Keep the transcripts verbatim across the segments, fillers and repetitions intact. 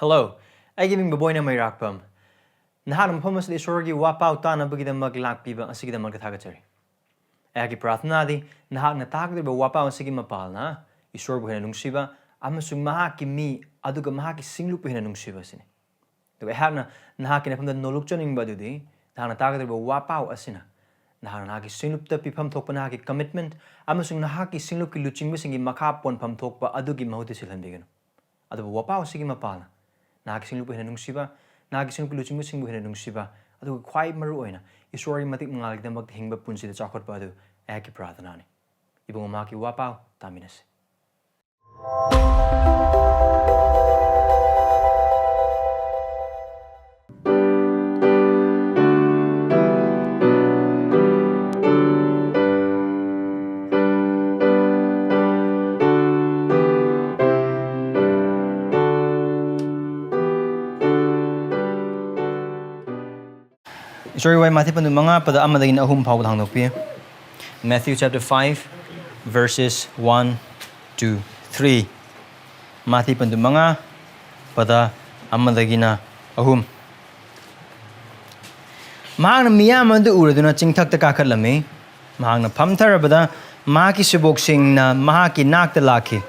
Hello, ꯑꯩꯒꯤ ꯃꯤꯡ ꯕꯣꯕꯣꯏꯅ ꯃꯩꯔꯥꯛꯄꯝ꯫ ꯅꯍꯥꯛꯅ ꯃꯐꯝ ꯑꯁꯤꯗ ꯏꯁꯣꯔꯒꯤ ꯋꯥꯄꯥꯎ ꯇꯥꯅꯕꯒꯤꯗꯃꯛ ꯂꯥꯛꯄꯤꯕ ꯑꯁꯤꯒꯤꯗꯃꯛꯇ ꯊꯥꯒꯠꯆꯔꯤ꯫ ꯑꯩꯍꯥꯛꯀꯤ ꯄ꯭ꯔꯥꯔꯊꯅꯥꯗꯤ ꯅꯍꯥꯛꯅ ꯇꯥꯒꯗꯧꯔꯤꯕ ꯋꯥꯄꯥꯎ ꯑꯁꯤꯒꯤ ꯃꯄꯥꯜꯅ ꯏꯁꯣꯔꯕꯨ ꯍꯦꯟꯅ ꯅꯨꯡꯁꯤꯕ ꯑꯃꯁꯨꯡ ꯃꯍꯥꯛꯀꯤ ꯃꯤ ꯑꯗꯨꯒ ꯃꯍꯥꯛꯀꯤ ꯁꯤꯡꯂꯨꯞꯄꯨ ꯍꯦꯟꯅ ꯅꯨꯡꯁꯤꯕ ꯑꯁꯤꯅꯤ꯫ ꯑꯗꯨꯒ ꯑꯩꯍꯥꯛꯅ ꯅꯍꯥꯛꯀꯤ ꯅꯐꯝꯗ ꯅꯣꯜꯂꯨꯛꯆꯅꯤꯡꯕ ꯑꯗꯨꯗꯤ ꯅꯍꯥꯛꯅ ꯇꯥꯒꯗꯧꯔꯤꯕ ꯋꯥꯄꯥꯎ ꯑꯁꯤꯅ ꯅꯍꯥꯛꯅ ꯅꯍꯥꯛꯀꯤ ꯁꯤꯡꯂꯨꯞꯇ ꯄꯤꯐꯝ ꯊꯣꯛꯄ ꯅꯍꯥꯛꯀꯤ commitment ꯑꯃꯁꯨꯡ ꯅꯍꯥꯛꯀꯤ ꯁꯤꯡꯂꯨꯞꯀꯤ ꯂꯨꯆꯤꯡꯕꯁꯤꯡꯒꯤ ꯃꯈꯥ ꯄꯣꯟꯐꯝ ꯊꯣꯛꯄ ꯑꯗꯨꯒꯤ ꯃꯍꯨꯠꯇ ꯁꯤꯜꯍꯟꯕꯤꯒꯅꯨ꯫ ꯑꯗꯨꯕꯨ ꯋꯥꯄꯥꯎ ꯑꯁꯤꯒꯤ ꯃꯄꯥꯜꯅ ꯅꯍꯥꯛꯀꯤ ꯁꯤꯡꯂꯨꯞꯄꯨ ꯍꯦꯟꯅ ꯅꯨꯡꯁꯤꯕ, ꯅꯍꯥꯛꯀꯤ ꯁꯤꯡꯂꯨꯞꯀꯤ ꯂꯨꯆꯤꯡꯕꯁꯤꯡꯕꯨ ꯍꯦꯟꯅ ꯅꯨꯡꯁꯤꯕ, ꯑꯗꯨꯒ ꯈ꯭ꯋꯥꯏ ꯃꯔꯨ ꯑꯣꯏꯅ ꯏꯁꯣꯔꯒꯤ ꯃꯇꯤꯛ ꯃꯉꯥꯜꯒꯤꯗꯃꯛꯇ ꯍꯤꯡꯕ ꯄꯨꯟꯁꯤꯗ ꯆꯥꯎꯈꯠꯄ ꯑꯗꯨ ꯑꯩꯍꯥꯛꯀꯤ ꯄ꯭ꯔꯥꯔꯊꯅꯥꯅꯤ꯫ ꯏꯕꯨꯡꯉꯣ, ꯃꯍꯥꯛꯀꯤ ꯋꯥꯄꯥꯎ ꯇꯥꯃꯤꯟꯅꯁꯤ꯫ ꯏꯁꯣꯔꯒꯤ ꯋꯥꯍꯩ ꯃꯥꯊꯤ ꯄꯟꯗꯨ ꯃꯉꯥ ꯄꯗ ꯑꯃꯗꯒꯤꯅ ꯑꯍꯨꯝ ꯐꯥꯎꯕꯗ ꯍꯥꯡꯗꯣꯛꯄꯤꯌꯨ꯫ Matthew chapter five, verses one to three. ꯃꯥꯊꯤ ꯄꯟꯗꯨ ꯃꯉꯥ ꯄꯗ ꯑꯃꯗꯒꯤꯅ ꯑꯍꯨꯝ꯫ ꯃꯍꯥꯛꯅ ꯃꯤꯌꯥꯝ ꯑꯗꯨ ꯎꯔꯗꯨꯅ ꯆꯤꯡꯊꯛꯇ ꯀꯥꯈꯠꯂꯝꯃꯤ꯫ ꯃꯍꯥꯛꯅ ꯐꯝꯊꯔꯕꯗ ꯃꯍꯥꯛꯀꯤ ꯁꯦꯕꯣꯛꯁꯤꯡꯅ ꯃꯍꯥꯛꯀꯤ ꯅꯥꯛꯇ ꯂꯥꯛꯈꯤ꯫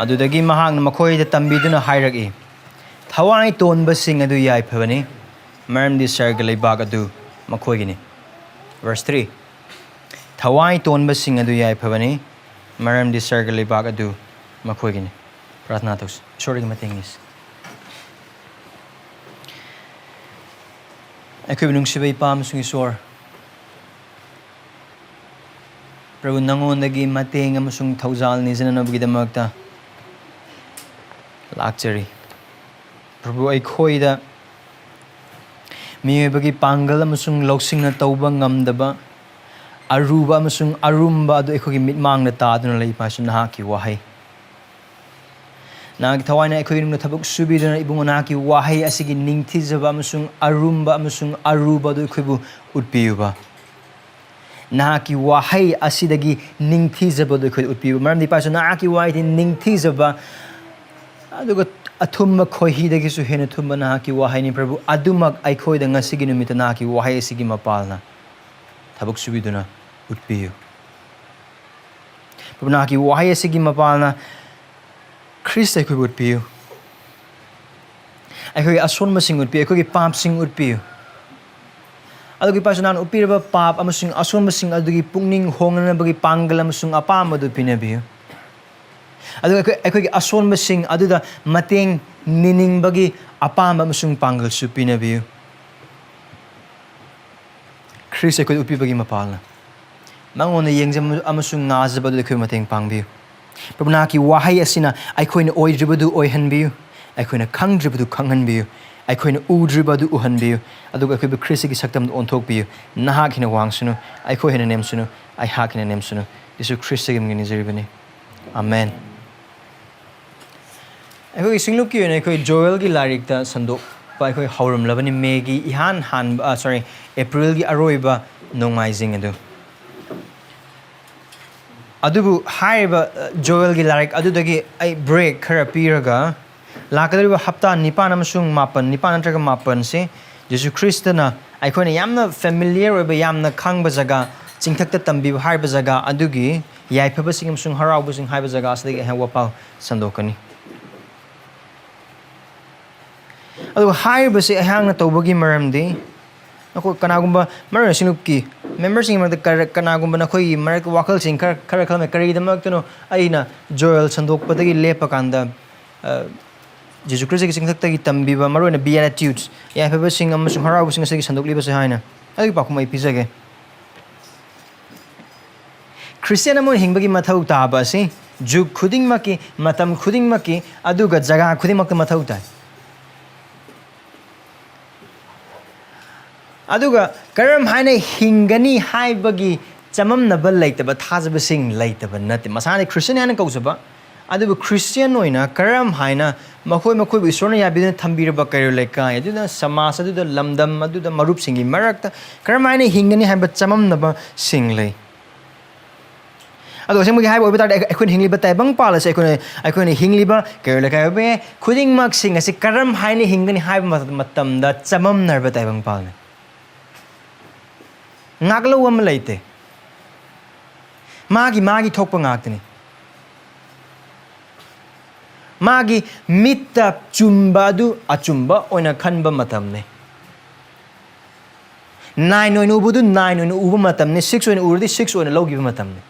ꯑꯗꯨꯗꯒꯤ ꯃꯍꯥꯛꯅ ꯃꯈꯣꯏꯗ ꯇꯝꯕꯤꯗꯨꯅ ꯍꯥꯏꯔꯛꯏ, "ꯊꯋꯥꯏ ꯇꯣꯟꯕꯁꯤꯡ ꯑꯗꯨ ꯌꯥꯏꯐꯕꯅꯤ, ꯃꯔꯝꯗꯤ ꯁꯔꯒ ꯂꯩꯕꯥꯛ ꯑꯗꯨ ꯃꯈꯣꯏꯒꯤꯅꯤ"꯫ Verse three, "ꯊꯋꯥꯏ ꯇꯣꯟꯕꯁꯤꯡ ꯑꯗꯨ ꯌꯥꯏꯐꯕꯅꯤ, ꯃꯔꯝꯗꯤ ꯁꯔꯒ ꯂꯩꯕꯥꯛ ꯑꯗꯨ ꯃꯈꯣꯏꯒꯤꯅꯤ"꯫ ꯄ꯭ꯔꯥꯔꯊꯅꯥ ꯇꯧꯁꯤ꯫ ꯏꯁꯣꯔꯒꯤ ꯃꯇꯦꯡ ꯅꯤꯁꯤ꯫ ꯑꯩꯈꯣꯏꯕꯨ ꯅꯨꯡꯁꯤꯕ ꯏꯄꯥ ꯑꯃꯁꯨꯡ ꯏꯁꯣꯔ, ꯄ꯭ꯔꯚꯨ, ꯅꯉꯣꯟꯗꯒꯤ ꯃꯇꯦꯡ ꯑꯃꯁꯨꯡ ꯊꯧꯖꯥꯜ ꯅꯤꯖꯅꯅꯕꯒꯤꯗꯃꯛꯇ ꯂꯥꯛꯆꯔꯤ꯫ ꯄ꯭ꯔꯚꯨ, ꯑꯩꯈꯣꯏꯗ ꯃꯤꯑꯣꯏꯕꯒꯤ ꯄꯥꯡꯒꯜ ꯑꯃꯁꯨꯡ ꯂꯧꯁꯤꯡꯅ ꯇꯧꯕ ꯉꯝꯗꯕ ꯑꯔꯨꯕ ꯑꯃꯁꯨꯡ ꯑꯔꯨꯝꯕ ꯑꯗꯨ ꯑꯩꯈꯣꯏꯒꯤ ꯃꯤꯠꯃꯥꯡꯗ ꯇꯥꯗꯨꯅ ꯂꯩ, ꯏꯄꯥꯁꯨ ꯅꯍꯥꯛꯀꯤ ꯋꯥꯍꯩ꯫ ꯅꯍꯥꯛꯀꯤ ꯊꯋꯥꯏꯅ ꯑꯩꯈꯣꯏꯒꯤ ꯅꯨꯡꯗ ꯊꯕꯛ ꯁꯨꯕꯤꯗꯨꯅ ꯏꯕꯨꯡꯉꯣ ꯅꯍꯥꯛꯀꯤ ꯋꯥꯍꯩ ꯑꯁꯤꯒꯤ ꯅꯤꯡꯊꯤꯖꯕ ꯑꯃꯁꯨꯡ ꯑꯔꯨꯝꯕ ꯑꯃꯁꯨꯡ ꯑꯔꯨꯕ ꯑꯗꯨ ꯑꯩꯈꯣꯏꯕꯨ ꯎꯠꯄꯤꯌꯨꯕ꯫ ꯅꯍꯥꯛꯀꯤ ꯋꯥꯍꯩ ꯑꯁꯤꯗꯒꯤ ꯅꯤꯡꯊꯤꯖꯕ ꯑꯗꯨ ꯑꯩꯈꯣꯏꯗ ꯎꯠꯄꯤꯌꯨꯕ꯫ ꯃꯔꯝꯗꯤ ꯏꯄꯥꯁꯨ ꯅꯍꯥꯛꯀꯤ ꯋꯥꯍꯩꯗꯤ ꯅꯤꯡꯊꯤꯖꯕ ꯑꯗꯨꯒ ꯑꯊꯨꯝꯕ ꯈꯣꯏꯍꯤꯗꯒꯤꯁꯨ ꯍꯦꯟꯅ ꯊꯨꯝꯕ ꯅꯍꯥꯛꯀꯤ ꯋꯥꯍꯩꯅꯤ, ꯄ꯭ꯔꯚꯨ꯫ ꯑꯗꯨꯃꯛ ꯑꯩꯈꯣꯏꯗ ꯉꯁꯤꯒꯤ ꯅꯨꯃꯤꯠꯇ ꯅꯍꯥꯛꯀꯤ ꯋꯥꯍꯩ ꯑꯁꯤꯒꯤ ꯃꯄꯥꯜꯅ ꯊꯕꯛ ꯁꯨꯕꯤꯗꯨꯅ ꯎꯠꯄꯤꯌꯨ꯫ ꯄ꯭ꯔꯚꯨ, ꯅꯍꯥꯛꯀꯤ ꯋꯥꯍꯩ ꯑꯁꯤꯒꯤ ꯃꯄꯥꯜꯅ ꯈ꯭ꯔꯤꯁꯇ ꯑꯩꯈꯣꯏꯕꯨ ꯎꯠꯄꯤꯌꯨ꯫ ꯑꯩꯈꯣꯏꯒꯤ ꯑꯁꯣꯟꯕꯁꯤꯡ ꯎꯠꯄꯤꯌꯨ, ꯑꯩꯈꯣꯏꯒꯤ ꯄꯥꯞꯁꯤꯡ ꯎꯠꯄꯤꯌꯨ꯫ ꯑꯗꯨꯒꯤ ꯄꯥꯁꯨ ꯅꯍꯥꯛꯅ ꯎꯠꯄꯤꯔꯕ ꯄꯥꯞ ꯑꯃꯁꯨꯡ ꯑꯁꯣꯟꯕꯁꯤꯡ ꯑꯗꯨꯒꯤ ꯄꯨꯛꯅꯤꯡ ꯍꯣꯡꯅꯅꯕꯒꯤ ꯄꯥꯡꯒꯜ ꯑꯃꯁꯨꯡ ꯑꯄꯥꯝꯕ ꯑꯗꯨ ꯄꯤꯅꯕꯤꯌꯨ꯫ ꯑꯗꯨꯒ ꯑꯩꯈꯣꯏ, ꯑꯩꯈꯣꯏꯒꯤ ꯑꯁꯣꯟꯕꯁꯤꯡ ꯑꯗꯨꯗ ꯃꯇꯦꯡ ꯅꯤꯅꯤꯡꯕꯒꯤ ꯑꯄꯥꯝꯕ ꯑꯃꯁꯨꯡ ꯄꯥꯡꯒꯜꯁꯨ ꯄꯤꯅꯕꯤꯌꯨ꯫ ꯈ꯭ꯔꯤꯁ ꯑꯩꯈꯣꯏꯗ ꯎꯠꯄꯤꯕꯒꯤ ꯃꯄꯥꯜꯅ ꯃꯉꯣꯟꯗ ꯌꯦꯡꯖꯕ ꯑꯃꯁꯨꯡ ꯉꯥꯖꯕ ꯑꯗꯨꯗ ꯑꯩꯈꯣꯏ ꯃꯇꯦꯡ ꯄꯥꯡꯕꯤꯌꯨ꯫ ꯄ꯭ꯔꯚꯨ, ꯅꯍꯥꯛꯀꯤ ꯋꯥꯍꯩ ꯑꯁꯤꯅ ꯑꯩꯈꯣꯏꯅ ꯑꯣꯏꯗ꯭ꯔꯤꯕꯗꯨ ꯑꯣꯏꯍꯟꯕꯤꯌꯨ, ꯑꯩꯈꯣꯏꯅ ꯈꯪꯗ꯭ꯔꯤꯕꯗꯨ ꯈꯪꯍꯟꯕꯤꯌꯨ, ꯑꯩꯈꯣꯏꯅ ꯎꯗ꯭ꯔꯤꯕ ꯑꯗꯨ ꯎꯍꯟꯕꯤꯌꯨ, ꯑꯗꯨꯒ ꯑꯩꯈꯣꯏꯕꯨ ꯈ꯭ꯔꯤꯁꯇꯒꯤ ꯁꯛꯇꯝꯗ ꯑꯣꯟꯊꯣꯛꯄꯤꯌꯨ꯫ ꯅꯍꯥꯛ ꯍꯦꯟꯅ ꯋꯥꯡꯁꯅꯨ, ꯑꯩꯈꯣꯏ ꯍꯦꯟꯅ ꯅꯦꯝꯁꯅꯨ, ꯑꯩꯍꯥꯛ ꯍꯦꯟꯅ ꯅꯦꯝꯁꯅꯨ꯫ ꯌꯦꯁꯨ ꯈ꯭ꯔꯤꯁꯇꯒꯤ ꯃꯤꯡ ꯅꯤꯖꯔꯤꯕꯅꯤ꯫ ꯑꯃꯦꯟ꯫ ꯑꯩꯈꯣꯏꯒꯤ ꯁꯤꯡꯂꯨꯞꯀꯤ ꯑꯣꯏꯅ ꯑꯩꯈꯣꯏ ꯖꯣꯑꯦꯜꯒꯤ ꯂꯥꯏꯔꯤꯛꯇ ꯁꯟꯗꯣꯛꯄ ꯑꯩꯈꯣꯏ ꯍꯧꯔꯝꯂꯕꯅꯤ, ꯃꯦꯒꯤ ꯏꯍꯥꯟ ꯍꯥꯟꯕ, ꯑ, ꯁꯣꯔꯤ, ꯑꯦꯄ꯭ꯔꯤꯜꯒꯤ ꯑꯔꯣꯏꯕ ꯅꯣꯡꯃꯥꯏꯖꯤꯡ ꯑꯗꯨ꯫ ꯑꯗꯨꯕꯨ ꯍꯥꯏꯔꯤꯕ, ꯑ, ꯖꯣꯑꯦꯜꯒꯤ ꯂꯥꯏꯔꯤꯛ ꯑꯗꯨꯗꯒꯤ ꯑꯩ ꯕ꯭ꯔꯦꯛ ꯈꯔ ꯄꯤꯔꯒ, ꯂꯥꯛꯀꯗꯧꯔꯤꯕ ꯍꯞꯇꯥ ꯅꯤꯄꯥꯟ ꯑꯃꯁꯨꯡ ꯃꯥꯄꯟ, ꯅꯤꯄꯥꯟ ꯅꯠꯇ꯭ꯔꯒ ꯃꯥꯄꯟꯁꯦ ꯖꯤꯁꯨ ꯈ꯭ꯔꯤꯁꯇꯅ ꯑꯩꯈꯣꯏꯅ ꯌꯥꯝꯅ ꯐꯦꯃꯤꯂꯤꯌꯔ ꯑꯣꯏꯕ, ꯌꯥꯝꯅ ꯈꯪꯕ ꯖꯒꯥ, ꯆꯤꯡꯊꯛꯇ ꯇꯝꯕꯤꯕ ꯍꯥꯏꯔꯤꯕ ꯖꯒꯥ ꯑꯗꯨꯒꯤ ꯌꯥꯏꯐꯕꯁꯤꯡ ꯑꯃꯁꯨꯡ ꯍꯔꯥꯎꯕꯁꯤꯡ ꯍꯥꯏꯕ ꯖꯒꯥ ꯑꯁꯤꯗꯒꯤ ꯑꯩꯍꯥꯛ ꯋꯥꯐꯥꯎ ꯁꯟꯗꯣꯛꯀꯅꯤ꯫ ꯑꯗꯨꯒ ꯍꯥꯏꯔꯤꯕꯁꯤ ꯑꯩꯍꯥꯛꯅ ꯇꯧꯕꯒꯤ ꯃꯔꯝꯗꯤ, ꯅꯈꯣꯏ ꯀꯅꯥꯒꯨꯝꯕ, ꯃꯔꯨ ꯑꯣꯏꯅ ꯁꯤꯡꯂꯨꯞꯀꯤ ꯃꯦꯝꯕꯔꯁꯤꯡꯒꯤ ꯃꯔꯛꯇ ꯀꯔ-, ꯀꯅꯥꯒꯨꯝꯕ ꯅꯈꯣꯏꯒꯤ ꯃꯔꯛꯇ ꯋꯥꯈꯜꯁꯤꯡ ꯈꯔ, ꯈꯔ ꯈꯜꯂꯝꯃꯦ, "ꯀꯔꯤꯒꯤꯗꯃꯛꯇꯅꯣ ꯑꯩꯅ ꯖꯣꯑꯦꯜ ꯁꯟꯗꯣꯛꯄꯗꯒꯤ ꯂꯦꯞꯄ ꯀꯥꯟꯗ, ꯑ, ꯖꯤꯁꯨ ꯈ꯭ꯔꯤꯁꯇꯒꯤ ꯆꯤꯡꯊꯛꯇꯒꯤ ꯇꯝꯕꯤꯕ, ꯃꯔꯨ ꯑꯣꯏꯅ ꯕꯤꯑꯦꯇꯤꯌꯨꯠꯁ, ꯌꯥꯏꯐꯕꯁꯤꯡ ꯑꯃꯁꯨꯡ ꯍꯔꯥꯎꯕꯁꯤꯡ ꯑꯁꯤꯒꯤ ꯁꯟꯗꯣꯛꯂꯤꯕꯁꯦ?" ꯍꯥꯏꯅ꯫ ꯑꯗꯨꯒꯤ ꯄꯥꯎꯈꯨꯝ ꯑꯩ ꯄꯤꯖꯒꯦ꯫ ꯈ꯭ꯔꯤꯁꯇꯤꯌꯥꯟ ꯑꯃ ꯑꯣꯏꯅ ꯍꯤꯡꯕꯒꯤ ꯃꯊꯧ ꯇꯥꯕ ꯑꯁꯤ ꯖꯨꯒ ꯈꯨꯗꯤꯡꯃꯛꯀꯤ, ꯃꯇꯝ ꯈꯨꯗꯤꯡꯃꯛꯀꯤ, ꯑꯗꯨꯒ ꯖꯒꯥ ꯈꯨꯗꯤꯡꯃꯛꯇ ꯃꯊꯧ ꯇꯥꯏ꯫ ꯑꯗꯨꯒ ꯀꯔꯝ ꯍꯥꯏꯅ ꯍꯤꯡꯒꯅꯤ ꯍꯥꯏꯕꯒꯤ ꯆꯃꯝꯅꯕ ꯂꯩꯇꯕ, ꯊꯥꯖꯕꯁꯤꯡ ꯂꯩꯇꯕ ꯅꯠꯇꯦ꯫ ꯃꯁꯥꯅ ꯈ꯭ꯔꯤꯁꯇꯤꯌꯥꯟ ꯍꯥꯏꯅ ꯀꯧꯖꯕ, ꯑꯗꯨꯕꯨ ꯈ꯭ꯔꯤꯁꯇꯤꯌꯥꯟ ꯑꯣꯏꯅ ꯀꯔꯝ ꯍꯥꯏꯅ ꯃꯈꯣꯏ, ꯃꯈꯣꯏꯕꯨ ꯏꯁꯣꯔꯅ ꯌꯥꯕꯤꯗꯨꯅ ꯊꯝꯕꯤꯔꯕ ꯀꯩꯔꯣꯜ ꯂꯩꯀꯥꯏ, ꯑꯗꯨꯗ ꯁꯃꯥꯖ, ꯑꯗꯨꯗ ꯂꯝꯗꯝ, ꯑꯗꯨꯗ ꯃꯔꯨꯞꯁꯤꯡꯒꯤ ꯃꯔꯛꯇ ꯀꯔꯝ ꯍꯥꯏꯅ ꯍꯤꯡꯒꯅꯤ ꯍꯥꯏꯕ ꯆꯃꯝꯅꯕꯁꯤꯡ ꯂꯩ꯫ ꯑꯗꯣ ꯑꯁꯦꯡꯕꯒꯤ ꯍꯥꯏꯕ ꯑꯣꯏꯕ ꯇꯥꯔꯗꯤ, ꯑꯩꯈꯣꯏꯅ ꯍꯤꯡꯂꯤꯕ ꯇꯥꯏꯕꯪꯄꯥꯜ ꯑꯁꯦ, ꯑꯩꯈꯣꯏꯅ, ꯑꯩꯈꯣꯏꯅ ꯍꯤꯡꯂꯤꯕ ꯀꯩꯔꯣꯜ ꯂꯩꯀꯥꯏ ꯑꯣꯏꯕ ꯌꯥꯏ, ꯈꯨꯗꯤꯡꯃꯛꯁꯤꯡ ꯑꯁꯤ ꯀꯔꯝ ꯍꯥꯏꯅ ꯍꯤꯡꯒꯅꯤ ꯍꯥꯏꯕ ꯃꯇꯝꯗ ꯆꯃꯝꯅꯔꯕ ꯇꯥꯏꯕꯪꯄꯥꯜꯅꯤ꯫ ꯉꯥꯛꯂꯧ ꯑꯃ ꯂꯩꯇꯦ꯫ ꯃꯥꯒꯤ, ꯃꯥꯒꯤ ꯊꯣꯛꯄ ꯉꯥꯛꯇꯅꯤ꯫ ꯃꯥꯒꯤ ꯃꯤꯠꯇ ꯆꯨꯝꯕ ꯑꯗꯨ ꯑꯆꯨꯝꯕ ꯑꯣꯏꯅ ꯈꯟꯕ ꯃꯇꯝꯅꯤ꯫ Nine ꯑꯣꯏꯅ ꯎꯕꯗꯨ nine ꯑꯣꯏꯅ ꯎꯕ ꯃꯇꯝꯅꯤ, six ꯑꯣꯏꯅ ꯎꯔꯗꯤ six ꯑꯣꯏꯅ ꯂꯧꯈꯤꯕ ꯃꯇꯝꯅꯤ꯫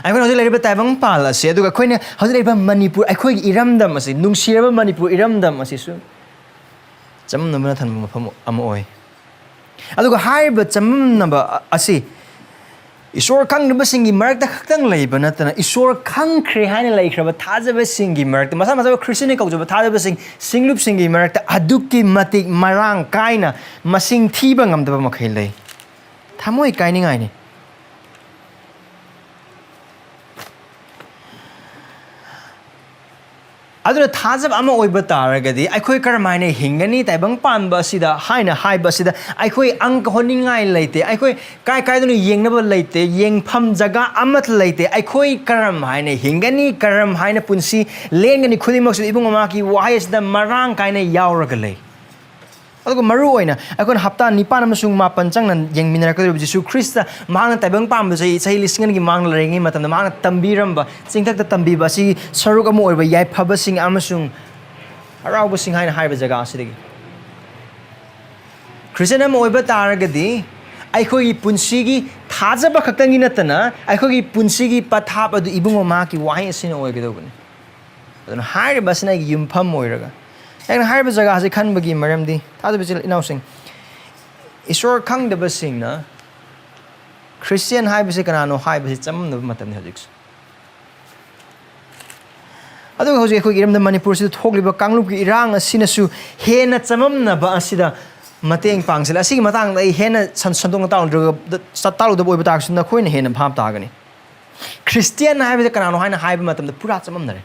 ꯑꯩꯈꯣꯏꯅ ꯍꯧꯖꯤꯛ ꯂꯩꯔꯤꯕ ꯇꯥꯏꯕꯪꯄꯥꯜ ꯑꯁꯤ, ꯑꯗꯨꯒ ꯑꯩꯈꯣꯏꯅ ꯍꯧꯖꯤꯛ ꯂꯩꯔꯤꯕ ꯃꯅꯤꯄꯨꯔ, ꯑꯩꯈꯣꯏꯒꯤ ꯏꯔꯝꯗꯝ ꯑꯁꯤ, ꯅꯨꯡꯁꯤꯔꯕ ꯃꯅꯤꯄꯨꯔ ꯏꯔꯝꯗꯝ ꯑꯁꯤꯁꯨ ꯆꯃꯝꯅꯕꯅ ꯊꯟꯕ ꯃꯐꯝ ꯑꯃ ꯑꯣꯏ꯫ ꯑꯗꯨꯒ ꯍꯥꯏꯔꯤꯕ ꯆꯃꯝꯅꯕ ꯑꯁꯤ ꯏꯁꯣꯔ ꯈꯪꯗꯕꯁꯤꯡꯒꯤ ꯃꯔꯛꯇ ꯈꯛꯇꯪ ꯂꯩꯕ ꯅꯠꯇꯅ, ꯏꯁꯣꯔ ꯈꯪꯈ꯭ꯔꯦ ꯍꯥꯏꯅ ꯂꯩꯈ꯭ꯔꯕ ꯊꯥꯖꯕꯁꯤꯡꯒꯤ ꯃꯔꯛꯇ, ꯃꯁꯥ ꯃꯁꯥꯕꯨ ꯈ꯭ꯔꯤꯁꯇꯤꯌꯟ ꯀꯧꯖꯕ ꯊꯥꯖꯕꯁꯤꯡ, ꯁꯤꯡꯂꯨꯞꯁꯤꯡꯒꯤ ꯃꯔꯛꯇ ꯑꯗꯨꯛꯀꯤ ꯃꯇꯤꯛ ꯃꯔꯥꯡ ꯀꯥꯏꯅ ꯃꯁꯤꯡ ꯊꯤꯕ ꯉꯝꯗꯕ ꯃꯈꯩ ꯂꯩ꯫ ꯊꯃꯣꯏ ꯀꯥꯏꯅꯤꯡꯉꯥꯏꯅꯤ꯫ ꯑꯗꯨꯅ ꯊꯥꯖꯕ ꯑꯃ ꯑꯣꯏꯕ ꯇꯥꯔꯒꯗꯤ, ꯑꯩꯈꯣꯏ ꯀꯔꯝ ꯍꯥꯏꯅ ꯍꯤꯡꯒꯅꯤ ꯇꯥꯏꯕꯪ ꯄꯥꯟꯕ ꯑꯁꯤꯗ ꯍꯥꯏꯅ ꯍꯥꯏꯕ ꯑꯁꯤꯗ, ꯑꯩꯈꯣꯏ ꯑꯪꯀ ꯍꯣꯠꯅꯤꯡꯉꯥꯏ ꯂꯩꯇꯦ, ꯑꯩꯈꯣꯏ ꯀꯥꯏ ꯀꯥꯏꯗꯅꯣ ꯌꯦꯡꯅꯕ ꯂꯩꯇꯦ, ꯌꯦꯡꯐꯝ ꯖꯒꯥ ꯑꯃꯠꯇ ꯂꯩꯇꯦ꯫ ꯑꯩꯈꯣꯏ ꯀꯔꯝ ꯍꯥꯏꯅ ꯍꯤꯡꯒꯅꯤ, ꯀꯔꯝ ꯍꯥꯏꯅ ꯄꯨꯟꯁꯤ ꯂꯦꯟꯒꯅꯤ, ꯈꯨꯗꯤꯡꯃꯛꯁꯨ ꯏꯕꯨꯡꯉꯣ ꯃꯍꯥꯛꯀꯤ ꯋꯥꯍꯩ ꯑꯁꯤꯗ ꯃꯔꯥꯡ ꯀꯥꯏꯅ ꯌꯥꯎꯔꯒ ꯂꯩ꯫ ꯑꯗꯨꯒ ꯃꯔꯨ ꯑꯣꯏꯅ ꯑꯩꯈꯣꯏꯅ ꯍꯞꯇꯥ ꯅꯤꯄꯥꯟ ꯑꯃꯁꯨꯡ ꯃꯥꯄꯟ ꯆꯪꯅ ꯌꯦꯡꯃꯤꯟꯅꯔꯛꯀꯗꯧꯔꯤꯕ ꯖꯤꯁꯨ ꯈ꯭ꯔꯤꯁꯇ ꯃꯍꯥꯛꯅ ꯇꯥꯏꯕꯪ ꯄꯥꯟꯕ ꯆꯍꯤ, ꯆꯍꯤ ꯂꯤꯁꯤꯡ ꯑꯅꯤꯒꯤ ꯃꯃꯥꯡꯗ ꯂꯩꯔꯤꯉꯩ ꯃꯇꯝꯗ ꯃꯍꯥꯛꯅ ꯇꯝꯕꯤꯔꯝꯕ, ꯆꯤꯡꯊꯛꯇ ꯇꯝꯕꯤꯕ ꯑꯁꯤꯒꯤ ꯁꯔꯨꯛ ꯑꯃ ꯑꯣꯏꯕ ꯌꯥꯏꯐꯕꯁꯤꯡ ꯑꯃꯁꯨꯡ ꯍꯔꯥꯎꯕꯁꯤꯡ ꯍꯥꯏꯅ ꯍꯥꯏꯔꯤꯕ ꯖꯒꯥ ꯑꯁꯤꯗꯒꯤ, ꯈ꯭ꯔꯤꯁꯇꯤꯌꯟ ꯑꯃ ꯑꯣꯏꯕ ꯇꯥꯔꯒꯗꯤ ꯑꯩꯈꯣꯏꯒꯤ ꯄꯨꯟꯁꯤꯒꯤ ꯊꯥꯖꯕ ꯈꯛꯇꯪꯒꯤ ꯅꯠꯇꯅ, ꯑꯩꯈꯣꯏꯒꯤ ꯄꯨꯟꯁꯤꯒꯤ ꯄꯊꯥꯞ ꯑꯗꯨ ꯏꯕꯨꯡꯉꯣ ꯃꯍꯥꯛꯀꯤ ꯋꯥꯍꯩ ꯑꯁꯤꯅ ꯑꯣꯏꯒꯗꯧꯕꯅꯤ꯫ ꯑꯗꯨꯅ ꯍꯥꯏꯔꯤꯕ ꯑꯁꯤꯅ ꯑꯩꯒꯤ ꯌꯨꯝꯐꯝ ꯑꯣꯏꯔꯒ, ꯑꯩꯅ ꯍꯥꯏꯔꯤꯕ ꯖꯒꯥ ꯑꯁꯤ ꯈꯟꯕꯒꯤ ꯃꯔꯝꯗꯤ, ꯊꯥꯖꯕ ꯏꯆꯤꯜ ꯏꯅꯥꯎꯁꯤꯡ, ꯏꯁꯣꯔ ꯈꯪꯗꯕꯁꯤꯡꯅ ꯈ꯭ꯔꯤꯁꯇꯤꯌꯟ ꯍꯥꯏꯕꯁꯤ ꯀꯅꯥꯅꯣ ꯍꯥꯏꯕꯁꯤ ꯆꯃꯝꯅꯕ ꯃꯇꯝꯅꯤ ꯍꯧꯖꯤꯛꯁꯦ꯫ ꯑꯗꯨꯒ ꯍꯧꯖꯤꯛ ꯑꯩꯈꯣꯏꯒꯤ ꯏꯔꯝꯗꯝ ꯃꯅꯤꯄꯨꯔꯁꯤꯗ ꯊꯣꯛꯂꯤꯕ ꯀꯥꯡꯂꯨꯞꯀꯤ ꯏꯔꯥꯡ ꯑꯁꯤꯅꯁꯨ ꯍꯦꯟꯅ ꯆꯃꯝꯅꯕ ꯑꯁꯤꯗ ꯃꯇꯦꯡ ꯄꯥꯡꯁꯤꯜꯂꯦ꯫ ꯑꯁꯤꯒꯤ ꯃꯇꯥꯡꯗ ꯑꯩ ꯍꯦꯟꯅ ꯁꯟ-, ꯁꯟꯗꯣꯛꯅ ꯇꯥꯛꯂꯨꯗ꯭ꯔꯒ-, ꯇꯥꯛꯂꯨꯗꯕ ꯑꯣꯏꯕ ꯇꯥꯔꯒꯁꯨ, ꯅꯈꯣꯏꯅ ꯍꯦꯟꯅ ꯚꯥꯞ ꯇꯥꯒꯅꯤ꯫ ꯈ꯭ꯔꯤꯁꯇꯤꯌꯟ ꯍꯥꯏꯕꯁꯦ ꯀꯅꯥꯅꯣ ꯍꯥꯏꯅ ꯍꯥꯏꯕ ꯃꯇꯝꯗ ꯄꯨꯔꯥ ꯆꯃꯝꯅꯔꯦ꯫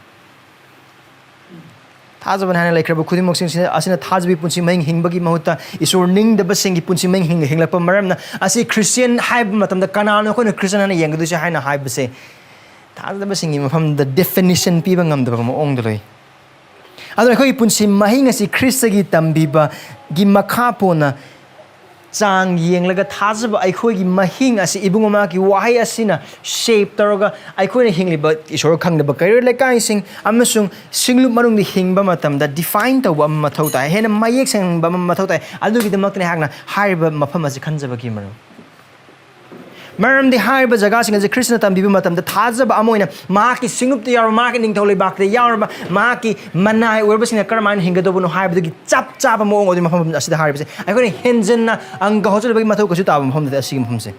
ꯊꯥꯖꯕꯅꯤ ꯍꯥꯏꯅ ꯂꯩꯈ꯭ꯔꯕ ꯈꯨꯗꯤꯡꯃꯛꯁꯤꯡꯁꯤ ꯑꯁꯤꯅ ꯊꯥꯖꯕꯒꯤ ꯄꯨꯟꯁꯤ ꯃꯍꯤꯡ ꯍꯤꯡꯕꯒꯤ ꯃꯍꯨꯠꯇ ꯏꯁꯣꯔ ꯅꯤꯡꯗꯕꯁꯤꯡꯒꯤ ꯄꯨꯟꯁꯤ ꯃꯍꯤꯡ ꯍꯤꯡ-, ꯍꯤꯡꯂꯛꯄ ꯃꯔꯝꯅ, ꯑꯁꯤ ꯈ꯭ꯔꯤꯁꯇꯤꯌꯟ ꯍꯥꯏꯕ ꯃꯇꯝꯗ ꯀꯅꯥꯅꯣ ꯑꯩꯈꯣꯏꯅ ꯈ꯭ꯔꯤꯁꯇꯤꯌꯟ ꯍꯥꯏꯅ ꯌꯦꯡꯒꯗꯣꯏꯁꯦ ꯍꯥꯏꯅ ꯍꯥꯏꯕꯁꯦ, ꯊꯥꯖꯗꯕꯁꯤꯡꯒꯤ ꯃꯐꯝꯗ ꯗꯦꯐꯤꯅꯤꯁꯟ ꯄꯤꯕ ꯉꯝꯗꯕ ꯃꯑꯣꯡꯗ ꯂꯩ꯫ ꯑꯗꯨꯅ ꯑꯩꯈꯣꯏꯒꯤ ꯄꯨꯟꯁꯤ ꯃꯍꯤꯡ ꯑꯁꯤ ꯈ꯭ꯔꯤꯁꯇꯒꯤ ꯇꯝꯕꯤꯕꯒꯤ ꯃꯈꯥ ꯄꯣꯟꯅ ꯆꯥꯡ ꯌꯦꯡꯂꯒ ꯊꯥꯖꯕ ꯑꯩꯈꯣꯏꯒꯤ ꯃꯍꯤꯡ ꯑꯁꯤ ꯏꯕꯨꯡꯉꯣ ꯃꯍꯥꯛꯀꯤ ꯋꯥꯍꯩ ꯑꯁꯤꯅ ꯁꯦꯞ ꯇꯧꯔꯒ ꯑꯩꯈꯣꯏꯅ ꯍꯤꯡꯂꯤꯕ ꯏꯁꯣꯔ ꯈꯪꯗꯕ ꯀꯩꯔꯣꯜ ꯂꯩꯀꯥꯏꯁꯤꯡ ꯑꯃꯁꯨꯡ ꯁꯤꯡꯂꯨꯞ ꯃꯅꯨꯡꯗ ꯍꯤꯡꯕ ꯃꯇꯝꯗ ꯗꯤꯐꯥꯏꯟ ꯇꯧꯕ ꯑꯃ ꯃꯊꯧ ꯇꯥꯏ, ꯍꯦꯟꯅ ꯃꯌꯦꯛ ꯁꯦꯡꯍꯟꯕ ꯑꯃ ꯃꯊꯧ ꯇꯥꯏ꯫ ꯑꯗꯨꯒꯤꯗꯃꯛꯇꯅꯤ ꯑꯩꯍꯥꯛꯅ ꯍꯥꯏꯔꯤꯕ ꯃꯐꯝ ꯑꯁꯤ ꯈꯟꯖꯕꯒꯤ ꯃꯔꯝ꯫ ꯃꯔꯝꯗꯤ ꯍꯥꯏꯔꯤꯕ ꯖꯒꯥꯁꯤꯡ ꯑꯁꯤ ꯈ꯭ꯔꯤꯁꯇꯅ ꯇꯝꯕꯤꯕ ꯃꯇꯝꯗ ꯊꯥꯖꯕ ꯑꯃ ꯑꯣꯏꯅ ꯃꯍꯥꯛꯀꯤ ꯁꯤꯡꯂꯨꯞꯇ ꯌꯥꯎꯔꯕ, ꯃꯍꯥꯛꯀꯤ ꯅꯤꯡꯊꯧ ꯂꯩꯕꯥꯛꯇ ꯌꯥꯎꯔꯕ, ꯃꯍꯥꯛꯀꯤ ꯃꯅꯥꯏ ꯑꯣꯏꯔꯕꯁꯤꯡꯅ ꯀꯔꯝꯍꯥꯏꯅ ꯍꯤꯡꯒꯗꯧꯕꯅꯣ ꯍꯥꯏꯕꯗꯨꯒꯤ ꯆꯞ ꯆꯥꯕ ꯃꯑꯣꯡ ꯑꯗꯨꯒꯤ ꯃꯐꯝ ꯑꯁꯤꯗ ꯍꯥꯏꯔꯤꯕꯁꯦ꯫ ꯑꯩꯈꯣꯏꯅ ꯍꯦꯟꯖꯟꯅ ꯑꯪꯒ ꯍꯣꯠꯆꯜꯂꯕꯒꯤ ꯃꯊꯧ ꯀꯩꯁꯨ ꯇꯥꯕ ꯃꯐꯝ ꯅꯠꯇꯦ ꯑꯁꯤꯒꯤ ꯃꯐꯝꯁꯦ꯫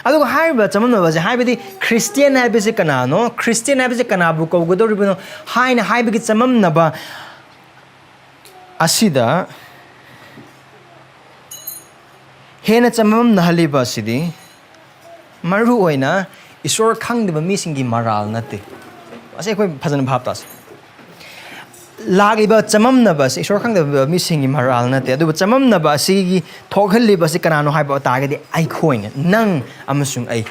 ꯑꯗꯨꯒ ꯍꯥꯏꯔꯤꯕ ꯆꯃꯝꯅꯕꯁꯦ, ꯍꯥꯏꯕꯗꯤ ꯈ꯭ꯔꯤꯁꯇꯤꯌꯟ ꯍꯥꯏꯕꯁꯤ ꯀꯅꯥꯅꯣ, ꯈ꯭ꯔꯤꯁꯇꯤꯌꯟ ꯍꯥꯏꯕꯁꯤ ꯀꯅꯥꯕꯨ ꯀꯧꯒꯗꯧꯔꯤꯕꯅꯣ ꯍꯥꯏꯅ ꯍꯥꯏꯕꯒꯤ ꯆꯃꯝꯅꯕ ꯑꯁꯤꯗ ꯍꯦꯟꯅ ꯆꯃꯝꯅꯍꯜꯂꯤꯕ ꯑꯁꯤꯗꯤ ꯃꯔꯨ ꯑꯣꯏꯅ ꯏꯁꯣꯔ ꯈꯪꯗꯕ ꯃꯤꯁꯤꯡꯒꯤ ꯃꯔꯥꯜ ꯅꯠꯇꯦ꯫ ꯑꯁꯤ ꯑꯩꯈꯣꯏ ꯐꯖꯅ ꯚꯥꯞ ꯇꯥꯁꯤ꯫ ꯂꯥꯛꯂꯤꯕ ꯆꯃꯝꯅꯕ ꯑꯁꯤ ꯏꯁꯣꯔ ꯈꯪꯗꯕ ꯃꯤꯁꯤꯡꯒꯤ ꯃꯔꯥꯜ ꯅꯠꯇꯦ, ꯑꯗꯨꯕꯨ ꯆꯃꯝꯅꯕ ꯑꯁꯤꯒꯤ ꯊꯣꯛꯍꯜꯂꯤꯕ ꯑꯁꯤ ꯀꯅꯥꯅꯣ ꯍꯥꯏꯕ ꯇꯥꯔꯒꯗꯤ ꯑꯩꯈꯣꯏꯅ, ꯅꯪ ꯑꯃꯁꯨꯡ ꯑꯩ꯫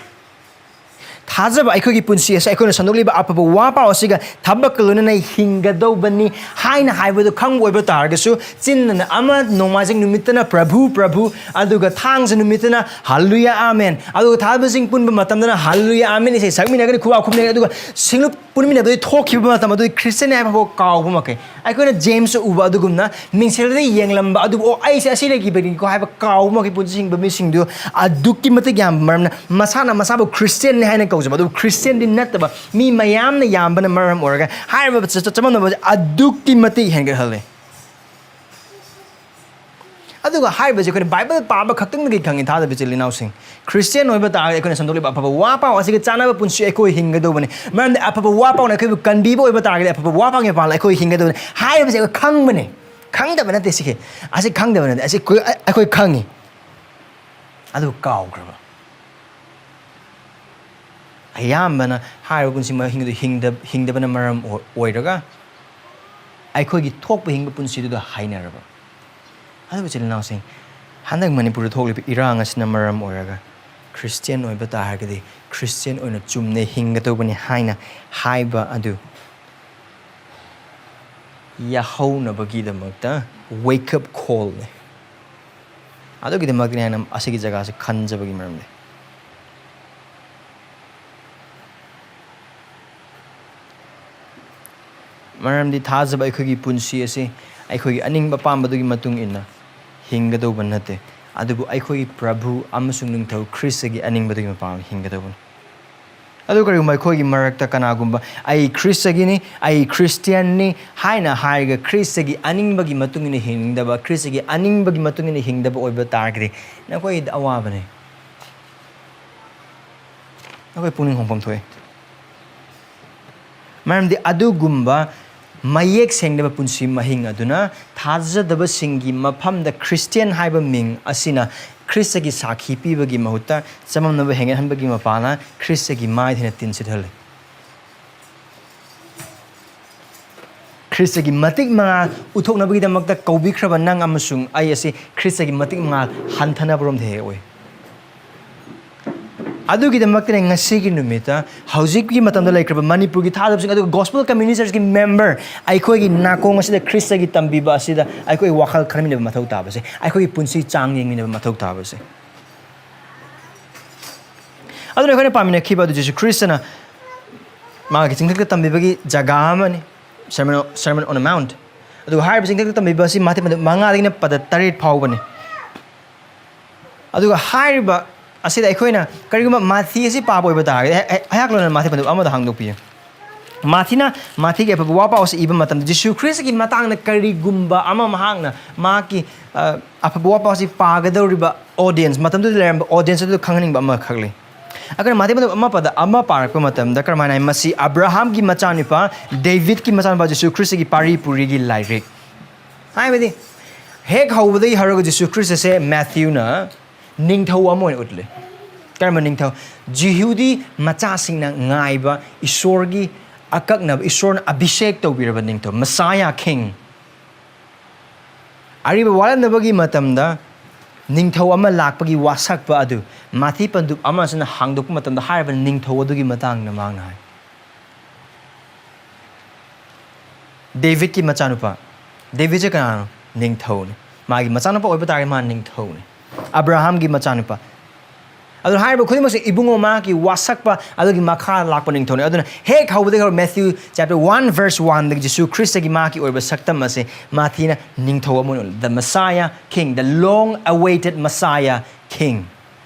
ꯊꯥꯖꯕ ꯑꯩꯈꯣꯏꯒꯤ ꯄꯨꯟꯁꯤ ꯑꯁꯤ ꯑꯩꯈꯣꯏꯅ ꯁꯟꯗꯣꯛꯂꯤꯕ ꯑꯐꯕ ꯋꯥ ꯄꯥꯎ ꯑꯁꯤꯒ ꯊꯕꯛꯀ ꯂꯣꯏꯅꯅ ꯍꯤꯡꯒꯗꯧꯕꯅꯤ ꯍꯥꯏꯅ ꯍꯥꯏꯕꯗꯨ ꯈꯪꯕ ꯑꯣꯏꯕ ꯇꯥꯔꯒꯁꯨ, ꯆꯤꯟꯅ ꯑꯃ ꯅꯣꯡꯃꯥꯏꯖꯤꯡ ꯅꯨꯃꯤꯠꯇꯅ "ꯄ꯭ꯔꯚꯨ, ꯄ꯭ꯔꯚꯨ", ꯑꯗꯨꯒ ꯊꯥꯡꯖ ꯅꯨꯃꯤꯠꯇꯅ "ꯍꯜꯂꯨꯌꯥ, ꯑꯥꯃꯦꯟ", ꯑꯗꯨꯒ ꯊꯥꯖꯕꯁꯤꯡ ꯄꯨꯟꯕ ꯃꯇꯝꯗꯅ "ꯍꯜꯂꯨꯌꯥ, ꯑꯥꯃꯦꯟ" ꯏꯁꯩ ꯁꯛꯃꯤꯟꯅꯒꯅꯤ, ꯈꯨꯕꯥꯛ ꯈꯨꯝꯅꯒꯅꯤ, ꯑꯗꯨꯒ ꯁꯤꯡꯂꯨꯞ ꯄꯨꯟꯃꯤꯟꯅꯕꯗꯒꯤ ꯊꯣꯛꯈꯤꯕ ꯃꯇꯝ ꯑꯗꯨꯒꯤ ꯈ꯭ꯔꯤꯁꯇꯤꯌꯟ ꯍꯥꯏꯕ ꯐꯥꯎ ꯀꯥꯎꯕ ꯃꯈꯩ꯫ ꯑꯩꯈꯣꯏꯅ ꯖꯦꯝꯁꯇ ꯎꯕ ꯑꯗꯨꯒꯨꯝꯅ ꯃꯤꯡꯁꯦꯜꯗ ꯌꯦꯡꯂꯝꯕ ꯑꯗꯨꯕꯨ, "ꯑꯣ, ꯑꯩꯁꯦ ꯑꯁꯤ ꯂꯩꯈꯤꯕꯅꯤꯀꯣ" ꯍꯥꯏꯕ ꯀꯥꯎꯕ ꯃꯈꯩ ꯄꯨꯟꯁꯤ ꯍꯤꯡꯕ ꯃꯤꯁꯤꯡꯗꯨ ꯑꯗꯨꯛꯀꯤ ꯃꯇꯤꯛ ꯌꯥꯝꯕ ꯃꯔꯝꯅ ꯃꯁꯥꯅ ꯃꯁꯥꯕꯨ ꯈ꯭ꯔꯤꯁꯇꯤꯌꯟꯅꯤ ꯍꯥꯏꯅ ꯀꯧꯖꯕ ꯑꯗꯨꯕꯨ ꯈ꯭ꯔꯤꯁꯇꯤꯌꯟꯗꯤ ꯅꯠꯇꯕ ꯃꯤ ꯃꯌꯥꯝꯅ ꯌꯥꯝꯕꯅ ꯃꯔꯝ ꯑꯣꯏꯔꯒ ꯍꯥꯏꯔꯤꯕ ꯆ-, ꯆ-, ꯆꯃꯝꯅꯕꯁꯦ ꯑꯗꯨꯛꯀꯤ ꯃꯇꯤꯛ ꯍꯦꯟꯒꯠꯍꯜꯂꯦ꯫ ꯑꯗꯨꯒ ꯍꯥꯏꯔꯤꯕꯁꯦ ꯑꯩꯈꯣꯏꯅ ꯕꯥꯏꯕꯜ ꯄꯥꯕ ꯈꯛꯇꯪꯗꯒꯤ ꯈꯪꯉꯤ, ꯊꯥꯖꯕ ꯏꯆꯤꯜ ꯏꯅꯥꯎꯁꯤꯡ꯫ ꯈ꯭ꯔꯤꯁꯇꯤꯌꯟ ꯑꯣꯏꯕ ꯇꯥꯔꯒꯗꯤ ꯑꯩꯈꯣꯏꯅ ꯁꯟꯗꯣꯛꯂꯤꯕ ꯑꯐꯕ ꯋꯥ ꯄꯥꯎ ꯑꯁꯤꯒ ꯆꯥꯟꯅꯕ ꯄꯨꯟꯁꯤ ꯑꯩꯈꯣꯏ ꯍꯤꯡꯒꯗꯧꯕꯅꯤ꯫ ꯃꯔꯝꯗꯤ ꯑꯐꯕ ꯋꯥ ꯄꯥꯎꯅ ꯑꯩꯈꯣꯏꯕꯨ ꯀꯟꯕꯤꯕ ꯑꯣꯏꯕ ꯇꯥꯔꯒꯗꯤ ꯑꯐꯕ ꯋꯥ ꯄꯥꯎꯒꯤ ꯃꯄꯥꯟꯗ ꯑꯩꯈꯣꯏ ꯍꯤꯡꯒꯗꯧꯕꯅꯤ ꯍꯥꯏꯕꯁꯦ ꯑꯩꯈꯣꯏ ꯈꯪꯕꯅꯦ꯫ ꯈꯪꯗꯕ ꯅꯠꯇꯦ ꯁꯤꯒꯤ꯫ ꯑꯁꯤ ꯈꯪꯗꯕ ꯅꯠꯇꯦ꯫ ꯑꯁꯤ ꯑꯩꯈꯣꯏ, ꯑꯩꯈꯣꯏ ꯈꯪꯉꯤ꯫ ꯑꯗꯨ ꯀꯥꯎꯈ꯭ꯔꯕ꯫ ꯑꯌꯥꯝꯕꯅ ꯍꯥꯏꯔꯤꯕ ꯄꯨꯟꯁꯤ ꯃꯍꯤꯡ ꯑꯗꯨ ꯍꯤꯡꯗ-, ꯍꯤꯡꯗꯕꯅ ꯃꯔꯝ ꯑꯣꯏ-, ꯑꯣꯏꯔꯒ ꯑꯩꯈꯣꯏꯒꯤ ꯊꯣꯛꯄ ꯍꯤꯡꯕ ꯄꯨꯟꯁꯤꯗꯨꯗ ꯍꯥꯏꯅꯔꯕ꯫ ꯑꯗꯨꯕꯨ ꯏꯆꯤꯜ ꯏꯅꯥꯎꯁꯤꯡ, ꯍꯟꯗꯛ ꯃꯅꯤꯄꯨꯔꯗ ꯊꯣꯛꯂꯤꯕ ꯏꯔꯥꯡ ꯑꯁꯤꯅ ꯃꯔꯝ ꯑꯣꯏꯔꯒ ꯈ꯭ꯔꯤꯁꯇꯤꯌꯥꯟ ꯑꯣꯏꯕ ꯇꯥꯔꯒꯗꯤ ꯈ꯭ꯔꯤꯁꯇꯤꯌꯥꯟ ꯑꯣꯏꯅ ꯆꯨꯝꯅ ꯍꯤꯡꯒꯗꯧꯕꯅꯤ ꯍꯥꯏꯅ ꯍꯥꯏꯕ ꯑꯗꯨ ꯌꯥꯍꯧꯅꯕꯒꯤꯗꯃꯛꯇ wake up callꯅꯦ꯫ ꯑꯗꯨꯒꯤꯗꯃꯛꯇꯅꯤ ꯍꯥꯏꯅ ꯑꯁꯤꯒꯤ ꯖꯒꯥꯁꯦ ꯈꯟꯖꯕꯒꯤ ꯃꯔꯝꯗꯤ꯫ ꯃꯔꯝꯗꯤ ꯊꯥꯖꯕ ꯑꯩꯈꯣꯏꯒꯤ ꯄꯨꯟꯁꯤ ꯑꯁꯤ ꯑꯩꯈꯣꯏꯒꯤ ꯑꯅꯤꯡꯕ ꯑꯄꯥꯝꯕꯗꯨꯒꯤ ꯃꯇꯨꯡ ꯏꯟꯅ ꯍꯤꯡꯒꯗꯧꯕ ꯅꯠꯇꯦ, ꯑꯗꯨꯕꯨ ꯑꯩꯈꯣꯏꯒꯤ ꯄ꯭ꯔꯚꯨ ꯑꯃꯁꯨꯡ ꯅꯤꯡꯊꯧ ꯈ꯭ꯔꯤꯁꯇꯒꯤ ꯑꯅꯤꯡꯕꯗꯨꯒꯤ ꯃꯄꯥꯟ ꯍꯤꯡꯒꯗꯧꯕꯅꯤ꯫ ꯑꯗꯨ ꯀꯔꯤꯒꯨꯝꯕ ꯑꯩꯈꯣꯏꯒꯤ ꯃꯔꯛꯇ ꯀꯅꯥꯒꯨꯝꯕ "ꯑꯩ ꯈ꯭ꯔꯤꯁꯇꯒꯤꯅꯤ, ꯑꯩ ꯈ꯭ꯔꯤꯁꯇꯤꯌꯥꯟꯅꯤ" ꯍꯥꯏꯅ ꯍꯥꯏꯔꯒ ꯈ꯭ꯔꯤꯁꯇꯒꯤ ꯑꯅꯤꯡꯕꯒꯤ ꯃꯇꯨꯡ ꯏꯟꯅ ꯍꯤꯡꯗꯕ, ꯈ꯭ꯔꯤꯁꯇꯒꯤ ꯑꯅꯤꯡꯕꯒꯤ ꯃꯇꯨꯡ ꯏꯟꯅ ꯍꯤꯡꯗꯕ ꯑꯣꯏꯕ ꯇꯥꯔꯒꯗꯤ ꯅꯈꯣꯏꯗ ꯑꯋꯥꯕꯅꯤ꯫ ꯅꯈꯣꯏ ꯄꯨꯛꯅꯤꯡ ꯍꯣꯡꯐꯝ ꯊꯣꯛꯏ꯫ ꯃꯔꯝꯗꯤ ꯑꯗꯨꯒꯨꯝꯕ ꯃꯌꯦꯛ ꯁꯦꯡꯗꯕ ꯄꯨꯟꯁꯤ ꯃꯍꯤꯡ ꯑꯗꯨꯅ ꯊꯥꯖꯗꯕꯁꯤꯡꯒꯤ ꯃꯐꯝꯗ ꯈ꯭ꯔꯤꯁꯇꯤꯌꯥꯟ ꯍꯥꯏꯕ ꯃꯤꯡ ꯑꯁꯤꯅ ꯈ꯭ꯔꯤꯁꯇꯒꯤ ꯁꯥꯈꯤ ꯄꯤꯕꯒꯤ ꯃꯍꯨꯠꯇ ꯆꯃꯝꯅꯕ ꯍꯦꯟꯒꯠꯍꯟꯕꯒꯤ ꯃꯄꯥꯅ ꯈ꯭ꯔꯤꯁꯇꯒꯤ ꯃꯥꯏꯊꯤꯅ ꯇꯤꯟꯁꯤꯠꯍꯜꯂꯤ꯫ ꯈ꯭ꯔꯤꯁꯇꯒꯤ ꯃꯇꯤꯛ ꯃꯉꯥꯜ ꯎꯠꯊꯣꯛꯅꯕꯒꯤꯗꯃꯛꯇ ꯀꯧꯕꯤꯈ꯭ꯔꯕ ꯅꯪ ꯑꯃꯁꯨꯡ ꯑꯩ ꯑꯁꯤ ꯈ꯭ꯔꯤꯁꯇꯒꯤ ꯃꯇꯤꯛ ꯃꯉꯥꯜ ꯍꯟꯊꯅꯕꯔꯣꯝꯗ ꯍꯦꯛ ꯑꯣꯏ꯫ ꯑꯗꯨꯒꯤꯗꯃꯛꯇꯅꯦ ꯉꯁꯤꯒꯤ ꯅꯨꯃꯤꯠꯇ ꯍꯧꯖꯤꯛꯀꯤ ꯃꯇꯝꯗ ꯂꯩꯈ꯭ꯔꯕ ꯃꯅꯤꯄꯨꯔꯒꯤ ꯊꯥꯖꯕꯁꯤꯡ, ꯑꯗꯨꯒ Gospel Community Churchꯀꯤ member, ꯑꯩꯈꯣꯏꯒꯤ ꯅꯥꯀꯣꯡ ꯑꯁꯤꯗ ꯈ꯭ꯔꯤꯁꯇꯒꯤ ꯇꯝꯕꯤꯕ ꯑꯁꯤꯗ ꯑꯩꯈꯣꯏ ꯋꯥꯈꯜ ꯈꯟꯃꯤꯟꯅꯕ ꯃꯊꯧ ꯇꯥꯕꯁꯦ, ꯑꯩꯈꯣꯏꯒꯤ ꯄꯨꯟꯁꯤ ꯆꯥꯡ ꯌꯦꯡꯃꯤꯟꯅꯕ ꯃꯊꯧ ꯇꯥꯕꯁꯦ꯫ ꯑꯗꯨꯅ ꯑꯩꯈꯣꯏꯅ ꯄꯥꯃꯤꯟꯅꯈꯤꯕ ꯑꯗꯨ ꯖꯤꯁꯨ ꯈ꯭ꯔꯤꯁꯇꯅ ꯃꯥꯒꯤ ꯆꯤꯡꯊꯛꯇ ꯇꯝꯕꯤꯕꯒꯤ ꯖꯒꯥ ꯑꯃꯅꯤ, Sermon, Sermon on the Mount꯫ ꯑꯗꯨꯒ ꯍꯥꯏꯔꯤꯕ ꯆꯤꯡꯊꯛꯇ ꯇꯝꯕꯤꯕ ꯑꯁꯤ ꯃꯥꯊꯤ ꯃꯉꯥꯗꯒꯤꯅ ꯄꯗ ꯇꯔꯦꯠ ꯐꯥꯎꯕꯅꯤ꯫ ꯑꯗꯨꯒ ꯍꯥꯏꯔꯤꯕ ꯑꯁꯤꯗ ꯑꯩꯈꯣꯏꯅ ꯀꯔꯤꯒꯨꯝꯕ ꯃꯥꯊꯤ ꯑꯁꯤ ꯄꯥꯕ ꯑꯣꯏꯕ ꯇꯥꯔꯒꯗꯤ, ꯑꯩ-, ꯑꯩ-, ꯑꯩꯍꯥꯛ ꯂꯣꯏꯅ ꯃꯥꯊꯤ ꯄꯟꯗꯨꯞ ꯑꯃꯗ ꯍꯥꯡꯗꯣꯛꯄꯤꯌꯨ꯫ ꯃꯥꯊꯤꯅ ꯃꯥꯊꯤꯒꯤ ꯑꯐꯕ ꯋꯥ ꯄꯥꯎ ꯑꯁꯤ ꯏꯕ ꯃꯇꯝꯗ ꯖꯤꯁꯨ ꯈ꯭ꯔꯤꯁꯇꯒꯤ ꯃꯇꯥꯡꯗ ꯀꯔꯤꯒꯨꯝꯕ ꯑꯃ ꯃꯍꯥꯛꯅ ꯃꯍꯥꯛꯀꯤ, ꯑ, ꯑꯐꯕ ꯋꯥ ꯄꯥꯎ ꯑꯁꯤ ꯄꯥꯒꯗꯧꯔꯤꯕ audience, ꯃꯇꯝꯗꯨꯗ ꯂꯩꯔꯝꯕ audience ꯑꯗꯨꯗ ꯈꯪꯍꯟꯅꯤꯡꯕ ꯑꯃꯈꯛ ꯂꯩ꯫ ꯑꯩꯈꯣꯏꯅ ꯃꯥꯊꯤ ꯄꯟꯗꯨꯞ ꯑꯃ ꯄꯗ ꯑꯃ ꯄꯥꯔꯛꯄ ꯃꯇꯝꯗ ꯀꯔꯝꯍꯥꯏꯅ ꯍꯥꯏ? "ꯃꯁꯤ ꯑꯕ꯭ꯔꯥꯍꯥꯝꯒꯤ ꯃꯆꯥꯅꯨꯄꯥ, ꯗꯦꯕꯤꯠꯀꯤ ꯃꯆꯥꯅꯨꯄꯥ ꯖꯤꯁꯨ ꯈ꯭ꯔꯤꯁꯇꯒꯤ ꯄꯥꯔꯤ ꯄꯨꯔꯤꯒꯤ ꯂꯥꯏꯔꯤꯛ"꯫ ꯍꯥꯏꯕꯗꯤ ꯍꯦꯛ ꯍꯧꯕꯗꯒꯤ ꯍꯧꯔꯒ ꯖꯤꯁꯨ ꯈ꯭ꯔꯤꯁꯇꯁꯦ ꯃꯦꯊ꯭ꯌꯨꯅ ꯅꯤꯡꯊꯧ ꯑꯃ ꯑꯣꯏꯅ ꯎꯠꯂꯤ꯫ ꯀꯔꯝꯕ ꯅꯤꯡꯊꯧ? ꯖꯤꯍꯨꯗꯤ ꯃꯆꯥꯁꯤꯡꯅ ꯉꯥꯏꯕ ꯏꯁꯣꯔꯒꯤ ꯑꯀꯛꯅꯕ, ꯏꯁꯣꯔꯅ ꯑꯚꯤꯁꯦꯛ ꯇꯧꯕꯤꯔꯕ ꯅꯤꯡꯊꯧ, Messiah King꯫ ꯑꯔꯤꯕ ꯋꯥꯠꯂꯝꯗꯕꯒꯤ ꯃꯇꯝꯗ ꯅꯤꯡꯊꯧ ꯑꯃ ꯂꯥꯛꯄꯒꯤ ꯋꯥꯁꯛꯄ ꯑꯗꯨ ꯃꯥꯊꯤ ꯄꯟꯗꯨꯞ ꯑꯃꯁꯤꯅ ꯍꯥꯡꯗꯣꯛꯄ ꯃꯇꯝꯗ ꯍꯥꯏꯔꯤꯕ ꯅꯤꯡꯊꯧ ꯑꯗꯨꯒꯤ ꯃꯇꯥꯡꯗ ꯃꯍꯥꯛꯅ ꯍꯥꯏ꯫ ꯗꯦꯕꯤꯠꯀꯤ ꯃꯆꯥꯅꯨꯄꯥ꯫ ꯗꯦꯕꯤꯠꯁꯦ ꯀꯅꯥꯅꯣ? ꯅꯤꯡꯊꯧꯅꯤ꯫ ꯃꯥꯒꯤ ꯃꯆꯥꯅꯨꯄꯥ ꯑꯣꯏꯕ ꯇꯥꯔꯒꯗꯤ ꯃꯥ ꯅꯤꯡꯊꯧꯅꯤ꯫ ꯑꯕ꯭ꯔꯥꯍꯥꯝꯒꯤ ꯃꯆꯥꯅꯨꯄꯥ꯫ ꯑꯗꯨꯅ ꯍꯥꯏꯔꯤꯕ ꯈꯨꯗꯤꯡꯃꯛꯁꯦ ꯏꯕꯨꯡꯉꯣ ꯃꯍꯥꯛꯀꯤ ꯋꯥꯁꯛꯄ ꯑꯗꯨꯒꯤ ꯃꯈꯥ ꯂꯥꯛꯄ ꯅꯤꯡꯊꯧꯅꯤ꯫ ꯑꯗꯨꯅ ꯍꯦꯛ ꯍꯧꯕꯗꯒꯤ ꯍꯧꯔ Matthew chapter one verse one ꯗꯒꯤ ꯖꯤꯁꯨ ꯈ꯭ꯔꯤꯁꯇꯒꯤ ꯃꯍꯥꯛꯀꯤ ꯑꯣꯏꯕ ꯁꯛꯇꯝ ꯑꯁꯦ ꯃꯥꯊꯤꯅ ꯅꯤꯡꯊꯧ ꯑꯃ ꯑꯣꯏꯅ, the Messiah King, the long awaited Messiah King꯫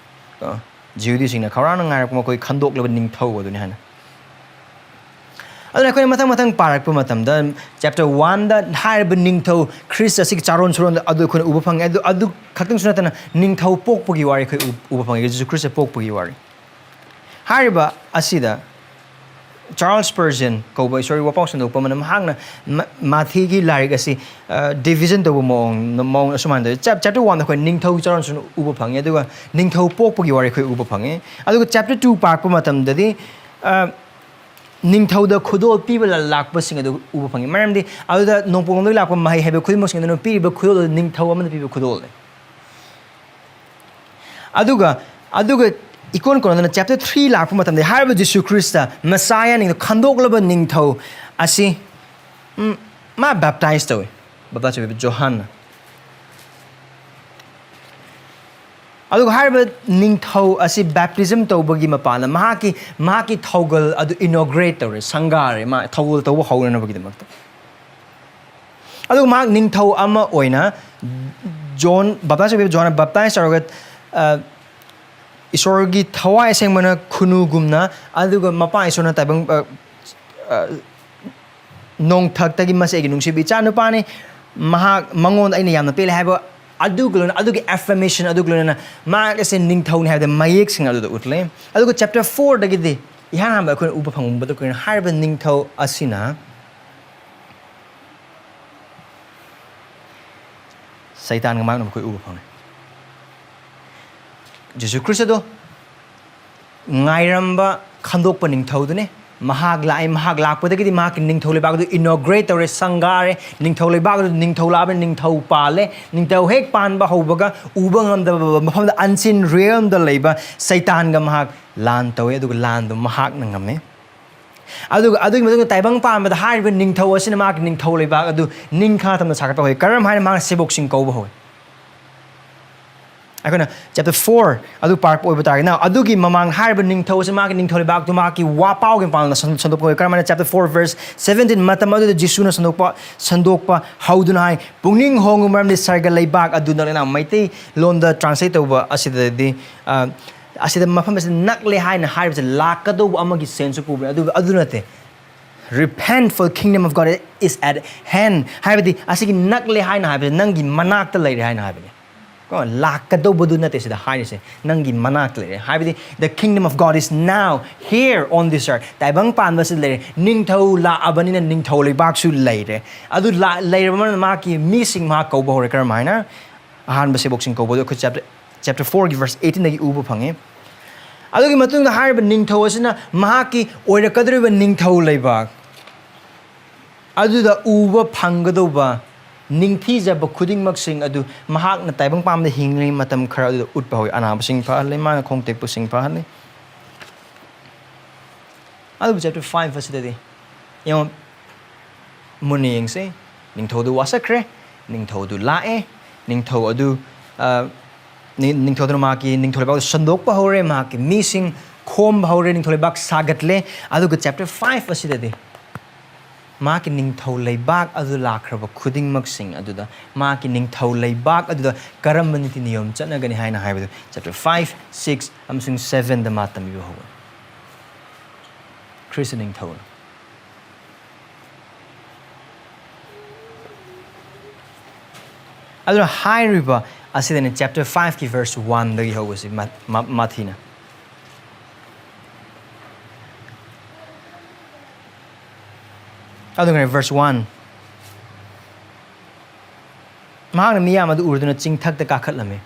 ꯀꯣ? ꯖꯤꯍꯨꯗꯤꯁꯤꯡꯅ ꯈꯧꯔꯥꯡꯅ ꯉꯥꯏꯔꯛꯄ ꯃꯈꯣꯏ ꯈꯟꯗꯣꯛꯂꯕ ꯅꯤꯡꯊꯧ ꯑꯗꯨꯅꯤ ꯍꯥꯏꯅ꯫ ꯑꯗꯨꯅ ꯑꯩꯈꯣꯏꯅ ꯃꯊꯪ ꯃꯊꯪ ꯄꯥꯔꯛꯄ ꯃꯇꯝꯗ chapter one ꯗ ꯍꯥꯏꯔꯤꯕ ꯅꯤꯡꯊꯧ ꯈ꯭ꯔꯤꯁ ꯑꯁꯤꯒꯤ ꯆꯥꯔꯣꯟ ꯁꯨꯔꯣꯟꯗ ꯑꯗꯨ ꯑꯩꯈꯣꯏꯅ ꯎꯕ ꯐꯪꯉꯦ꯫ ꯑꯗꯨ, ꯑꯗꯨ ꯈꯛꯇꯪꯁꯨ ꯅꯠꯇꯅ ꯅꯤꯡꯊꯧ ꯄꯣꯛꯄꯒꯤ ꯋꯥꯔꯤ ꯑꯩꯈꯣꯏ ꯎ-, ꯎꯕ ꯐꯪꯉꯦ, ꯖꯤꯁꯨ ꯈ꯭ꯔꯤꯁꯇ ꯄꯣꯛꯄꯒꯤ ꯋꯥꯔꯤ꯫ ꯍꯥꯏꯔꯤꯕ ꯑꯁꯤꯗ Charles Spurgeon ꯀꯧꯕ ꯏꯁꯣꯔꯒꯤ ꯋꯥꯄꯥꯎ ꯁꯟꯗꯣꯛꯄ ꯑꯃꯅ ꯃꯍꯥꯛꯅ ꯃ-, ꯃꯥꯊꯤꯒꯤ ꯂꯥꯏꯔꯤꯛ ꯑꯁꯤ, ꯑ, division ꯇꯧꯕ ꯃꯑꯣꯡ, ꯃꯑꯣꯡ ꯑꯁꯨꯃꯥꯏꯅ ꯇꯧꯋꯤ꯫ Chap-, chapter one ꯗ ꯑꯩꯈꯣꯏ ꯅꯤꯡꯊꯧ ꯆꯥꯔꯣꯟ ꯁꯨꯔꯣꯟ ꯎꯕ ꯐꯪꯉꯦ, ꯑꯗꯨꯒ ꯅꯤꯡꯊꯧ ꯄꯣꯛꯄꯒꯤ ꯋꯥꯔꯤ ꯑꯩꯈꯣꯏ ꯎꯕ ꯐꯪꯉꯦ꯫ ꯑꯗꯨꯒ chapter two ꯄꯥꯔꯛꯄ ꯃꯇꯝꯗꯗꯤ, ꯑ, ꯅꯤꯡꯊꯧꯗ ꯈꯨꯗꯣꯜ ꯄꯤꯕ ꯂ-, ꯂꯥꯛꯄꯁꯤꯡ ꯑꯗꯨ ꯎꯕ ꯐꯪꯉꯤ꯫ ꯃꯔꯝꯗꯤ ꯑꯗꯨꯗ ꯅꯣꯡꯄꯣꯛꯂꯣꯝꯗꯒꯤ ꯂꯥꯛꯄ ꯃꯍꯩ ꯍꯩꯕ ꯈꯨꯗꯤꯡꯃꯛꯁꯤꯡ ꯑꯗꯨꯅ ꯄꯤꯔꯤꯕ ꯈꯨꯗꯣꯜ ꯑꯗꯨ ꯅꯤꯡꯊꯧ ꯑꯃꯅ ꯄꯤꯕ ꯈꯨꯗꯣꯜꯅꯤ꯫ ꯑꯗꯨꯒ, ꯑꯗꯨꯒ ꯏꯀꯣꯟ ꯀꯣꯟꯅꯗꯅ chapter three ꯂꯥꯛꯄ ꯃꯇꯝꯗ ꯍꯥꯏꯔꯤꯕ ꯖꯤꯁꯨ ꯈ꯭ꯔꯤꯁꯇ, Messiah ꯅꯤꯡꯊꯧ, ꯈꯟꯗꯣꯛꯂꯕ ꯅꯤꯡꯊꯧ ꯑꯁꯤ, ꯎꯝ, ꯃꯥ baptize ꯇꯧꯏ, baptize ꯇꯧꯕꯤꯕ ꯖꯣꯍꯥꯟꯅ꯫ ꯑꯗꯨꯒ ꯍꯥꯏꯔꯤꯕ ꯅꯤꯡꯊꯧ ꯑꯁꯤ baptism ꯇꯧꯕꯒꯤ ꯃꯄꯥꯟꯗ ꯃꯍꯥꯛꯀꯤ, ꯃꯍꯥꯛꯀꯤ ꯊꯧꯒꯜ ꯑꯗꯨ inaugurate ꯇꯧꯔꯦ, ꯁꯪꯒꯥꯔꯦ, ꯃꯥ ꯊꯧꯒꯜ ꯇꯧꯕ ꯍꯧꯅꯅꯕꯒꯤꯗꯃꯛꯇ꯫ ꯑꯗꯨꯒ ꯃꯍꯥꯛ ꯅꯤꯡꯊꯧ ꯑꯃ ꯑꯣꯏꯅ ꯖꯣꯟ, baptize ꯇꯧꯕꯤꯕ ꯖꯣꯟꯅ baptize ꯇꯧꯔꯒ, ꯑ, ꯏꯁꯣꯔꯒꯤ ꯊꯋꯥꯏ ꯑꯁꯦꯡꯕꯅ ꯈꯨꯅꯨꯒꯨꯝꯅ, ꯑꯗꯨꯒ ꯃꯄꯥ ꯏꯁꯣꯔꯅ ꯇꯥꯏꯕꯪ, ꯑ, ꯑ, ꯅꯣꯡꯊꯛꯇꯒꯤ, "ꯃꯁꯤ ꯑꯩꯒꯤ ꯅꯨꯡꯁꯤꯕ ꯏꯆꯥ ꯅꯨꯄꯥꯅꯤ, ꯃꯍꯥꯛ, ꯃꯉꯣꯟꯗ ꯑꯩꯅ ꯌꯥꯝꯅ ꯄꯦꯜꯂꯦ" ꯍꯥꯏꯕ ꯑꯗꯨꯒ ꯂꯣꯏꯅ, ꯑꯗꯨꯒꯤ affirmation ꯑꯗꯨꯒ ꯂꯣꯏꯅꯅ ꯃꯍꯥꯛ ꯑꯁꯦ ꯅꯤꯡꯊꯧꯅꯤ ꯍꯥꯏꯕꯗ ꯃꯌꯦꯛꯁꯤꯡ ꯑꯗꯨꯗ ꯎꯠꯂꯦ꯫ ꯑꯗꯨꯒ chapter four ꯗꯒꯤꯗꯤ ꯏꯍꯥꯟ ꯍꯥꯟꯕ ꯑꯩꯈꯣꯏꯅ ꯎꯕ ꯐꯪꯕꯗ ꯑꯩꯈꯣꯏꯅ ꯍꯥꯏꯔꯤꯕ ꯅꯤꯡꯊꯧ ꯑꯁꯤꯅ ꯁꯩꯇꯥꯟꯒ ꯃꯥꯌꯣꯛꯅꯕ ꯑꯩꯈꯣꯏ ꯎꯕ ꯐꯪꯉꯦ꯫ ꯖꯤꯁꯨ ꯈ꯭ꯔꯤꯁꯇꯗꯣ ꯉꯥꯏꯔꯝꯕ ꯈꯟꯗꯣꯛꯄ ꯅꯤꯡꯊꯧꯗꯨꯅꯦ꯫ ꯃꯍꯥꯛ ꯂꯥꯛꯑꯦ, ꯃꯍꯥꯛ ꯂꯥꯛꯄꯗꯒꯤꯗꯤ ꯃꯍꯥꯛꯀꯤ ꯅꯤꯡꯊꯧ ꯂꯩꯕꯥꯛ ꯑꯗꯨ inaugurate ꯇꯧꯔꯦ, ꯁꯪꯒꯥꯔꯦ꯫ ꯅꯤꯡꯊꯧ ꯂꯩꯕꯥꯛ ꯑꯗꯨ ꯅꯤꯡꯊꯧ ꯂꯥꯛꯑꯕꯅꯤ, ꯅꯤꯡꯊꯧ ꯄꯥꯜꯂꯦ꯫ ꯅꯤꯡꯊꯧ ꯍꯦꯛ ꯄꯥꯟꯕ ꯍꯧꯕꯒ ꯎꯕ ꯉꯝꯗꯕ ꯃꯐꯝꯗ unseen realmꯗ ꯂꯩꯕ ꯁꯩꯇꯥꯟꯒ ꯃꯍꯥꯛ ꯂꯥꯟ ꯇꯧꯋꯦ, ꯑꯗꯨꯒ ꯂꯥꯟꯗꯨ ꯃꯍꯥꯛꯅ ꯉꯝꯃꯦ꯫ ꯑꯗꯨꯒ ꯑꯗꯨꯒꯤ ꯃꯇꯨꯡꯗ ꯇꯥꯏꯕꯪ ꯄꯥꯟꯕꯗ ꯍꯥꯏꯔꯤꯕ ꯅꯤꯡꯊꯧ ꯑꯁꯤꯅ ꯃꯍꯥꯛꯀꯤ ꯅꯤꯡꯊꯧ ꯂꯩꯕꯥꯛ ꯑꯗꯨ ꯅꯤꯡꯈꯥ ꯇꯝꯅ ꯁꯥꯒꯠꯄ ꯍꯧꯏ꯫ ꯀꯔꯝ ꯍꯥꯏꯅ ꯃꯍꯥꯛꯅ ꯁꯦꯕꯣꯛꯁꯤꯡ ꯀꯧꯕ ꯍꯧꯏ? ꯑꯩꯈꯣꯏꯅ chapter four ꯑꯗꯨ ꯄꯥꯔꯛꯄ ꯑꯣꯏꯕ ꯇꯥꯔꯒꯅ, ꯑꯗꯨꯒꯤ ꯃꯃꯥꯡ ꯍꯥꯏꯔꯤꯕ ꯅꯤꯡꯊꯧ ꯑꯁꯤ ꯃꯍꯥꯛꯀꯤ ꯅꯤꯡꯊꯧ ꯂꯩꯕꯥꯛꯇꯨ ꯃꯍꯥꯛꯀꯤ ꯋꯥ ꯄꯥꯎꯒꯤ ꯃꯄꯥꯟꯗ ꯁꯟ-, ꯁꯟꯗꯣꯛꯄ ꯍꯧꯏ꯫ ꯀꯔꯝ ꯍꯥꯏꯅ? Chapter four verse seventeen, ꯃꯇꯝ ꯑꯗꯨꯗ ꯖꯤꯁꯨꯅ ꯁꯟꯗꯣꯛꯄ, ꯁꯟꯗꯣꯛꯄ ꯍꯧꯗꯨꯅ ꯍꯥꯏ, "ꯄꯨꯛꯅꯤꯡ ꯍꯣꯡꯉꯨ, ꯃꯔꯝꯗꯤ ꯁꯔꯒ ꯂꯩꯕꯥꯛ ꯑꯗꯨ ꯅꯛꯂꯦꯅ"꯫ ꯃꯩꯇꯩꯂꯣꯟꯗ translate ꯇꯧꯕ ꯑꯁꯤꯗꯗꯤ, ꯑ, ꯑꯁꯤꯗ ꯃꯐꯝ ꯑꯁꯤꯗ "ꯅꯛꯂꯦ" ꯍꯥꯏꯅ ꯍꯥꯏꯔꯤꯕꯁꯦ ꯂꯥꯛꯀꯗꯧꯕ ꯑꯃꯒꯤ sense ꯁꯨ ꯄꯨꯕꯅꯤ, ꯑꯗꯨꯒ ꯑꯗꯨ ꯅꯠꯇꯦ꯫ "Repent, for kingdom of God is at hand", ꯍꯥꯏꯕꯗꯤ ꯑꯁꯤꯒꯤ "ꯅꯛꯂꯦ" ꯍꯥꯏꯅ ꯍꯥꯏꯕꯁꯦ ꯅꯪꯒꯤ ꯃꯅꯥꯛꯇ ꯂꯩꯔꯦ ꯍꯥꯏꯅ ꯍꯥꯏꯕꯅꯤ꯫ ꯀꯣ, ꯂꯥꯛꯀꯗꯧꯕꯗꯨ ꯅꯠꯇꯦ ꯁꯤꯗ ꯍꯥꯏꯔꯤꯁꯦ, ꯅꯪꯒꯤ ꯃꯅꯥꯛꯇ ꯂꯩꯔꯦ꯫ ꯍꯥꯏꯕꯗꯤ "The kingdom of God is now here on this earth", ꯇꯥꯏꯕꯪ ꯄꯥꯟꯕꯁꯤꯗ ꯂꯩꯔꯦ꯫ ꯅꯤꯡꯊꯧ ꯂꯥꯛꯑꯕꯅꯤꯅ ꯅꯤꯡꯊꯧ ꯂꯩꯕꯥꯛꯁꯨ ꯂꯩꯔꯦ꯫ ꯑꯗꯨ ꯂꯥ-, ꯂꯩꯔꯕ ꯃꯔꯝꯅ ꯃꯍꯥꯛꯀꯤ ꯃꯤꯁꯤꯡ ꯃꯍꯥꯛ ꯀꯧꯕ ꯍꯧꯔꯦ꯫ ꯀꯔꯝ ꯍꯥꯏꯅ? ꯑꯍꯥꯟꯕ ꯁꯦꯕꯣꯛꯁꯤꯡ ꯀꯧꯕꯗꯨ ꯑꯩꯈꯣꯏ chapter, chapter fourꯒꯤ verse eighteenꯗꯒꯤ ꯎꯕ ꯐꯪꯉꯤ꯫ ꯑꯗꯨꯒꯤ ꯃꯇꯨꯡꯗ ꯍꯥꯏꯔꯤꯕ ꯅꯤꯡꯊꯧ ꯑꯁꯤꯅ ꯃꯍꯥꯛꯀꯤ ꯑꯣꯏꯔꯛꯀꯗꯧꯔꯤꯕ ꯅꯤꯡꯊꯧ ꯂꯩꯕꯥꯛ ꯑꯗꯨꯗ ꯎꯕ ꯐꯪꯒꯗꯧꯕ ꯅꯤꯡꯊꯤꯖꯕ ꯈꯨꯗꯤꯡꯃꯛꯁꯤꯡ ꯑꯗꯨ ꯃꯍꯥꯛꯅ ꯇꯥꯏꯕꯪ ꯄꯥꯟꯕꯗ ꯍꯤꯡꯂꯤꯉꯩ ꯃꯇꯝ ꯈꯔ ꯑꯗꯨꯗ ꯎꯠꯄ ꯍꯧꯏ꯫ ꯑꯅꯥꯕꯁꯤꯡ ꯐꯍꯜꯂꯤ, ꯃꯥꯅ ꯈꯣꯡ ꯇꯦꯛꯄꯁꯤꯡ ꯐꯍꯜꯂꯤ꯫ ꯑꯗꯨꯕꯨ chapter five ꯑꯁꯤꯗꯗꯤ ꯌꯦꯡꯉꯣ, ꯃꯨꯟꯅ ꯌꯦꯡꯁꯤ꯫ ꯅꯤꯡꯊꯧꯗꯨ ꯋꯥꯁꯛꯈ꯭ꯔꯦ, ꯅꯤꯡꯊꯧꯗꯨ ꯂꯥꯛꯑꯦ, ꯅꯤꯡꯊꯧ ꯑꯗꯨ, ꯑ, ꯅꯤ-, ꯅꯤꯡꯊꯧꯗꯨꯅ ꯃꯍꯥꯛꯀꯤ ꯅꯤꯡꯊꯧ ꯂꯩꯕꯥꯛꯇ ꯁꯟꯗꯣꯛꯄ ꯍꯧꯔꯦ, ꯃꯍꯥꯛꯀꯤ ꯃꯤꯁꯤꯡ ꯈꯣꯝꯕ ꯍꯧꯔꯦ, ꯅꯤꯡꯊꯧ ꯂꯩꯕꯥꯛ ꯁꯥꯒꯠꯂꯦ꯫ ꯑꯗꯨꯒ chapter five ꯑꯁꯤꯗꯗꯤ ꯃꯍꯥꯛꯀꯤ ꯅꯤꯡꯊꯧ ꯂꯩꯕꯥꯛ ꯑꯗꯨ ꯂꯥꯛꯈ꯭ꯔꯕ ꯈꯨꯗꯤꯡꯃꯛꯁꯤꯡ ꯑꯗꯨꯗ, ꯃꯍꯥꯛꯀꯤ ꯅꯤꯡꯊꯧ ꯂꯩꯕꯥꯛ ꯑꯗꯨꯗ ꯀꯔꯝꯕ ꯅꯤꯇꯤ ꯅꯤꯌꯣꯝ ꯆꯠꯅꯒꯅꯤ ꯍꯥꯏꯅ ꯍꯥꯏꯕꯗꯨ chapter five, six ꯑꯃꯁꯨꯡ sevenꯗ ꯃꯥ ꯇꯝꯕꯤꯕ ꯍꯧꯒꯅꯤ꯫ ꯈ꯭ꯔꯤꯁꯇ ꯅꯤꯡꯊꯧꯅ꯫ ꯑꯗꯨꯅ ꯍꯥꯏꯔꯤꯕ ꯑꯁꯤꯗꯅꯤ chapter fiveꯀꯤ verse oneꯗꯒꯤ ꯍꯧꯕꯁꯤ ꯃꯥ-, ꯃꯥ-, ꯃꯥꯊꯤꯅ꯫ ꯑꯗꯨꯒ verse one, ꯃꯍꯥꯛꯅ ꯃꯤꯌꯥꯝ ꯑꯗꯨ ꯎꯔꯗꯨꯅ ꯆꯤꯡꯊꯛꯇ ꯀꯥꯈꯠꯂꯝꯃꯤ꯫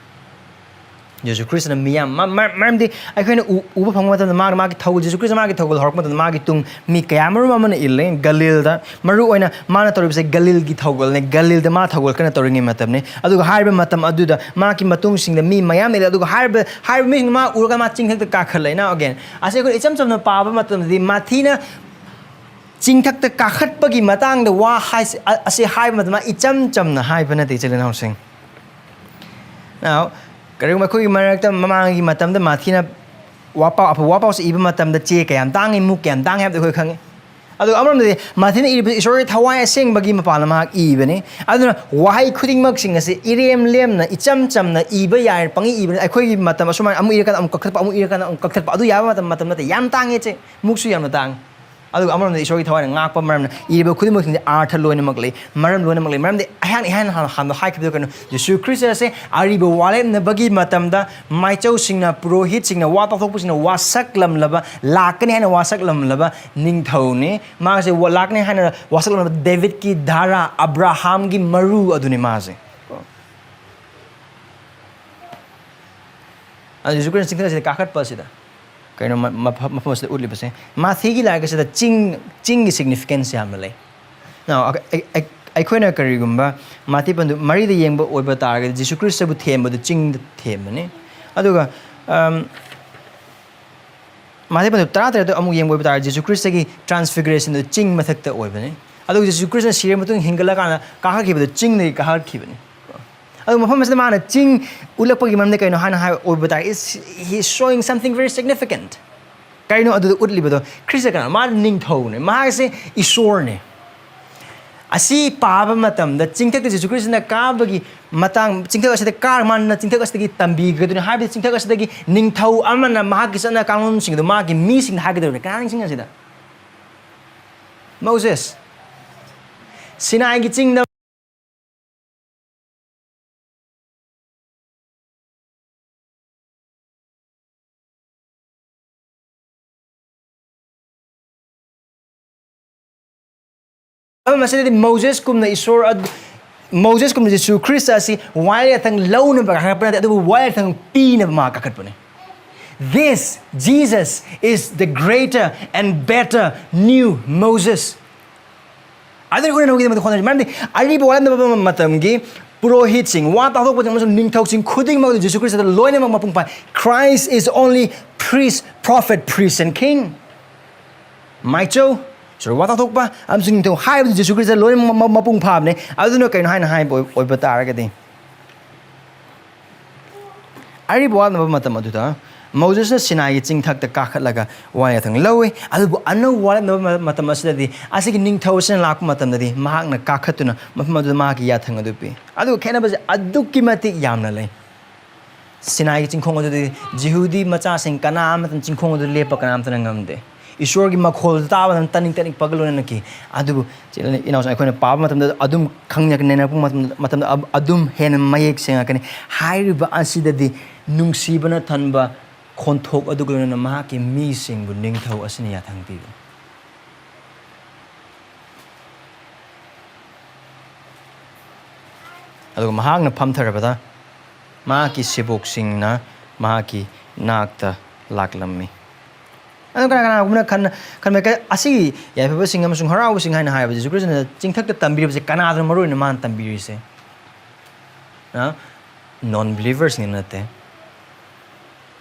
ꯖꯤꯁꯨ ꯈ꯭ꯔꯤꯁꯇꯅ ꯃꯤꯌꯥꯝ ꯃ- ꯃ- ꯃꯔꯝꯗꯤ ꯑꯩꯈꯣꯏꯅ ꯎ- ꯎꯕ ꯐꯪꯕ ꯃꯇꯝꯗ ꯃꯥꯅ ꯃꯥꯒꯤ ꯊꯧꯒꯜ, ꯖꯤꯁꯨ ꯈ꯭ꯔꯤꯁꯇ ꯃꯥꯒꯤ ꯊꯧꯒꯜ ꯍꯧꯔꯛꯄ ꯃꯇꯝꯗ ꯃꯥꯒꯤ ꯇꯨꯡ ꯃꯤ ꯀꯌꯥ ꯃꯔꯨꯝ ꯑꯃꯅ ꯏꯜꯂꯦ꯫ ꯒꯂꯤꯜꯗ ꯃꯔꯨ ꯑꯣꯏꯅ ꯃꯥꯅ ꯇꯧꯔꯤꯕꯁꯦ ꯒꯂꯤꯜꯒꯤ ꯊꯧꯒꯜꯅꯦ꯫ ꯒꯂꯤꯜꯗ ꯃꯥ ꯊꯧꯒꯜ ꯀꯟꯅ ꯇꯧꯔꯤꯉꯩ ꯃꯇꯝꯅꯤ꯫ ꯑꯗꯨꯒ ꯍꯥꯏꯔꯤꯕ ꯃꯇꯝ ꯑꯗꯨꯗ ꯃꯥꯒꯤ ꯃꯇꯨꯡꯁꯤꯡꯗ ꯃꯤ ꯃꯌꯥꯝ ꯏꯜꯂꯦ꯫ ꯑꯗꯨꯒ ꯍꯥꯏꯔꯤꯕ ꯍꯥꯏꯔꯤꯕ ꯃꯤꯁꯤꯡꯗꯨ ꯃꯥ ꯎꯔꯒ ꯃꯥ ꯆꯤꯡꯊꯛꯇ ꯀꯥꯈꯠꯂꯦ꯫ Now again, ꯑꯁꯤ ꯑꯩꯈꯣꯏ ꯏꯆꯝ ꯆꯝꯅ ꯄꯥꯕ ꯃꯇꯝꯗꯗꯤ ꯃꯥꯊꯤꯅ ꯆꯤꯡꯊꯛꯇ ꯀꯥꯈꯠꯄꯒꯤ ꯃꯇꯥꯡꯗ ꯋꯥ ꯍꯥꯏꯁꯤ ꯑ- ꯑꯁꯤ ꯍꯥꯏꯕ ꯃꯇꯝꯗ ꯏꯆꯝ ꯆꯝꯅ ꯍꯥꯏꯕ ꯅꯠꯇꯦ, ꯏꯆꯤꯜ ꯏꯅꯥꯎꯁꯤꯡ꯫ Now, ꯀꯔꯤꯒꯨꯝꯕ ꯑꯩꯈꯣꯏꯒꯤ ꯃꯔꯛꯇ ꯃꯃꯥꯡꯒꯤ ꯃꯇꯝꯗ ꯃꯥꯊꯤꯅ ꯋꯥꯄꯥꯎ ꯑꯐꯕ ꯋꯥꯄꯥꯎꯁꯦ ꯏꯕ ꯃꯇꯝꯗ ꯆꯦ ꯀꯌꯥꯝ ꯇꯥꯡꯉꯤ, ꯃꯨꯛ ꯀꯌꯥꯝ ꯇꯥꯡꯉꯤ ꯍꯥꯏꯕꯗꯨ ꯑꯩꯈꯣꯏ ꯈꯪꯉꯤ꯫ ꯑꯗꯨꯒ ꯑꯃꯔꯣꯝꯗꯗꯤ ꯃꯥꯊꯤꯅ ꯏꯔꯤꯕ ꯏꯁꯣꯔꯒꯤ ꯊꯋꯥꯏ ꯑꯁꯦꯡꯕꯒꯤ ꯃꯄꯥꯟꯅ ꯃꯍꯥꯛ ꯏꯕꯅꯤ꯫ ꯑꯗꯨꯅ ꯋꯥꯍꯩ ꯈꯨꯗꯤꯡꯃꯛꯁꯤꯡ ꯑꯁꯤ ꯏꯔꯦꯝ ꯂꯦꯝꯅ ꯏꯆꯝ ꯆꯝꯅ ꯏꯕ ꯌꯥꯏ, ꯄꯪꯏ ꯏꯕꯅꯤ꯫ ꯑꯩꯈꯣꯏꯒꯤ ꯃꯇꯝ ꯑꯁꯨꯃꯥꯏꯅ ꯑꯃꯨꯛ ꯏꯔꯀꯥꯟꯗ ꯑꯃꯨꯛ ꯀꯛꯊꯠꯄ, ꯑꯃꯨꯛ ꯏꯔꯀꯥꯟꯗ ꯑꯃꯨꯛ ꯀꯛꯊꯠꯄ, ꯑꯗꯨ ꯌꯥꯕ ꯃꯇꯝ ꯃꯇꯝ ꯅꯠꯇꯦ꯫ ꯌꯥꯝ ꯇꯥꯡꯉꯦ ꯆꯦ, ꯃꯨꯛꯁꯨ ꯌꯥꯝꯅ ꯇꯥꯡꯉꯤ꯫ ꯑꯗꯨꯒ ꯑꯃꯔꯣꯝꯗ ꯏꯁꯣꯔꯒꯤ ꯊꯋꯥꯏꯅ ꯉꯥꯛꯄ ꯃꯔꯝꯅ ꯏꯔꯤꯕ ꯈꯨꯗꯤꯡꯃꯛꯁꯤꯡꯁꯦ ꯑꯥꯔꯊ ꯂꯣꯏꯅꯃꯛ ꯂꯩ, ꯃꯔꯝ ꯂꯣꯏꯅꯃꯛ ꯂꯩ꯫ ꯃꯔꯝꯗꯤ ꯑꯩꯍꯥꯛꯅ ꯏꯍꯥꯟ ꯍꯥꯟꯅ ꯍꯥꯟꯅ ꯍꯥꯏꯈꯤꯕꯗꯣ ꯀꯩꯅꯣ, ꯖꯤꯁꯨ ꯈ꯭ꯔꯤꯁꯇ ꯑꯁꯦ ꯑꯔꯤꯕ ꯋꯥꯔꯦꯞꯅꯕꯒꯤ ꯃꯇꯝꯗ ꯃꯥꯏꯆꯧꯁꯤꯡꯅ, ꯄꯨꯔꯣꯍꯤꯠꯁꯤꯡꯅ, ꯋꯥ ꯇꯥꯊꯣꯛꯄꯁꯤꯡꯅ ꯋꯥꯁꯛꯂꯝꯂꯕ, ꯂꯥꯛꯀꯅꯤ ꯍꯥꯏꯅ ꯋꯥꯁꯛꯂꯝꯂꯕ ꯅꯤꯡꯊꯧꯅꯤ꯫ ꯃꯥꯁꯦ ꯋꯥ- ꯂꯥꯛꯀꯅꯤ ꯍꯥꯏꯅ ꯋꯥꯁꯛꯂꯝꯂꯕ ꯗꯦꯕꯤꯠꯀꯤ ꯙꯥꯔꯥ, ꯑꯕ꯭ꯔꯥꯍꯥꯝꯒꯤ ꯃꯔꯨ ꯑꯗꯨꯅꯤ ꯃꯥꯁꯦ꯫ ꯑꯗꯨ ꯖꯤꯁꯨ ꯈ꯭ꯔꯤꯁꯇ ꯆꯤꯡꯊꯛ ꯑꯁꯤꯗ ꯀꯥꯈꯠꯄ ꯑꯁꯤꯗ ꯀꯩꯅꯣ ꯃ- ꯃꯐꯝ ꯃꯐꯝ ꯑꯁꯤꯗ ꯎꯠꯂꯤꯕꯁꯦ, ꯃꯥꯊꯤꯒꯤ ꯂꯥꯏꯔꯤꯛ ꯑꯁꯤꯗ ꯆꯤꯡ, ꯆꯤꯡꯒꯤ ꯁꯤꯒꯅꯤꯐꯤꯀꯦꯟꯁ ꯌꯥꯝꯅ ꯂꯩ꯫ Now, ꯑꯩ- ꯑꯩ- ꯑꯩ- ꯑꯩꯈꯣꯏꯅ ꯀꯔꯤꯒꯨꯝꯕ ꯃꯥꯊꯤ ꯄꯟꯗꯨ ꯃꯔꯤꯗ ꯌꯦꯡꯕ ꯑꯣꯏꯕ ꯇꯥꯔꯒꯗꯤ ꯖꯤꯁꯨ ꯈ꯭ꯔꯤꯁꯇꯕꯨ ꯊꯦꯝꯕꯗꯨ ꯆꯤꯡꯗ ꯊꯦꯝꯕꯅꯤ꯫ ꯑꯗꯨꯒ ꯑꯝ, ꯃꯥꯊꯤ ꯄꯟꯗꯨ ꯇꯔꯥꯇꯔꯦꯠꯇ ꯑꯃꯨꯛ ꯌꯦꯡꯕ ꯑꯣꯏꯕ ꯇꯥꯔꯒꯗꯤ ꯖꯤꯁꯨ ꯈ꯭ꯔꯤꯁꯇꯒꯤ ꯇ꯭ꯔꯥꯟꯁꯐꯤꯒꯔꯦꯁꯟꯗꯨ ꯆꯤꯡ ꯃꯊꯛꯇ ꯑꯣꯏꯕꯅꯤ꯫ ꯑꯗꯨꯒ ꯖꯤꯁꯨ ꯈ꯭ꯔꯤꯁꯇꯅ ꯁꯤꯔꯕ ꯃꯇꯨꯡ ꯍꯤꯡꯒꯠꯂꯀꯥꯟꯗ ꯀꯥꯈꯠꯈꯤꯕꯗꯨ ꯆꯤꯡꯗꯒꯤ ꯀꯥꯈꯠꯈꯤꯕꯅꯤ꯫ ꯑꯗꯨ ꯃꯐꯝ ꯑꯁꯤꯗ ꯃꯥꯅ ꯆꯤꯡ ꯎꯠꯂꯛꯄꯒꯤ ꯃꯔꯝꯗꯤ ꯀꯩꯅꯣ ꯍꯥꯏꯅ ꯍꯥꯏ ꯑꯣꯏꯕ ꯇꯥꯔꯒꯗꯤ, is he is showing something very significant. ꯀꯩꯅꯣ ꯑꯗꯨꯗ ꯎꯠꯂꯤꯕꯗꯣ? ꯈ꯭ꯔꯤꯁꯇ ꯀꯅꯥ? ꯃꯥ ꯅꯤꯡꯊꯧꯅꯦ, ꯃꯍꯥꯛꯁꯦ ꯏꯁꯣꯔꯅꯦ꯫ ꯑꯁꯤ ꯄꯥꯕ ꯃꯇꯝꯗ ꯆꯤꯡꯊꯛꯇ ꯖꯤꯁꯨ ꯈ꯭ꯔꯤꯁꯇꯅ ꯀꯥꯕꯒꯤ ꯃꯇꯥꯡ, ꯆꯤꯡꯊꯛ ꯑꯁꯤꯗ ꯀꯥꯔ ꯃꯥꯅ ꯆꯤꯡꯊꯛ ꯑꯁꯤꯗꯒꯤ ꯇꯝꯕꯤꯒꯗꯣꯏꯅꯤ꯫ ꯍꯥꯏꯕꯗꯤ ꯆꯤꯡꯊꯛ ꯑꯁꯤꯗꯒꯤ ꯅꯤꯡꯊꯧ ꯑꯃꯅ ꯃꯍꯥꯛꯀꯤ ꯆꯠꯅ ꯀꯥꯡꯂꯣꯟꯁꯤꯡ ꯑꯗꯨ ꯃꯥꯒꯤ ꯃꯤꯁꯤꯡꯗ ꯍꯥꯏꯒꯗꯧꯔꯤꯕꯅꯤ꯫ ꯀꯅꯥꯅꯤꯡꯁꯤꯡ ꯑꯁꯤꯗ? ꯃꯣꯁꯦꯁ꯫ ꯁꯤꯅꯥꯏꯒꯤ ꯆꯤꯡꯗ ꯃꯐꯝ ꯑꯁꯤꯗꯗꯤ ꯃꯣꯖꯦꯁꯀꯨꯝꯅ ꯏꯁꯣꯔ ꯑꯗꯨ ꯃꯣꯖꯦꯁꯀꯨꯝꯅ ꯖꯤꯁꯨ ꯈ꯭ꯔꯤꯁꯇ ꯑꯁꯤ ꯋꯥꯌꯦꯜ ꯌꯥꯊꯪ ꯂꯧꯅꯕ ꯀꯥꯈꯠꯄ ꯅꯠꯇꯦ, ꯑꯗꯨꯕꯨ ꯋꯥꯌꯦꯜ ꯌꯥꯊꯪ ꯄꯤꯅꯕ ꯃꯥ ꯀꯥꯈꯠꯄꯅꯤ꯫ This Jesus is the greater and better new Moses. ꯑꯗꯨꯅ ꯎꯅꯅꯕꯒꯤꯗꯃꯛꯇ ꯍꯣꯠꯅꯔꯤ꯫ ꯃꯔꯝꯗꯤ ꯑꯔꯤꯕ ꯋꯥꯌꯦꯜ ꯌꯥꯊꯪ ꯃꯇꯝꯒꯤ ꯄꯨꯔꯣꯍꯤꯠꯁꯤꯡ, ꯋꯥ ꯇꯥꯊꯣꯛꯄꯁꯤꯡ ꯑꯃꯁꯨꯡ ꯅꯤꯡꯊꯧꯁꯤꯡ ꯈꯨꯗꯤꯡꯃꯛ ꯖꯤꯁꯨ ꯈ꯭ꯔꯤꯁꯇꯗ ꯂꯣꯏꯅꯃꯛ ꯃꯄꯨꯡ ꯐꯥꯏ꯫ Christ is only priest, prophet, priest and king. ꯃꯥꯏꯆꯧ, ꯁꯣꯔꯤ, ꯋꯥ ꯇꯥꯊꯣꯛꯄ ꯑꯃꯁꯨꯡ ꯅꯤꯡꯊꯧ ꯍꯥꯏꯕꯗꯤ ꯖꯤꯁꯨ ꯈ꯭ꯔꯤꯁꯇ ꯂꯣꯏꯅꯃꯛ ꯃ-, ꯃ-, ꯃꯄꯨꯡ ꯐꯥꯕꯅꯦ꯫ ꯑꯗꯨꯅ ꯀꯩꯅꯣ ꯍꯥꯏꯅ ꯍꯥꯏꯕ ꯑꯣꯏ-, ꯑꯣꯏꯕ ꯇꯥꯔꯒꯗꯤ, ꯑꯔꯤꯕ ꯋꯥꯌꯦꯜ ꯌꯥꯊꯪ ꯃꯇꯝ ꯑꯗꯨꯗ ꯃꯣꯖꯦꯁꯅ ꯁꯤꯅꯥꯏꯒꯤ ꯆꯤꯡꯊꯛꯇ ꯀꯥꯈꯠꯂꯒ ꯋꯥꯌꯦꯜ ꯌꯥꯊꯪ ꯂꯧꯏ, ꯑꯗꯨꯕꯨ ꯑꯅꯧꯕ ꯋꯥꯌꯦꯜ ꯌꯥꯊꯪ ꯃ-, ꯃꯇꯝ ꯑꯁꯤꯗꯗꯤ ꯑꯁꯤꯒꯤ ꯅꯤꯡꯊꯧ ꯑꯁꯤꯅ ꯂꯥꯛꯄ ꯃꯇꯝꯗꯗꯤ ꯃꯍꯥꯛꯅ ꯀꯥꯈꯠꯇꯨꯅ ꯃꯐꯝ ꯑꯗꯨꯗ ꯃꯍꯥꯛꯀꯤ ꯌꯥꯊꯪ ꯑꯗꯨ ꯄꯤ꯫ ꯑꯗꯨꯒ ꯈꯦꯠꯅꯕꯁꯦ ꯑꯗꯨꯛꯀꯤ ꯃꯇꯤꯛ ꯌꯥꯝꯅ ꯂꯩ꯫ ꯁꯤꯅꯥꯏꯒꯤ ꯆꯤꯡꯈꯣꯡ ꯑꯗꯨꯗꯤ ꯖꯤꯍꯨꯗꯤ ꯃꯆꯥꯁꯤꯡ ꯀꯅꯥ ꯑꯃꯠꯇꯅ ꯆꯤꯡꯈꯣꯡ ꯑꯗꯨ ꯂꯦꯞꯄ ꯀꯅꯥ ꯑꯃꯠꯇꯅ ꯉꯝꯗꯦ꯫ ꯏꯁꯣꯔꯒꯤ ꯃꯈꯣꯜ ꯇꯥꯕ ꯃꯇꯝꯗ ꯇꯅꯤꯛ ꯇꯅꯤꯛ ꯄꯒꯜ ꯑꯣꯏꯅꯈꯤ꯫ ꯑꯗꯨꯕꯨ ꯏꯆꯤꯜ ꯏꯅꯥꯎꯁꯤꯡ, ꯑꯩꯈꯣꯏꯅ ꯄꯥꯕ ꯃꯇꯝꯗ ꯑꯗꯨꯝ ꯈꯪꯅꯤꯡꯉꯛꯀꯅꯤ, ꯅꯩꯅꯔꯛꯄ ꯃꯇꯝꯗ, ꯃꯇꯝꯗ ꯑ-, ꯑꯗꯨꯝ ꯍꯦꯟꯅ ꯃꯌꯦꯛ ꯁꯦꯡꯉꯛꯀꯅꯤ꯫ ꯍꯥꯏꯔꯤꯕ ꯑꯁꯤꯗꯗꯤ ꯅꯨꯡꯁꯤꯕꯅ ꯊꯟꯕ ꯈꯣꯟꯊꯣꯛ ꯑꯗꯨꯒ ꯂꯣꯏꯅꯅ ꯃꯍꯥꯛꯀꯤ ꯃꯤꯁꯤꯡꯕꯨ ꯅꯤꯡꯊꯧ ꯑꯁꯤꯅ ꯌꯥꯊꯪ ꯄꯤꯕꯅꯤ꯫ ꯑꯗꯨꯒ ꯃꯍꯥꯛꯅ ꯐꯝꯊꯔꯕꯗ ꯃꯍꯥꯛꯀꯤ ꯁꯦꯕꯣꯛꯁꯤꯡꯅ ꯃꯍꯥꯛꯀꯤ ꯅꯥꯛꯇ ꯂꯥꯛꯂꯝꯃꯤ꯫ ꯑꯗꯨ ꯀꯅꯥ ꯀꯅꯥꯒꯨꯝꯕꯅ ꯈꯟ-, ꯈꯟꯕ ꯀ-, ꯑꯁꯤꯒꯤ ꯌꯥꯏꯐꯕꯁꯤꯡ ꯑꯃꯁꯨꯡ ꯍꯔꯥꯎꯕꯁꯤꯡ ꯍꯥꯏꯅ ꯍꯥꯏꯕ ꯖꯤꯁꯨ ꯈ꯭ꯔꯤꯁꯇꯅ ꯆꯤꯡꯊꯛꯇ ꯇꯝꯕꯤꯔꯤꯕꯁꯦ ꯀꯅꯥꯗꯅꯣ ꯃꯔꯨ ꯑꯣꯏꯅ ꯃꯥꯅ ꯇꯝꯕꯤꯔꯤꯁꯦ? ꯅꯣꯟ ꯕꯤꯂꯤꯚꯔꯁꯤꯡ ꯅꯠꯇꯦ꯫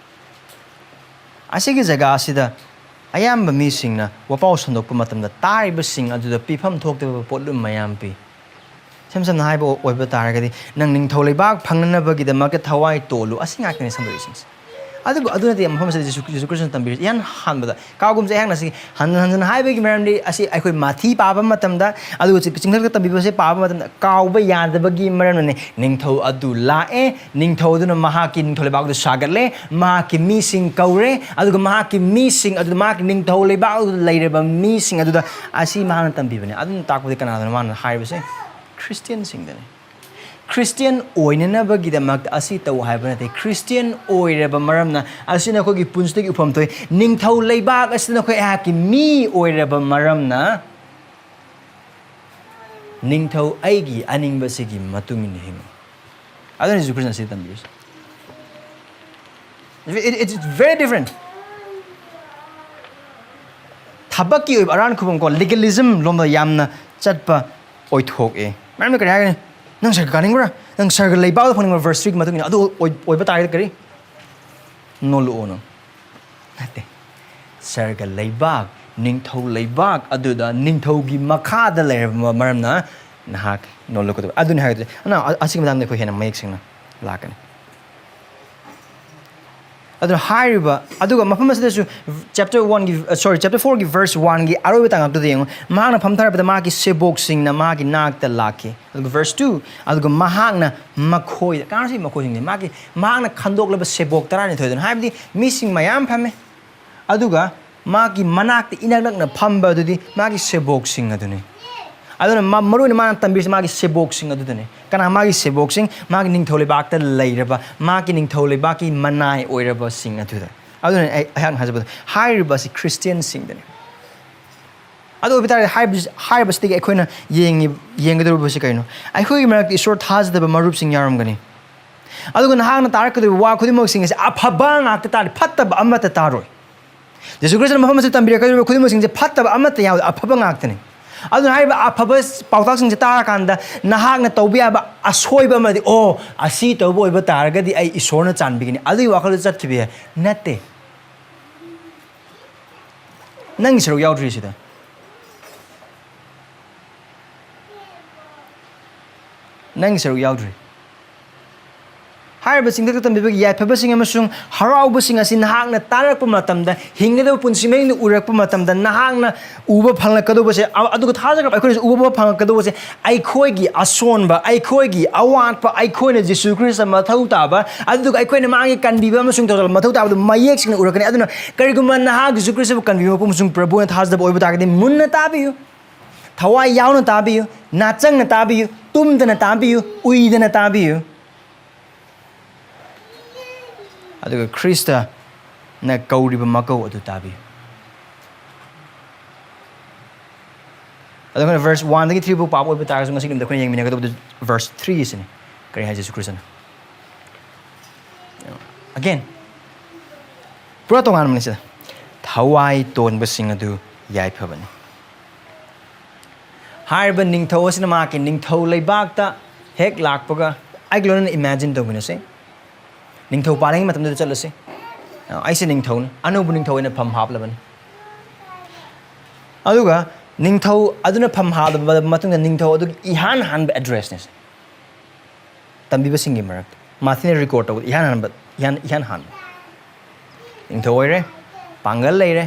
ꯑꯁꯤꯒꯤ ꯖꯒꯥ ꯑꯁꯤꯗ ꯑꯌꯥꯝꯕ ꯃꯤꯁꯤꯡꯅ ꯋꯥꯄꯥꯎ ꯁꯟꯗꯣꯛꯄ ꯃꯇꯝꯗ ꯇꯥꯔꯤꯕꯁꯤꯡ ꯑꯗꯨꯗ ꯄꯤꯐꯝ ꯊꯣꯛꯇꯕ ꯄꯣꯠꯂꯨꯝ ꯃꯌꯥꯝ ꯄꯤ꯫ ꯏꯁꯝ ꯁꯝꯅ ꯍꯥꯏꯕ ꯑꯣꯏꯕ ꯇꯥꯔꯒꯗꯤ, "ꯅꯪ ꯅꯤꯡꯊꯧ ꯂꯩꯕꯥꯛ ꯐꯪꯅꯅꯕꯒꯤꯗꯃꯛꯇ ꯊꯋꯥꯏ ꯇꯣꯜꯂꯨ", ꯑꯁꯤ ꯉꯥꯛꯇꯅꯤ ꯁꯟꯗꯣꯛꯏꯁꯤꯡꯁꯦ꯫ ꯑꯗꯨꯕꯨ ꯑꯗꯨ ꯅꯠꯇꯦ ꯃꯐꯝ ꯑꯁꯤꯗ ꯖꯤꯁꯨ, ꯖꯤꯁꯨ ꯈ꯭ꯔꯤꯁꯇꯅ ꯇꯝꯕꯤꯔꯤꯁꯤ꯫ ꯏꯍꯥꯟ ꯍꯥꯟꯕꯗ ꯀꯥꯎꯒꯨꯝꯁꯦ, ꯑꯩꯍꯥꯛꯅ ꯁꯤ ꯍꯟꯖꯤꯟ ꯍꯟꯖꯤꯟ ꯍꯥꯏꯕꯒꯤ ꯃꯔꯝꯗꯤ ꯑꯁꯤ ꯑꯩꯈꯣꯏ ꯃꯥꯊꯤ ꯄꯥꯕ ꯃꯇꯝꯗ, ꯑꯗꯨꯒ ꯆꯤ-, ꯆꯤꯡꯊꯛꯇ ꯇꯝꯕꯤꯕꯁꯦ ꯄꯥꯕ ꯃꯇꯝꯗ ꯀꯥꯎꯕ ꯌꯥꯗꯕꯒꯤ ꯃꯔꯝꯅꯅꯦ꯫ ꯅꯤꯡꯊꯧ ꯑꯗꯨ ꯂꯥꯛꯑꯦ, ꯅꯤꯡꯊꯧ ꯑꯗꯨꯅ ꯃꯍꯥꯛꯀꯤ ꯅꯤꯡꯊꯧ ꯂꯩꯕꯥꯛ ꯑꯗꯨ ꯁꯥꯒꯠꯂꯦ, ꯃꯍꯥꯛꯀꯤ ꯃꯤꯁꯤꯡ ꯀꯧꯔꯦ, ꯑꯗꯨꯒ ꯃꯍꯥꯛꯀꯤ ꯃꯤꯁꯤꯡ ꯑꯗꯨ, ꯃꯍꯥꯛꯀꯤ ꯅꯤꯡꯊꯧ ꯂꯩꯕꯥꯛ ꯑꯗꯨꯗ ꯂꯩꯔꯕ ꯃꯤꯁꯤꯡ ꯑꯗꯨꯗ ꯑꯁꯤ ꯃꯍꯥꯛꯅ ꯇꯝꯕꯤꯕꯅꯦ꯫ ꯑꯗꯨꯅ ꯇꯥꯛꯄꯗꯤ ꯀꯅꯥꯗꯅꯣ ꯃꯥꯅ ꯍꯥꯏꯔꯤꯕꯁꯦ? ꯈ꯭ꯔꯤꯁꯇꯤꯌꯟꯁꯤꯡꯗꯅꯦ꯫ ꯈ꯭ꯔꯤꯁꯇꯤꯌꯟ ꯑꯣꯏꯅꯅꯕꯒꯤꯗꯃꯛꯇ ꯑꯁꯤ ꯇꯧ ꯍꯥꯏꯕ ꯅꯠꯇꯦ꯫ ꯈ꯭ꯔꯤꯁꯇꯤꯌꯟ ꯑꯣꯏꯔꯕ ꯃꯔꯝꯅ ꯑꯁꯤꯅ ꯑꯩꯈꯣꯏꯒꯤ ꯄꯨꯟꯁꯤꯗꯒꯤ ꯎꯐꯝ ꯊꯣꯛꯏ꯫ ꯅꯤꯡꯊꯧ ꯂꯩꯕꯥꯛ ꯑꯁꯤꯗ ꯅꯈꯣꯏ ꯑꯩꯍꯥꯛꯀꯤ ꯃꯤ ꯑꯣꯏꯔꯕ ꯃꯔꯝꯅ ꯅꯤꯡꯊꯧ ꯑꯩꯒꯤ ꯑꯅꯤꯡꯕꯁꯤꯒꯤ ꯃꯇꯨꯡ ꯏꯟꯅ ꯍꯤꯡꯉꯨ꯫ ꯑꯗꯨꯅ ꯖꯤꯁꯨ ꯈ꯭ꯔꯤꯁꯇꯅ ꯁꯤ ꯇꯝꯕꯤꯔꯤꯁꯦ꯫ It, it's very different. ꯊꯕꯛꯀꯤ ꯑꯣꯏꯕ ꯑꯔꯥꯟ ꯈꯨꯕꯝ ꯀꯣ, ꯂꯤꯒꯦꯂꯤꯖꯝ ꯂꯣꯝꯗ ꯌꯥꯝꯅ ꯆꯠꯄ ꯑꯣꯏꯊꯣꯛꯑꯦ꯫ ꯃꯔꯝꯗꯤ ꯀꯔꯤ ꯍꯥꯏꯒꯅꯤ? "ꯅꯪ ꯁꯔꯒ ꯀꯥꯅꯤꯡꯕ꯭ꯔꯥ? ꯅꯪ ꯁꯔꯒ ꯂꯩꯕꯥꯛꯇ ꯐꯪꯅꯤꯡꯕ꯭ꯔꯥ?" ꯚꯔꯁ ꯊ꯭ꯔꯤꯒꯤ ꯃꯇꯨꯡ ꯏꯟꯅ ꯑꯗꯨ ꯑꯣꯏ-, ꯑꯣꯏꯕ ꯇꯥꯔꯒꯗꯤ ꯀꯔꯤ? ꯅꯣꯂꯨꯛꯑꯣ ꯅꯪ꯫ ꯅꯠꯇꯦ꯫ ꯁꯔꯒ ꯂꯩꯕꯥꯛ, ꯅꯤꯡꯊꯧ ꯂꯩꯕꯥꯛ ꯑꯗꯨꯗ ꯅꯤꯡꯊꯧꯒꯤ ꯃꯈꯥꯗ ꯂꯩꯔꯕ ꯃꯔꯝꯅ ꯅꯍꯥꯛ ꯅꯣꯂꯨꯛꯀꯗꯕ꯫ ꯑꯗꯨꯅꯤ ꯍꯥꯏꯕꯗꯨ꯫ ꯑꯗꯨꯅ ꯑ-, ꯑꯁꯤꯒꯤ ꯃꯇꯥꯡꯗ ꯑꯩꯈꯣꯏ ꯍꯦꯟꯅ ꯃꯌꯦꯛ ꯁꯦꯡꯅ ꯂꯥꯛꯀꯅꯤ꯫ ꯑꯗꯨꯅ ꯍꯥꯏꯔꯤꯕ, ꯑꯗꯨꯒ ꯃꯐꯝ ꯑꯁꯤꯗꯁꯨ ꯆꯦꯞꯇꯔ ꯋꯥꯟꯒꯤ, ꯑ, ꯁꯣꯔꯤ, ꯆꯦꯞꯇꯔ ꯐꯣꯔꯒꯤ ꯚꯔꯁ ꯋꯥꯟꯒꯤ ꯑꯔꯣꯏꯕ ꯇꯥꯡꯀꯛꯇꯨꯗ ꯌꯦꯡꯉꯨ꯫ ꯃꯍꯥꯛꯅ ꯐꯝꯊꯔꯛꯄꯗ ꯃꯍꯥꯛꯀꯤ ꯁꯦꯕꯣꯛꯁꯤꯡꯅ ꯃꯍꯥꯛꯀꯤ ꯅꯥꯛꯇ ꯂꯥꯛꯈꯤ꯫ ꯑꯗꯨꯒ ꯚꯔꯁ ꯇꯨ, "ꯑꯗꯨꯒ ꯃꯍꯥꯛꯅ ꯃꯈꯣꯏꯗ", ꯀꯅꯥꯅꯣ ꯁꯤ ꯃꯈꯣꯏꯁꯤꯡꯁꯦ? ꯃꯥꯒꯤ, ꯃꯍꯥꯛꯅ ꯈꯟꯗꯣꯛꯂꯕ ꯁꯦꯕꯣꯛ ꯇꯔꯥꯅꯤꯊꯣꯏꯗꯨꯅ, ꯍꯥꯏꯕꯗꯤ ꯃꯤꯁꯤꯡ ꯃꯌꯥꯝ ꯐꯝꯃꯦ, ꯑꯗꯨꯒ ꯃꯥꯒꯤ ꯃꯅꯥꯛꯇ ꯏꯅꯛ ꯅꯛꯅ ꯐꯝꯕ ꯑꯗꯨꯗꯤ ꯃꯥꯒꯤ ꯁꯦꯕꯣꯛꯁꯤꯡ ꯑꯗꯨꯅꯤ꯫ ꯑꯗꯨꯅ ꯃ-, ꯃꯔꯨ ꯑꯣꯏꯅ ꯃꯥꯅ ꯇꯝꯕꯤꯔꯤꯁꯤ ꯃꯥꯒꯤ ꯁꯦꯕꯣꯛꯁꯤꯡ ꯑꯗꯨꯗꯅꯤ꯫ ꯀꯅꯥ? ꯃꯥꯒꯤ ꯁꯦꯕꯣꯛꯁꯤꯡ, ꯃꯥꯒꯤ ꯅꯤꯡꯊꯧ ꯂꯩꯕꯥꯛꯇ ꯂꯩꯔꯕ, ꯃꯥꯒꯤ ꯅꯤꯡꯊꯧ ꯂꯩꯕꯥꯛꯀꯤ ꯃꯅꯥꯏ ꯑꯣꯏꯔꯕꯁꯤꯡ ꯑꯗꯨꯗ꯫ ꯑꯗꯨꯅ ꯑꯩ, ꯑꯩꯍꯥꯛꯅ ꯍꯥꯏꯖꯕꯗꯣ, ꯍꯥꯏꯔꯤꯕ ꯑꯁꯤ ꯈ꯭ꯔꯤꯁꯇꯤꯌꯟꯁꯤꯡꯗꯅꯤ꯫ ꯑꯗꯨ ꯑꯣꯏꯕ ꯇꯥꯔꯗꯤ ꯍꯥꯏꯔꯤꯕꯁꯤ-, ꯍꯥꯏꯔꯤꯕꯁꯤꯗꯒꯤ ꯑꯩꯈꯣꯏꯅ ꯌꯦꯡꯉꯤ-, ꯌꯦꯡꯒꯗꯧꯔꯤꯕꯁꯤ ꯀꯩꯅꯣ? ꯑꯩꯈꯣꯏꯒꯤ ꯃꯔꯛꯇ ꯏꯁꯣꯔ ꯊꯥꯖꯗꯕ ꯃꯔꯨꯞꯁꯤꯡ ꯌꯥꯎꯔꯝꯒꯅꯤ꯫ ꯑꯗꯨꯒ ꯅꯍꯥꯛꯅ ꯇꯥꯔꯛꯀꯗꯧꯔꯤꯕ ꯋꯥ ꯈꯨꯗꯤꯡꯃꯛꯁꯤꯡ ꯑꯁꯤ ꯑꯐꯕ ꯉꯥꯛꯇ ꯇꯥꯔꯦ, ꯐꯠꯇꯕ ꯑꯃꯠꯇ ꯇꯥꯔꯣꯏ꯫ ꯖꯤꯁꯨ ꯈ꯭ꯔꯤꯁꯇꯅ ꯃꯐꯝ ꯑꯁꯤꯗ ꯇꯝꯕꯤꯔꯛꯀꯗꯧꯔꯤꯕ ꯈꯨꯗꯤꯡꯃꯛꯁꯤꯡꯁꯦ ꯐꯠꯇꯕ ꯑꯃꯠꯇ ꯌꯥꯎꯗꯦ, ꯑꯐꯕ ꯉꯥꯛꯇꯅꯤ꯫ ꯑꯗꯨꯅ ꯍꯥꯏꯔꯤꯕ ꯑꯐꯕ ꯄꯥꯎꯇꯥꯛꯁꯤꯡꯁꯦ ꯇꯥꯔꯀꯥꯟꯗ ꯅꯍꯥꯛꯅ ꯇꯧꯕ ꯌꯥꯕ ꯑꯁꯣꯏꯕ ꯑꯃꯗꯤ, "ꯑꯣ, ꯑꯁꯤ ꯇꯧꯕ ꯑꯣꯏꯕ ꯇꯥꯔꯒꯗꯤ ꯑꯩ ꯏꯁꯣꯔꯅ ꯆꯥꯟꯕꯤꯒꯅꯤ", ꯑꯗꯨꯒꯤ ꯋꯥꯈꯜꯗ ꯆꯠꯈꯤꯕ ꯌꯥꯏ꯫ ꯅꯠꯇꯦ꯫ ꯅꯪꯒꯤ ꯁꯔꯨꯛ ꯌꯥꯎꯗ꯭ꯔꯤ ꯁꯤꯗ꯫ ꯅꯪꯒꯤ ꯁꯔꯨꯛ ꯌꯥꯎꯗ꯭ꯔꯤ꯫ ꯍꯥꯏꯔꯤꯕ ꯆꯤꯡꯊꯛꯇ ꯇꯝꯕꯤꯕꯒꯤ ꯌꯥꯏꯐꯕꯁꯤꯡ ꯑꯃꯁꯨꯡ ꯍꯔꯥꯎꯕꯁꯤꯡ ꯑꯁꯤ ꯅꯍꯥꯛꯅ ꯇꯥꯔꯛꯄ ꯃꯇꯝꯗ, ꯍꯤꯡꯒꯗꯕ ꯄꯨꯟꯁꯤ ꯃꯍꯤꯡꯗ ꯎꯔꯛꯄ ꯃꯇꯝꯗ, ꯅꯍꯥꯛꯅ ꯎꯕ ꯐꯪꯂꯛꯀꯗꯧꯕꯁꯦ, ꯑ-, ꯑꯗꯨꯒ ꯊꯥꯖꯈ꯭ꯔꯕ ꯑꯩꯈꯣꯏꯅꯁꯨ ꯎꯕ ꯐꯪꯂꯛꯀꯗꯧꯕꯁꯦ, ꯑꯩꯈꯣꯏꯒꯤ ꯑꯁꯣꯟꯕ, ꯑꯩꯈꯣꯏꯒꯤ ꯑꯋꯥꯠꯄ, ꯑꯩꯈꯣꯏꯅ ꯖꯤꯁꯨ ꯈ꯭ꯔꯤꯁꯇ ꯃꯊꯧ ꯇꯥꯕ, ꯑꯗꯨꯒ ꯑꯩꯈꯣꯏꯅ ꯃꯥꯒꯤ ꯀꯟꯕꯤꯕ ꯑꯃꯁꯨꯡ ꯇꯧꯖꯕ ꯃꯊꯧ ꯇꯥꯕꯗꯨ ꯃꯌꯦꯛ ꯁꯦꯡꯅ ꯎꯔꯛꯀꯅꯤ꯫ ꯑꯗꯨꯅ ꯀꯔꯤꯒꯨꯝꯕ ꯅꯍꯥꯛ ꯖꯤꯁꯨ ꯈ꯭ꯔꯤꯁꯇꯕꯨ ꯀꯟꯕꯤꯕ ꯃꯄꯨ ꯑꯃꯁꯨꯡ ꯄ꯭ꯔꯚꯨ ꯑꯣꯏꯅ ꯊꯥꯖꯗꯕ ꯑꯣꯏꯕ ꯇꯥꯔꯒꯗꯤ, ꯃꯨꯟꯅ ꯇꯥꯕꯤꯌꯨ꯫ ꯊꯋꯥꯏ ꯌꯥꯎꯅ ꯇꯥꯕꯤꯌꯨ, ꯅꯥꯆꯪꯅ ꯇꯥꯕꯤꯌꯨ, ꯇꯨꯝꯗꯅ ꯇꯥꯕꯤꯌꯨ, ꯎꯏꯗꯅ ꯇꯥꯕꯤꯌꯨ꯫ ꯑꯗꯨꯒ ꯈ꯭ꯔꯤꯁꯇꯅ ꯀꯧꯔꯤꯕ ꯃꯀꯧ ꯑꯗꯨ ꯇꯥꯕꯤꯌꯨ꯫ ꯑꯗꯣ ꯑꯩꯈꯣꯏꯅ verse one ꯗꯒꯤ three ꯐꯥꯎ ꯄꯥꯕ ꯑꯣꯏꯕ ꯇꯥꯔꯒꯁꯨ, ꯉꯁꯤ ꯅꯨꯃꯤꯠꯇ ꯑꯩꯈꯣꯏꯅ ꯌꯦꯡꯃꯤꯟꯅꯒꯗꯕꯗꯨ verse three ꯁꯤꯅꯤ꯫ ꯀꯔꯤ ꯍꯥꯏ ꯖꯤꯁꯨ ꯈ꯭ꯔꯤꯁꯇꯅ? Again, ꯄꯨꯔꯥ ꯇꯣꯉꯥꯟꯕꯅꯤ ꯁꯤꯗ꯫ "ꯊꯋꯥꯏ ꯇꯣꯟꯕꯁꯤꯡ ꯑꯗꯨ ꯌꯥꯏꯐꯕꯅꯤ"꯫ ꯍꯥꯏꯔꯤꯕ ꯅꯤꯡꯊꯧ ꯑꯁꯤꯅ ꯃꯍꯥꯛꯀꯤ ꯅꯤꯡꯊꯧ ꯂꯩꯕꯥꯛꯇ ꯍꯦꯛ ꯂꯥꯛꯄꯒ, ꯑꯩꯒ ꯂꯣꯏꯅꯅ imagine ꯇꯧꯃꯤꯟꯅꯁꯤ꯫ ꯅꯤꯡꯊꯧ ꯄꯥꯜꯂꯤꯉꯩ ꯃꯇꯝꯗꯨꯗ ꯆꯠꯂꯁꯤ꯫ ꯑ, ꯑꯩꯁꯦ ꯅꯤꯡꯊꯧꯅꯤ, ꯑꯅꯧꯕ ꯅꯤꯡꯊꯧ ꯑꯣꯏꯅ ꯐꯝ ꯍꯥꯞꯂꯕꯅꯤ꯫ ꯑꯗꯨꯒ ꯅꯤꯡꯊꯧ ꯑꯗꯨꯅ ꯐꯝ ꯍꯥꯞꯂꯕ ꯃꯇꯨꯡꯗ ꯅꯤꯡꯊꯧ ꯑꯗꯨꯒꯤ ꯏꯍꯥꯟ ꯍꯥꯟꯕ addressꯅꯤ꯫ ꯇꯝꯕꯤꯕꯁꯤꯡꯒꯤ ꯃꯔꯛꯇ ꯃꯥꯊꯤꯅ record ꯇꯧꯕꯗ ꯏꯍꯥꯟ ꯍꯥꯟꯕ, ꯏꯍꯥꯟ, ꯏꯍꯥꯟ ꯍꯥꯟꯕ꯫ ꯅꯤꯡꯊꯧ ꯑꯣꯏꯔꯦ, ꯄꯥꯡꯒꯜ ꯂꯩꯔꯦ,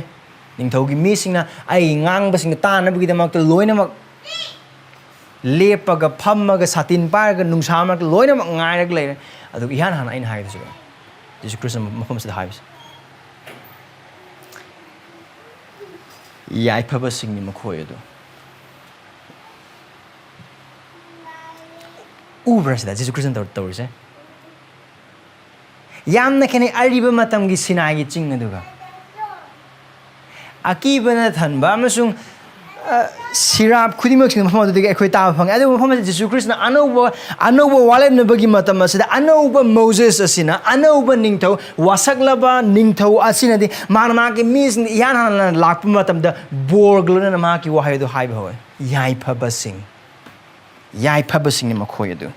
ꯅꯤꯡꯊꯧꯒꯤ ꯃꯤꯁꯤꯡꯅ ꯑꯩꯒꯤ ꯉꯥꯡꯕꯁꯤꯡꯗ ꯇꯥꯅꯕꯒꯤꯗꯃꯛꯇ ꯂꯣꯏꯅꯃꯛ ꯂꯦꯞꯄꯒ, ꯐꯝꯃꯒ, ꯁꯥꯇꯤꯟ ꯄꯥꯏꯔꯒ, ꯅꯨꯡꯁꯥ ꯃꯔꯛꯇ ꯂꯣꯏꯅꯃꯛ ꯉꯥꯏꯔꯒ ꯂꯩꯔꯦ꯫ ꯑꯗꯨꯒ ꯏꯍꯥꯟ ꯍꯥꯟꯅ ꯑꯩꯅ ꯍꯥꯏꯒꯗꯧꯁꯦ, ꯖꯤꯁꯨ ꯈ꯭ꯔꯤꯁꯇ ꯃꯐꯝ ꯑꯁꯤꯗ ꯍꯥꯏꯕꯁꯦ, "ꯌꯥꯏꯐꯕꯁꯤꯡꯅꯤ ꯃꯈꯣꯏ ꯑꯗꯨ"꯫ ꯎꯕ꯭ꯔꯥ ꯁꯤꯗ ꯖꯤꯁꯨ ꯈ꯭ꯔꯤꯁꯇꯅ ꯇꯧ-, ꯇꯧꯔꯤꯁꯦ? ꯌꯥꯝꯅ ꯈꯦꯠꯅꯩ ꯑꯔꯤꯕ ꯃꯇꯝꯒꯤ ꯁꯤꯅꯥꯏꯒꯤ ꯆꯤꯡ ꯑꯗꯨꯒ꯫ ꯑꯀꯤꯕꯅ ꯊꯟꯕ ꯑꯃꯁꯨꯡ, ꯑ, ꯁꯤꯔꯥꯞ ꯈꯨꯗꯤꯡꯃꯛꯁꯤꯡ ꯃꯐꯝ ꯑꯗꯨꯗꯒꯤ ꯑꯩꯈꯣꯏ ꯇꯥꯕ ꯐꯪꯉꯤ꯫ ꯑꯗꯨꯕꯨ ꯃꯐꯝ ꯑꯁꯤꯗ ꯖꯤꯁꯨ ꯈ꯭ꯔꯤꯁꯇꯅ ꯑꯅꯧꯕ, ꯑꯅꯧꯕ ꯋꯥꯠꯂꯦꯞꯅꯕꯒꯤ ꯃꯇꯝ ꯑꯁꯤꯗ ꯑꯅꯧꯕ ꯃꯣꯖꯦꯁ ꯑꯁꯤꯅ, ꯑꯅꯧꯕ ꯅꯤꯡꯊꯧ, ꯋꯥꯁꯛꯂꯕ ꯅꯤꯡꯊꯧ ꯑꯁꯤꯅꯗꯤ ꯃꯥꯅ ꯃꯍꯥꯛꯀꯤ ꯃꯤꯁꯤꯡꯗ ꯏꯍꯥꯟ ꯍꯥꯟꯅ ꯂꯥꯛꯄ ꯃꯇꯝꯗ ꯕꯣꯔꯒ ꯂꯣꯏꯅꯅ ꯃꯍꯥꯛꯀꯤ ꯋꯥꯍꯩ ꯑꯗꯨ ꯍꯥꯏꯕ ꯍꯧꯋꯦ, "ꯌꯥꯏꯐꯕꯁꯤꯡ, ꯌꯥꯏꯐꯕꯁꯤꯡꯅꯤ ꯃꯈꯣꯏ ꯑꯗꯨ"꯫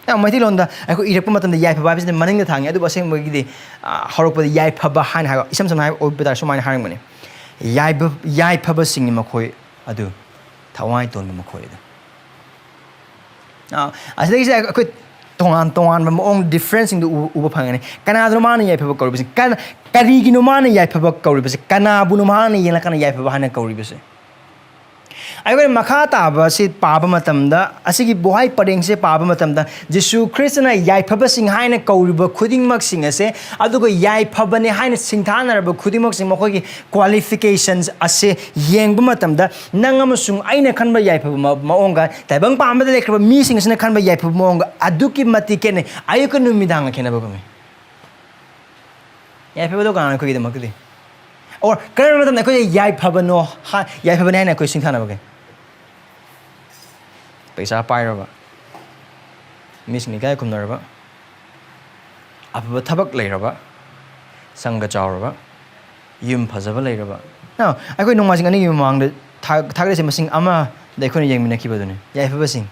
ꯌꯥꯝ ꯃꯩꯇꯩꯂꯣꯟꯗ ꯑꯩꯈꯣꯏ ꯏꯔꯛꯄ ꯃꯇꯝꯗ ꯌꯥꯏꯐꯕ ꯍꯥꯏꯕꯁꯤꯅ ꯃꯅꯤꯡꯗ ꯊꯥꯡꯉꯤ, ꯑꯗꯨꯕꯨ ꯑꯁꯦꯡꯕꯒꯤꯗꯤ, ꯑ, ꯍꯧꯔꯛꯄꯗ ꯌꯥꯏꯐꯕ ꯍꯥꯏꯅ ꯍꯥꯏꯕ, ꯏꯁꯝ ꯁꯝꯅ ꯍꯥꯏꯕ ꯑꯣꯏꯕ ꯇꯥꯔꯦ, ꯁꯨꯃꯥꯏꯅ ꯍꯥꯏꯔꯝꯒꯅꯤ, "ꯌꯥꯏꯕ-, ꯌꯥꯏꯐꯕꯁꯤꯡꯅꯤ ꯃꯈꯣꯏ ꯑꯗꯨ, ꯊꯋꯥꯏ ꯇꯣꯟꯕ ꯃꯈꯣꯏ ꯑꯗꯨ"꯫ ꯑ, ꯑꯁꯤꯗꯒꯤꯁꯦ ꯑꯩꯈꯣꯏ ꯇꯣꯉꯥꯟ ꯇꯣꯉꯥꯟꯕ ꯃꯑꯣꯡ differenceꯁꯤꯡꯗꯨ ꯎ-, ꯎꯕ ꯐꯪꯒꯅꯤ꯫ ꯀꯅꯥꯗꯅꯣ ꯃꯥꯅ ꯌꯥꯏꯐꯕ ꯀꯧꯔꯤꯕꯁꯤ? ꯀꯅꯥ-, ꯀꯔꯤꯒꯤꯅꯣ ꯃꯥꯅ ꯌꯥꯏꯐꯕ ꯀꯧꯔꯤꯕꯁꯤ? ꯀꯅꯥꯕꯨꯅꯣ ꯃꯥꯅ ꯌꯦꯡꯂꯀꯥꯟꯗ ꯌꯥꯏꯐꯕ ꯍꯥꯏꯅ ꯀꯧꯔꯤꯕꯁꯦ? ꯑꯩꯈꯣꯏꯅ ꯃꯈꯥ ꯇꯥꯕ ꯑꯁꯤ ꯄꯥꯕ ꯃꯇꯝꯗ, ꯑꯁꯤꯒꯤ ꯕꯣꯍꯥꯏ ꯄꯔꯦꯡꯁꯦ ꯄꯥꯕ ꯃꯇꯝꯗ, ꯖꯤꯁꯨ ꯈ꯭ꯔꯤꯁꯇꯅ ꯌꯥꯏꯐꯕꯁꯤꯡ ꯍꯥꯏꯅ ꯀꯧꯔꯤꯕ ꯈꯨꯗꯤꯡꯃꯛꯁꯤꯡ ꯑꯁꯦ, ꯑꯗꯨꯒ ꯌꯥꯏꯐꯕꯅꯦ ꯍꯥꯏꯅ ꯁꯤꯡꯊꯥꯅꯔꯕ ꯈꯨꯗꯤꯡꯃꯛꯁꯤꯡ, ꯃꯈꯣꯏꯒꯤ qualifications ꯑꯁꯦ ꯌꯦꯡꯕ ꯃꯇꯝꯗ, ꯅꯪ ꯑꯃꯁꯨꯡ ꯑꯩꯅ ꯈꯟꯕ ꯌꯥꯏꯐꯕ ꯃ-, ꯃꯑꯣꯡꯒ, ꯇꯥꯏꯕꯪ ꯄꯥꯟꯕꯗ ꯂꯩꯈ꯭ꯔꯕ ꯃꯤꯁꯤꯡ ꯑꯁꯤꯅ ꯈꯟꯕ ꯌꯥꯏꯐꯕ ꯃꯑꯣꯡꯒ ꯑꯗꯨꯛꯀꯤ ꯃꯇꯤꯛ ꯈꯦꯠꯅꯩ꯫ ꯑꯌꯨꯛꯀ ꯅꯨꯃꯤꯗꯥꯡꯒ ꯈꯦꯠꯅꯕꯒꯨꯝꯃꯤ꯫ ꯌꯥꯏꯐꯕꯗꯣ ꯀꯅꯥꯅꯣ ꯑꯩꯈꯣꯏꯒꯤꯗꯃꯛꯇꯗꯤ? Or ꯀꯔꯝꯕ ꯃꯇꯝꯗ ꯑꯩꯈꯣꯏꯅ ꯌꯥꯏꯐꯕꯅꯣ ꯍꯥ-, ꯌꯥꯏꯐꯕꯅꯤ ꯍꯥꯏꯅ ꯑꯩꯈꯣꯏ ꯁꯤꯡꯊꯥꯅꯕꯒꯦ? ꯄꯩꯁꯥ ꯄꯥꯏꯔꯕ, ꯃꯤꯁꯤꯡꯅ ꯏꯀꯥꯏ ꯈꯨꯝꯅꯔꯕ, ꯑꯐꯕ ꯊꯕꯛ ꯂꯩꯔꯕ, ꯁꯪꯒ ꯆꯥꯎꯔꯕ, ꯌꯨꯝ ꯐꯖꯕ ꯂꯩꯔꯕ꯫ Now, ꯑꯩꯈꯣꯏ ꯅꯣꯡꯃꯥꯏꯖꯤꯡ ꯑꯅꯤꯒꯤ ꯃꯃꯥꯡꯗ ꯊꯥ-, ꯊꯥꯒꯠꯂꯤꯁꯦ ꯃꯁꯤꯡ ꯑꯃꯗ ꯑꯩꯈꯣꯏꯅ ꯌꯦꯡꯃꯤꯟꯅꯈꯤꯕꯗꯨꯅꯤ, ꯌꯥꯏꯐꯕꯁꯤꯡ꯫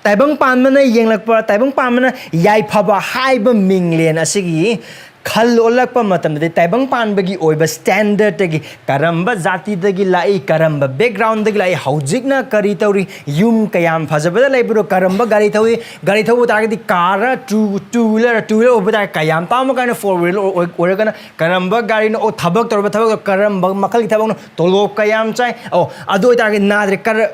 ꯇꯥꯏꯕꯪ ꯄꯥꯟꯕꯅ ꯌꯦꯡꯂꯛꯄ, ꯇꯥꯏꯕꯪ ꯄꯥꯟꯕꯅ ꯌꯥꯏꯐꯕ ꯍꯥꯏꯕ ꯃꯤꯡꯂꯦꯟ ꯑꯁꯤꯒꯤ ꯈꯜ ꯑꯣꯜꯂꯛꯄ ꯃꯇꯝꯗꯗꯤ ꯇꯥꯏꯕꯪ ꯄꯥꯟꯕꯒꯤ ꯑꯣꯏꯕ standardꯇꯒꯤ, ꯀꯔꯝꯕ ꯖꯥꯇꯤꯗꯒꯤ ꯂꯥꯛꯏ, ꯀꯔꯝꯕ backgroundꯗꯒꯤ ꯂꯥꯛꯏ, ꯍꯧꯖꯤꯛꯅ ꯀꯔꯤ ꯇꯧꯔꯤ, ꯌꯨꯝ ꯀꯌꯥꯝ ꯐꯖꯕꯗ ꯂꯩꯕ꯭ꯔꯣ, ꯀꯔꯝꯕ ꯒꯥꯔꯤ ꯊꯧꯏ, ꯒꯥꯔꯤ ꯊꯧꯕ ꯇꯥꯔꯒꯗꯤ car, two, two wheeler, two wheeler ꯑꯣꯏꯕ ꯇꯥꯔꯒꯗꯤ ꯀꯌꯥꯝ ꯇꯥꯡꯕ ꯀꯥꯏꯅ four wheeler ꯑꯣꯏ-, ꯑꯣꯏꯔꯒꯅ ꯀꯔꯝꯕ ꯒꯥꯔꯤꯅꯣ, ꯑꯣ, ꯊꯕꯛ ꯇꯧꯔꯕ ꯊꯕꯛꯇꯣ ꯀꯔꯝꯕ ꯃꯈꯜꯒꯤ ꯊꯕꯛꯅꯣ, ꯇꯣꯂꯣꯞ ꯀꯌꯥꯝ ꯆꯥꯏ, ꯑꯣ, ꯑꯗꯨ ꯑꯣꯏꯇꯥꯔꯒꯗꯤ ꯅꯥꯗ꯭ꯔꯦ, ꯀꯔ-,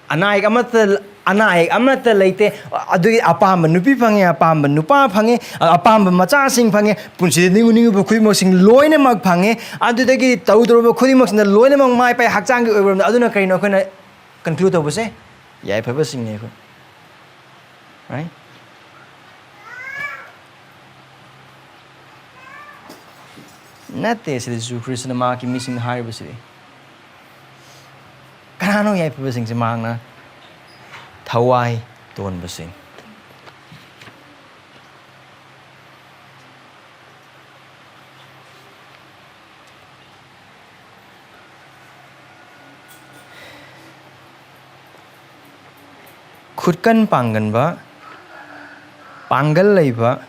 ꯑꯅꯥ ꯑꯌꯦꯛ ꯑꯃꯠꯇ, ꯑꯅꯥ ꯑꯌꯦꯛ ꯑꯃꯠꯇ ꯂꯩꯇꯦ꯫ ꯑꯗꯨꯒꯤ ꯑꯄꯥꯝꯕ ꯅꯨꯄꯤ ꯐꯪꯉꯦ, ꯑꯄꯥꯝꯕ ꯅꯨꯄꯥ ꯐꯪꯉꯦ, ꯑ-, ꯑꯄꯥꯝꯕ ꯃꯆꯥꯁꯤꯡ ꯐꯪꯉꯦ, ꯄꯨꯟꯁꯤꯗ ꯅꯤꯡꯉꯨ ꯅꯤꯡꯉꯨꯕ ꯈꯨꯗꯤꯡꯃꯛꯁꯤꯡ ꯂꯣꯏꯅꯃꯛ ꯐꯪꯉꯦ꯫ ꯑꯗꯨꯗꯒꯤ ꯇꯧꯗꯧꯔꯕ ꯈꯨꯗꯤꯡꯃꯛꯁꯤꯅ ꯂꯣꯏꯅꯃꯛ ꯃꯥꯏ ꯄꯥꯛꯑꯦ, ꯍꯛꯆꯥꯡꯒꯤ ꯑꯣꯏꯕ ꯂꯝꯗ꯫ ꯑꯗꯨꯅ ꯀꯔꯤꯅꯣ ꯑꯩꯈꯣꯏꯅ conclude ꯇꯧꯕꯁꯦ? ꯌꯥꯏꯐꯕꯁꯤꯡꯅꯤ ꯑꯩꯈꯣꯏ꯫ Right? ꯅꯠꯇꯦ, ꯁꯤꯗ ꯖꯤꯁꯨ ꯈ꯭ꯔꯤꯁꯇꯅ ꯃꯍꯥꯛꯀꯤ ꯃꯤꯁꯤꯡꯗ ꯍꯥꯏꯔꯤꯕꯁꯤꯗꯤ꯫ ꯀꯅꯥꯅꯣ ꯌꯥꯏꯐꯕꯁꯤꯡꯁꯦ? ꯃꯍꯥꯛꯅ ꯊꯋꯥꯏ ꯇꯣꯟꯕꯁꯤꯡ꯫ ꯈꯨꯠꯀꯟ ꯄꯥꯡꯒꯟꯕ, ꯄꯥꯡꯒꯜ ꯂꯩꯕ,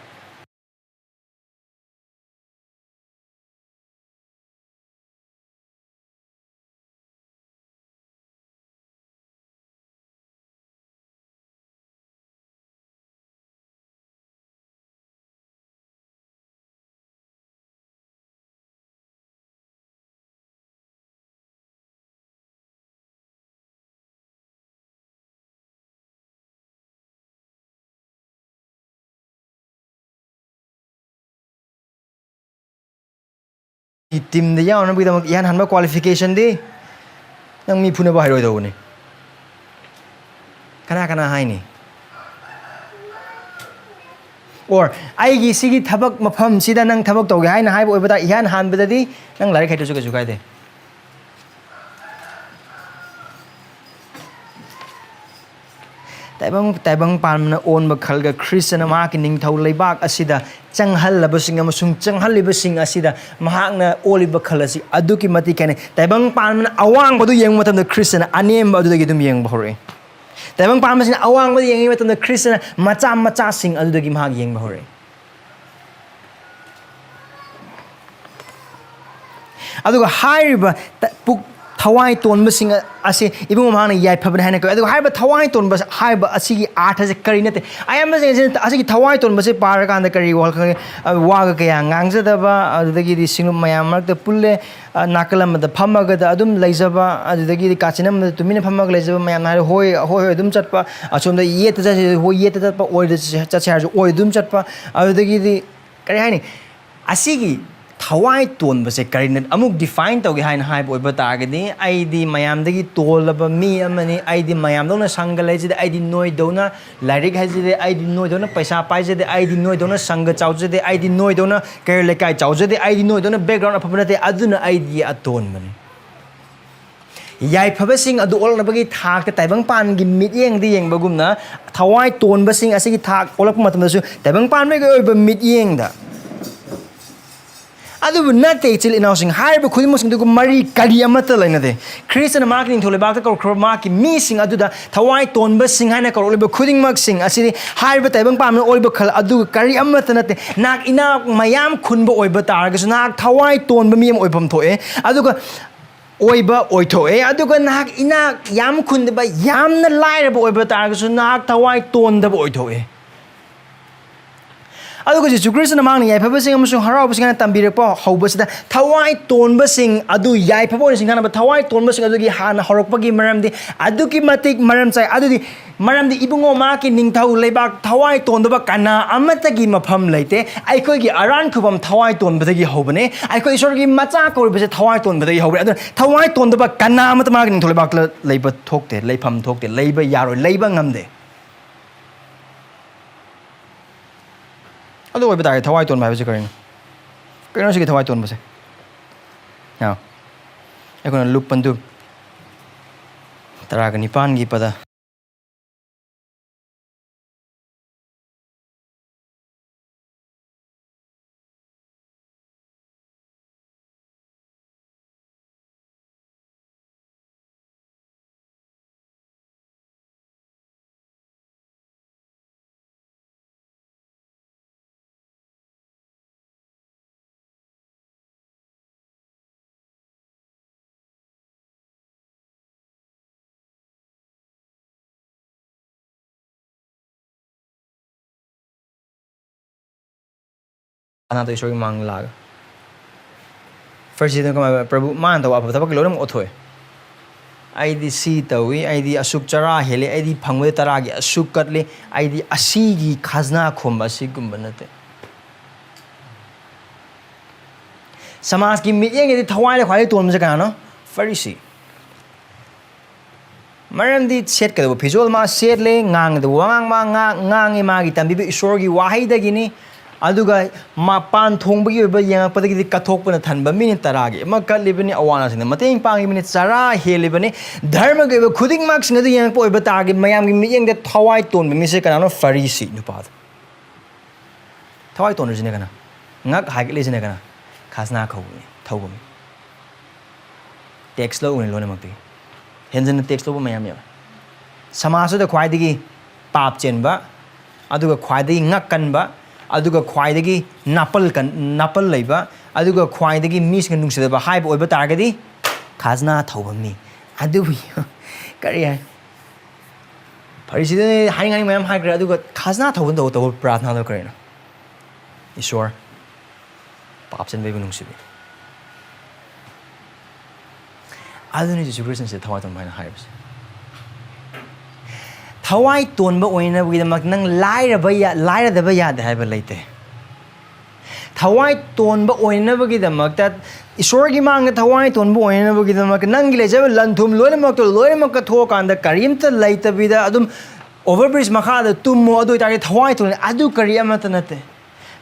ꯇꯤꯝꯗ ꯌꯥꯎꯅꯕꯒꯤꯗꯃꯛ ꯏꯍꯥꯟ ꯍꯥꯟꯕ qualificationꯗꯤ ꯅꯪ ꯃꯤ ꯐꯨꯅꯕ ꯍꯩꯔꯣꯏꯗꯧꯕꯅꯤ꯫ ꯀꯅꯥ ꯀꯅꯥ ꯍꯥꯏꯅꯤ? Or ꯑꯩꯒꯤ ꯁꯤꯒꯤ ꯊꯕꯛ ꯃꯐꯝꯁꯤꯗ ꯅꯪ ꯊꯕꯛ ꯇꯧꯒꯦ ꯍꯥꯏꯅ ꯍꯥꯏꯕ ꯑꯣꯏꯕ ꯇꯥꯔꯦ, ꯏꯍꯥꯟ ꯍꯥꯟꯕꯗꯗꯤ ꯅꯪ ꯂꯥꯏꯔꯤꯛ ꯍꯩꯇ꯭ꯔꯁꯨ ꯀꯩꯁꯨ ꯀꯥꯏꯗꯦ꯫ ꯇꯥꯏꯕꯪ ꯇꯥꯏꯕꯪ ꯄꯥꯟꯕꯅ ꯑꯣꯟꯕ ꯈꯜꯒ ꯈ꯭ꯔꯤꯁꯇꯅ ꯃꯍꯥꯛꯀꯤ ꯅꯤꯡꯊꯧ ꯂꯩꯕꯥꯛ ꯑꯁꯤꯗ ꯆꯪꯍꯜꯂꯕꯁꯤꯡ ꯑꯃꯁꯨꯡ ꯆꯪꯍꯜꯂꯤꯕꯁꯤꯡ ꯑꯁꯤꯗ ꯃꯍꯥꯛꯅ ꯑꯣꯜꯂꯤꯕ ꯈꯜ ꯑꯁꯤ ꯑꯗꯨꯛꯀꯤ ꯃꯇꯤꯛ ꯈꯦꯠꯅꯩ꯫ ꯇꯥꯏꯕꯪ ꯄꯥꯟꯕꯅ ꯑꯋꯥꯡꯕꯗꯨ ꯌꯦꯡꯕ ꯃꯇꯝꯗ ꯈ꯭ꯔꯤꯁꯇꯅ ꯑꯅꯦꯝꯕ ꯑꯗꯨꯗꯒꯤ ꯑꯗꯨꯝ ꯌꯦꯡꯕ ꯍꯧꯔꯛꯏ꯫ ꯇꯥꯏꯕꯪ ꯄꯥꯟꯕꯁꯤꯅ ꯑꯋꯥꯡꯕꯗ ꯌꯦꯡꯉꯤ ꯃꯇꯝꯗ ꯈ꯭ꯔꯤꯁꯇꯅ ꯃꯆꯥ ꯃꯆꯥꯁꯤꯡ ꯑꯗꯨꯗꯒꯤ ꯃꯍꯥꯛ ꯌꯦꯡꯕ ꯍꯧꯔꯛꯏ꯫ ꯑꯗꯨꯒ ꯍꯥꯏꯔꯤꯕ ꯇ- ꯄꯨꯛ ꯊꯋꯥꯏ ꯇꯣꯟꯕꯁꯤꯡ ꯑꯁꯤ ꯏꯕꯨꯡꯉꯣ ꯃꯍꯥꯛꯅ ꯌꯥꯏꯐꯕꯅꯤ ꯍꯥꯏꯅ ꯀꯧꯏ꯫ ꯑꯗꯨꯒ ꯍꯥꯏꯔꯤꯕ ꯊꯋꯥꯏ ꯇꯣꯟꯕ ꯍꯥꯏꯕ ꯑꯁꯤꯒꯤ ꯑꯥꯔꯊꯁꯦ ꯀꯔꯤ ꯅꯠꯇꯦ? ꯑꯌꯥꯝꯕꯁꯤꯡ ꯑꯁꯤꯅ ꯑꯁꯤꯒꯤ ꯊꯋꯥꯏ ꯇꯣꯟꯕꯁꯦ ꯄꯥꯔꯀꯥꯟꯗ ꯀꯔꯤ ꯋꯥꯈꯜ ꯈꯪꯉꯤ? ꯑ, ꯋꯥꯒ ꯀꯌꯥ ꯉꯥꯡꯖꯗꯕ, ꯑꯗꯨꯗꯒꯤꯗꯤ ꯁꯤꯡꯂꯨꯞ ꯃꯌꯥꯝ ꯃꯔꯛꯇ ꯄꯨꯜꯂꯦ, ꯑ, ꯅꯥꯀꯜ ꯑꯃꯗ ꯐꯝꯃꯒꯗ ꯑꯗꯨꯝ ꯂꯩꯖꯕ, ꯑꯗꯨꯗꯒꯤꯗꯤ ꯀꯥꯆꯤꯟ ꯑꯃꯗ ꯇꯨꯃꯤꯟꯅ ꯐꯝꯃꯒ ꯂꯩꯖꯕ ꯃꯌꯥꯝꯅ ꯍꯥꯏꯔꯦ, ꯍꯣꯏ ꯍꯣꯏ ꯍꯣꯏ ꯑꯗꯨꯝ ꯆꯠꯄ, ꯑꯁꯣꯝꯗ ꯌꯦꯠꯇ ꯆꯠꯁꯤ, ꯍꯣꯏ ꯌꯦꯠꯇ ꯆꯠꯄ, ꯑꯣꯏꯗ ꯆꯠꯁꯤ ꯍꯥꯏꯔꯁꯨ ꯑꯣꯏ ꯑꯗꯨꯝ ꯆꯠꯄ, ꯑꯗꯨꯗꯒꯤꯗꯤ ꯀꯔꯤ ꯍꯥꯏꯅꯤ? ꯑꯁꯤꯒꯤ ꯊꯋꯥꯏ ꯇꯣꯟꯕꯁꯦ ꯀꯔꯤꯅ ꯑꯃꯨꯛ ꯗꯤꯐꯥꯏꯟ ꯇꯧꯒꯦ ꯍꯥꯏꯅ ꯍꯥꯏꯕ ꯑꯣꯏꯕ ꯇꯥꯔꯒꯗꯤ, ꯑꯩꯗꯤ ꯃꯌꯥꯝꯗꯒꯤ ꯇꯣꯜꯂꯕ ꯃꯤ ꯑꯃꯅꯤ, ꯑꯩꯗꯤ ꯃꯌꯥꯝꯗꯧꯅ ꯁꯪꯒ ꯂꯩꯖꯗꯦ, ꯑꯩꯗꯤ ꯅꯣꯏꯗꯧꯅ ꯂꯥꯏꯔꯤꯛ ꯍꯩꯖꯗꯦ, ꯑꯩꯗꯤ ꯅꯣꯏꯗꯧꯅ ꯄꯩꯁꯥ ꯄꯥꯏꯖꯗꯦ, ꯑꯩꯗꯤ ꯅꯣꯏꯗꯧꯅ ꯁꯪꯒ ꯆꯥꯎꯖꯗꯦ, ꯑꯩꯗꯤ ꯅꯣꯏꯗꯧꯅ ꯀꯩꯔꯣꯜ ꯂꯩꯀꯥꯏ ꯆꯥꯎꯖꯗꯦ, ꯑꯩꯗꯤ ꯅꯣꯏꯗꯧꯅ ꯕꯦꯛꯒ꯭ꯔꯥꯎꯟ ꯑꯐꯕ ꯅꯠꯇꯦ, ꯑꯗꯨꯅ ꯑꯩꯗꯤ ꯑꯇꯣꯟꯕꯅꯤ꯫ ꯌꯥꯏꯐꯕꯁꯤꯡ ꯑꯗꯨ ꯑꯣꯜꯂꯛꯅꯕꯒꯤ ꯊꯥꯛꯇ ꯇꯥꯏꯕꯪꯄꯥꯟꯒꯤ ꯃꯤꯠꯌꯦꯡꯗ ꯌꯦꯡꯕꯒꯨꯝꯅ, ꯊꯋꯥꯏ ꯇꯣꯟꯕꯁꯤꯡ ꯑꯁꯤꯒꯤ ꯊꯥꯛ ꯑꯣꯜꯂꯛꯄ ꯃꯇꯝꯗꯁꯨ ꯇꯥꯏꯕꯪꯄꯥꯟꯕꯒꯤ ꯑꯣꯏꯕ ꯃꯤꯠꯌꯦꯡꯗ꯫ ꯑꯗꯨꯕꯨ ꯅꯠꯇꯦ, ꯏꯆꯤꯜ ꯏꯅꯥꯎꯁꯤꯡ, ꯍꯥꯏꯔꯤꯕ ꯈꯨꯗꯤꯡꯃꯛꯁꯤꯡꯗꯨꯒ ꯃꯔꯤ ꯀꯔꯤ ꯑꯃꯠꯇ ꯂꯩꯅꯗꯦ꯫ ꯈ꯭ꯔꯤꯁꯇꯅ ꯃꯍꯥꯛꯀꯤ ꯅꯤꯡꯊꯧ ꯂꯩꯕꯥꯛꯇ ꯀꯧꯈ꯭ꯔꯕ ꯃꯍꯥꯛꯀꯤ ꯃꯤꯁꯤꯡ ꯑꯗꯨꯗ ꯊꯋꯥꯏ ꯇꯣꯟꯕꯁꯤꯡ ꯍꯥꯏꯅ ꯀꯧꯔꯛꯂꯤꯕ ꯈꯨꯗꯤꯡꯃꯛꯁꯤꯡ ꯑꯁꯤꯗꯤ ꯍꯥꯏꯔꯤꯕ ꯇꯥꯏꯕꯪ ꯄꯥꯟꯕꯅ ꯑꯣꯏꯕ ꯈꯜ ꯑꯗꯨꯒ ꯀꯔꯤ ꯑꯃꯠꯇ ꯅꯠꯇꯦ꯫ ꯅꯍꯥꯛ ꯏꯅꯥꯛ ꯃꯌꯥꯝ ꯈꯨꯟꯕ ꯑꯣꯏꯕ ꯇꯥꯔꯒꯁꯨ, ꯅꯍꯥꯛ ꯊꯋꯥꯏ ꯇꯣꯟꯕ ꯃꯤ ꯑꯃ ꯑꯣꯏꯐꯝ ꯊꯣꯛꯑꯦ꯫ ꯑꯗꯨꯒ ꯑꯣꯏꯕ ꯑꯣꯏꯊꯣꯛꯑꯦ꯫ ꯑꯗꯨꯒ ꯅꯍꯥꯛ ꯏꯅꯥꯛ ꯌꯥꯝ ꯈꯨꯟꯗꯕ, ꯌꯥꯝꯅ ꯂꯥꯏꯔꯕ ꯑꯣꯏꯕ ꯇꯥꯔꯒꯁꯨ, ꯅꯍꯥꯛ ꯊꯋꯥꯏ ꯇꯣꯟꯗꯕ ꯑꯣꯏꯊꯣꯛꯑꯦ꯫ ꯑꯗꯨꯒ ꯖꯤꯁꯨ ꯈ꯭ꯔꯤꯁꯇꯅ ꯃꯍꯥꯛꯅ ꯌꯥꯏꯐꯕꯁꯤꯡ ꯑꯃꯁꯨꯡ ꯍꯔꯥꯎꯕꯁꯤꯡ ꯍꯥꯏꯅ ꯇꯝꯕꯤꯔꯛꯄ ꯍꯧꯕꯁꯤꯗ, ꯊꯋꯥꯏ ꯇꯣꯟꯕꯁꯤꯡ ꯑꯗꯨ ꯌꯥꯏꯐꯕ ꯑꯣꯏꯅ ꯁꯤꯡꯊꯥꯅꯕ ꯊꯋꯥꯏ ꯇꯣꯟꯕꯁꯤꯡ ꯑꯗꯨꯒꯤ ꯍꯥꯟꯅ ꯍꯧꯔꯛꯄꯒꯤ ꯃꯔꯝꯗꯤ ꯑꯗꯨꯛꯀꯤ ꯃꯇꯤꯛ ꯃꯔꯝ ꯆꯥꯏ꯫ ꯑꯗꯨꯗꯤ ꯃꯔꯝꯗꯤ ꯏꯕꯨꯡꯉꯣ, ꯃꯍꯥꯛꯀꯤ ꯅꯤꯡꯊꯧ ꯂꯩꯕꯥꯛ ꯊꯋꯥꯏ ꯇꯣꯟꯗꯕ ꯀꯅꯥ ꯑꯃꯠꯇꯒꯤ ꯃꯐꯝ ꯂꯩꯇꯦ꯫ ꯑꯩꯈꯣꯏꯒꯤ ꯑꯔꯥꯟ ꯈꯨꯕꯝ ꯊꯋꯥꯏ ꯇꯣꯟꯕꯗꯒꯤ ꯍꯧꯕꯅꯦ꯫ ꯑꯩꯈꯣꯏ ꯏꯁꯣꯔꯒꯤ ꯃꯆꯥ ꯀꯧꯔꯤꯕꯁꯦ ꯊꯋꯥꯏ ꯇꯣꯟꯕꯗꯒꯤ ꯍꯧꯕꯅꯦ꯫ ꯑꯗꯨꯅ ꯊꯋꯥꯏ ꯇꯣꯟꯗꯕ ꯀꯅꯥ ꯑꯃꯠꯇ ꯃꯍꯥꯛꯀꯤ ꯅꯤꯡꯊꯧ ꯂꯩꯕꯥꯛꯇ ꯂꯩꯕ ꯊꯣꯛꯇꯦ, ꯂꯩꯐꯝ ꯊꯣꯛꯇꯦ, ꯂꯩꯕ ꯌꯥꯔꯣꯏ, ꯂꯩꯕ ꯉꯝꯗꯦ꯫ ꯑꯗꯨ ꯑꯣꯏꯕ ꯇꯥꯔꯗꯤ ꯊꯋꯥꯏ ꯇꯣꯟꯕ ꯍꯥꯏꯕꯁꯤ ꯀꯔꯤꯅꯣ? ꯀꯔꯤꯅꯣ ꯁꯤꯒꯤ ꯊꯋꯥꯏ ꯇꯣꯟꯕꯁꯦ? ꯑꯥ꯫ ꯑꯩꯈꯣꯏꯅ ꯂꯨꯞ ꯄꯟꯗꯨ ꯇꯔꯥꯒ ꯅꯤꯄꯥꯟꯒꯤ ꯄꯗ ꯈꯥꯖꯅꯥꯗꯣ ꯏꯁꯣꯔꯒꯤ ꯃꯥꯡꯗ ꯂꯥꯛꯑꯒ꯫ ꯐꯔꯤꯁꯤꯗꯨꯅ ꯀꯃꯥꯏꯅ? ꯄ꯭ꯔꯚꯨ, ꯃꯥꯅ ꯇꯧꯕ ꯑꯐꯕ ꯊꯕꯛꯀꯤ ꯂꯣꯏꯅꯃꯛ ꯑꯣꯠꯊꯣꯛꯑꯦ꯫ "ꯑꯩꯗꯤ ꯁꯤ ꯇꯧꯏ, ꯑꯩꯗꯤ ꯑꯁꯨꯛ ꯆꯔꯥ ꯍꯦꯜꯂꯤ, ꯑꯩꯗꯤ ꯐꯪꯕꯗ ꯇꯔꯥꯒꯤ ꯑꯁꯨꯛ ꯀꯠꯂꯤ, ꯑꯩꯗꯤ ꯑꯁꯤꯒꯤ ꯈꯥꯖꯅꯥ ꯈꯣꯝꯕ ꯑꯁꯤꯒꯨꯝꯕ ꯅꯠꯇꯦ"꯫ ꯁꯃꯥꯖꯀꯤ ꯃꯤꯠꯌꯦꯡꯗꯗꯤ ꯊꯋꯥꯏꯗ ꯈ꯭ꯋꯥꯏꯗꯒꯤ ꯇꯣꯟꯕꯁꯦ ꯀꯅꯥꯅꯣ? ꯐꯔꯤꯁꯤ꯫ ꯃꯔꯝꯗꯤ ꯁꯦꯠꯀꯗꯕ ꯐꯤꯖꯣꯜ ꯃꯥ ꯁꯦꯠꯂꯦ, ꯉꯥꯡꯒꯗꯕ ꯋꯥꯉꯥꯡ ꯃꯥ ꯉꯥ-, ꯉꯥꯡꯉꯦ, ꯃꯥꯒꯤ ꯇꯝꯕꯤꯕ ꯏꯁꯣꯔꯒꯤ ꯋꯥꯍꯩꯗꯒꯤꯅꯤ꯫ ꯑꯗꯨꯒ ꯃꯄꯥꯟ ꯊꯣꯡꯕꯒꯤ ꯑꯣꯏꯕ ꯌꯦꯡꯉꯛꯄꯗꯒꯤꯗꯤ ꯀꯠꯊꯣꯛꯄꯅ ꯊꯟꯕ ꯃꯤꯅꯤ, ꯇꯔꯥꯒꯤ ꯑꯃ ꯀꯠꯂꯤꯕꯅꯤ, ꯑꯋꯥ ꯑꯅꯥꯁꯤꯡꯗ ꯃꯇꯦꯡ ꯄꯥꯡꯉꯤꯕꯅꯤ, ꯆꯔꯥ ꯍꯦꯜꯂꯤꯕꯅꯤ, ꯙꯔꯃꯒꯤ ꯑꯣꯏꯕ ꯈꯨꯗꯤꯡꯃꯛꯁꯤꯡ ꯑꯗꯨ ꯌꯦꯡꯉꯛꯄ ꯑꯣꯏꯕ ꯇꯥꯔꯒꯗꯤ ꯃꯌꯥꯝꯒꯤ ꯃꯤꯠꯌꯦꯡꯗ ꯊꯋꯥꯏ ꯇꯣꯟꯕ ꯃꯤꯁꯦ ꯀꯅꯥꯅꯣ? ꯐꯔꯤꯁꯤ ꯅꯨꯄꯥꯗꯣ꯫ ꯊꯋꯥꯏ ꯇꯣꯟꯔꯤꯁꯤꯅ ꯀꯅꯥ? ꯉꯛ ꯍꯥꯏꯒꯠꯂꯤꯁꯤꯅ ꯀꯅꯥ? ꯈꯥꯖꯅꯥ ꯈꯧꯕ ꯃꯤ, ꯊꯧꯕ ꯃꯤ꯫ ꯇꯦꯛꯁ ꯂꯧꯕꯅꯤ ꯂꯣꯏꯅꯃꯛꯇꯒꯤ꯫ ꯍꯦꯟꯖꯟꯅ ꯇꯦꯛꯁ ꯂꯧꯕ ꯃꯌꯥꯝ ꯌꯥꯎꯋꯦ꯫ ꯁꯃꯥꯖꯇꯨꯗ ꯈ꯭ꯋꯥꯏꯗꯒꯤ ꯄꯥꯞ ꯆꯦꯟꯕ, ꯑꯗꯨꯒ ꯈ꯭ꯋꯥꯏꯗꯒꯤ ꯉꯛ ꯀꯟꯕ, ꯑꯗꯨꯒ ꯈ꯭ꯋꯥꯏꯗꯒꯤ ꯅꯥꯄꯜ ꯀꯟ-, ꯅꯥꯄꯜ ꯂꯩꯕ, ꯑꯗꯨꯒ ꯈ꯭ꯋꯥꯏꯗꯒꯤ ꯃꯤꯁꯤꯡꯅ ꯅꯨꯡꯁꯤꯗꯕ ꯍꯥꯏꯕ ꯑꯣꯏꯕ ꯇꯥꯔꯒꯗꯤ ꯈꯥꯖꯅꯥ ꯊꯧꯕ ꯃꯤ꯫ ꯑꯗꯨꯕꯨ ꯀꯔꯤ ꯍꯥꯏ? ꯐꯔꯤꯁꯤꯗꯨꯅ ꯍꯥꯏꯅꯤꯡꯉꯥꯏ ꯃꯌꯥꯝ ꯍꯥꯏꯈ꯭ꯔꯦ, ꯑꯗꯨꯒ ꯈꯥꯖꯅꯥ ꯊꯧꯕꯅ ꯇꯧꯕ, ꯇꯧꯕ ꯄ꯭ꯔꯥꯊꯅꯥꯗꯣ ꯀꯔꯤꯅꯣ? "ꯏꯁꯣꯔ, ꯄꯥꯞ ꯆꯦꯟꯕ ꯑꯩꯕꯨ ꯅꯨꯡꯁꯤꯕꯤꯌꯨ"꯫ ꯑꯗꯨꯅꯤ ꯖꯤꯁꯨ ꯈ꯭ꯔꯤꯁꯇꯅ ꯁꯤꯗ ꯊꯋꯥꯏ ꯇꯣꯟꯕ ꯍꯥꯏꯅ ꯍꯥꯏꯔꯤꯕꯁꯦ꯫ ꯊꯋꯥꯏ ꯇꯣꯟꯕ ꯑꯣꯏꯅꯕꯒꯤꯗꯃꯛ ꯅꯪ ꯂꯥꯏꯔꯕ ꯌꯥ-, ꯂꯥꯏꯔꯗꯕ ꯌꯥꯗꯦ ꯍꯥꯏꯕ ꯂꯩꯇꯦ꯫ ꯊꯋꯥꯏ ꯇꯣꯟꯕ ꯑꯣꯏꯅꯕꯒꯤꯗꯃꯛꯇ, ꯏꯁꯣꯔꯒꯤ ꯃꯥꯡꯗ ꯊꯋꯥꯏ ꯇꯣꯟꯕ ꯑꯣꯏꯅꯕꯒꯤꯗꯃꯛꯇ, ꯅꯪꯒꯤ ꯂꯩꯖꯕ ꯂꯟ ꯊꯨꯝ ꯂꯣꯏꯅꯃꯛꯇꯣ, ꯂꯣꯏꯅꯃꯛꯀ ꯊꯣꯛꯑꯀꯥꯟꯗ ꯀꯔꯤꯝꯇ ꯂꯩꯇꯕꯤꯗ ꯑꯗꯨꯝ ꯑꯣꯚꯔ ꯕ꯭ꯔꯤꯖ ꯃꯈꯥꯗ ꯇꯨꯝꯃꯣ, ꯑꯗꯨ ꯑꯣꯏꯇꯥꯔꯗꯤ ꯊꯋꯥꯏ ꯇꯣꯟꯂꯦ꯫ ꯑꯗꯨ ꯀꯔꯤ ꯑꯃꯠꯇ ꯅꯠꯇꯦ꯫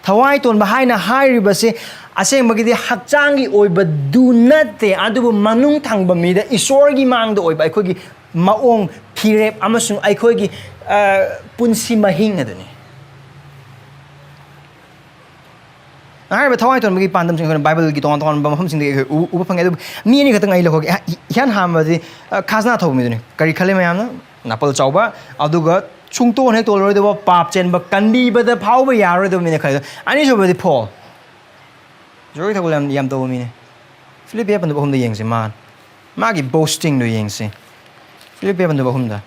ꯊꯋꯥꯏ ꯇꯣꯟꯕ ꯍꯥꯏꯅ ꯍꯥꯏꯔꯤꯕꯁꯦ ꯑꯁꯦꯡꯕꯒꯤꯗꯤ ꯍꯛꯆꯥꯡꯒꯤ ꯑꯣꯏꯕꯗꯨ ꯅꯠꯇꯦ, ꯑꯗꯨꯕꯨ ꯃꯅꯨꯡ ꯊꯪꯕ ꯃꯤꯗ ꯏꯁꯣꯔꯒꯤ ꯃꯥꯡꯗ ꯑꯣꯏꯕ ꯑꯩꯈꯣꯏꯒꯤ ꯃꯑꯣꯡ, ꯐꯤꯔꯦꯞ ꯑꯃꯁꯨꯡ ꯑꯩꯈꯣꯏꯒꯤ, ꯑ, ꯄꯨꯟꯁꯤ ꯃꯍꯤꯡ ꯑꯗꯨꯅꯤ꯫ ꯍꯥꯏꯔꯤꯕ ꯊꯋꯥꯏ ꯇꯣꯟꯕꯒꯤ ꯄꯥꯟꯗꯝꯁꯤꯡ ꯑꯩꯈꯣꯏꯅ ꯕꯥꯏꯕꯜꯒꯤ ꯇꯣꯉꯥꯟ ꯇꯣꯉꯥꯟꯕ ꯃꯐꯝꯁꯤꯡꯗꯒꯤ ꯑꯩꯈꯣꯏ ꯎ-, ꯎꯕ ꯐꯪꯉꯦ꯫ ꯑꯗꯨꯕꯨ ꯃꯤ ꯑꯅꯤ ꯈꯛꯇꯪ ꯑꯩ ꯂꯧꯍꯧꯒꯦ꯫ ꯏꯍ-, ꯏꯍꯥꯟ ꯍꯥꯟꯕꯗꯤ, ꯑ, ꯈꯥꯖꯅꯥ ꯊꯧꯕ ꯃꯤꯗꯨꯅꯤ꯫ ꯀꯔꯤ ꯈꯜꯂꯤ ꯃꯌꯥꯝꯅ? ꯅꯥꯄꯜ ꯆꯥꯎꯕ, ꯑꯗꯨꯒ ꯁꯨꯡꯇꯣꯟ ꯍꯦꯛ ꯇꯣꯜꯂꯔꯣꯏꯗꯕ, ꯄꯥꯞ ꯆꯦꯟꯕ, ꯀꯟꯕꯤꯕꯗ ꯐꯥꯎꯕ ꯌꯥꯔꯔꯣꯏꯗꯕ ꯃꯤꯅ ꯈꯜꯂꯤꯗꯣ꯫ ꯑꯅꯤꯁꯨꯕꯗꯤ ꯐꯣꯜ꯫ ꯖꯣꯏ ꯊꯧꯒꯜ ꯌꯥꯝ, ꯌꯥꯝ ꯇꯧꯕ ꯃꯤꯅꯦ꯫ ꯐꯤꯂꯤꯄꯤ ꯄꯟꯗꯨꯞ ꯑꯍꯨꯝꯗ ꯌꯦꯡꯁꯤ, ꯃꯥꯅ꯫ ꯃꯥꯒꯤ ꯕꯣꯁꯇꯤꯡꯗꯣ ꯌꯦꯡꯁꯤ꯫ ꯐꯤꯂꯤꯄꯤ ꯄꯟꯗꯨꯞ ꯑꯍꯨꯝꯗ꯫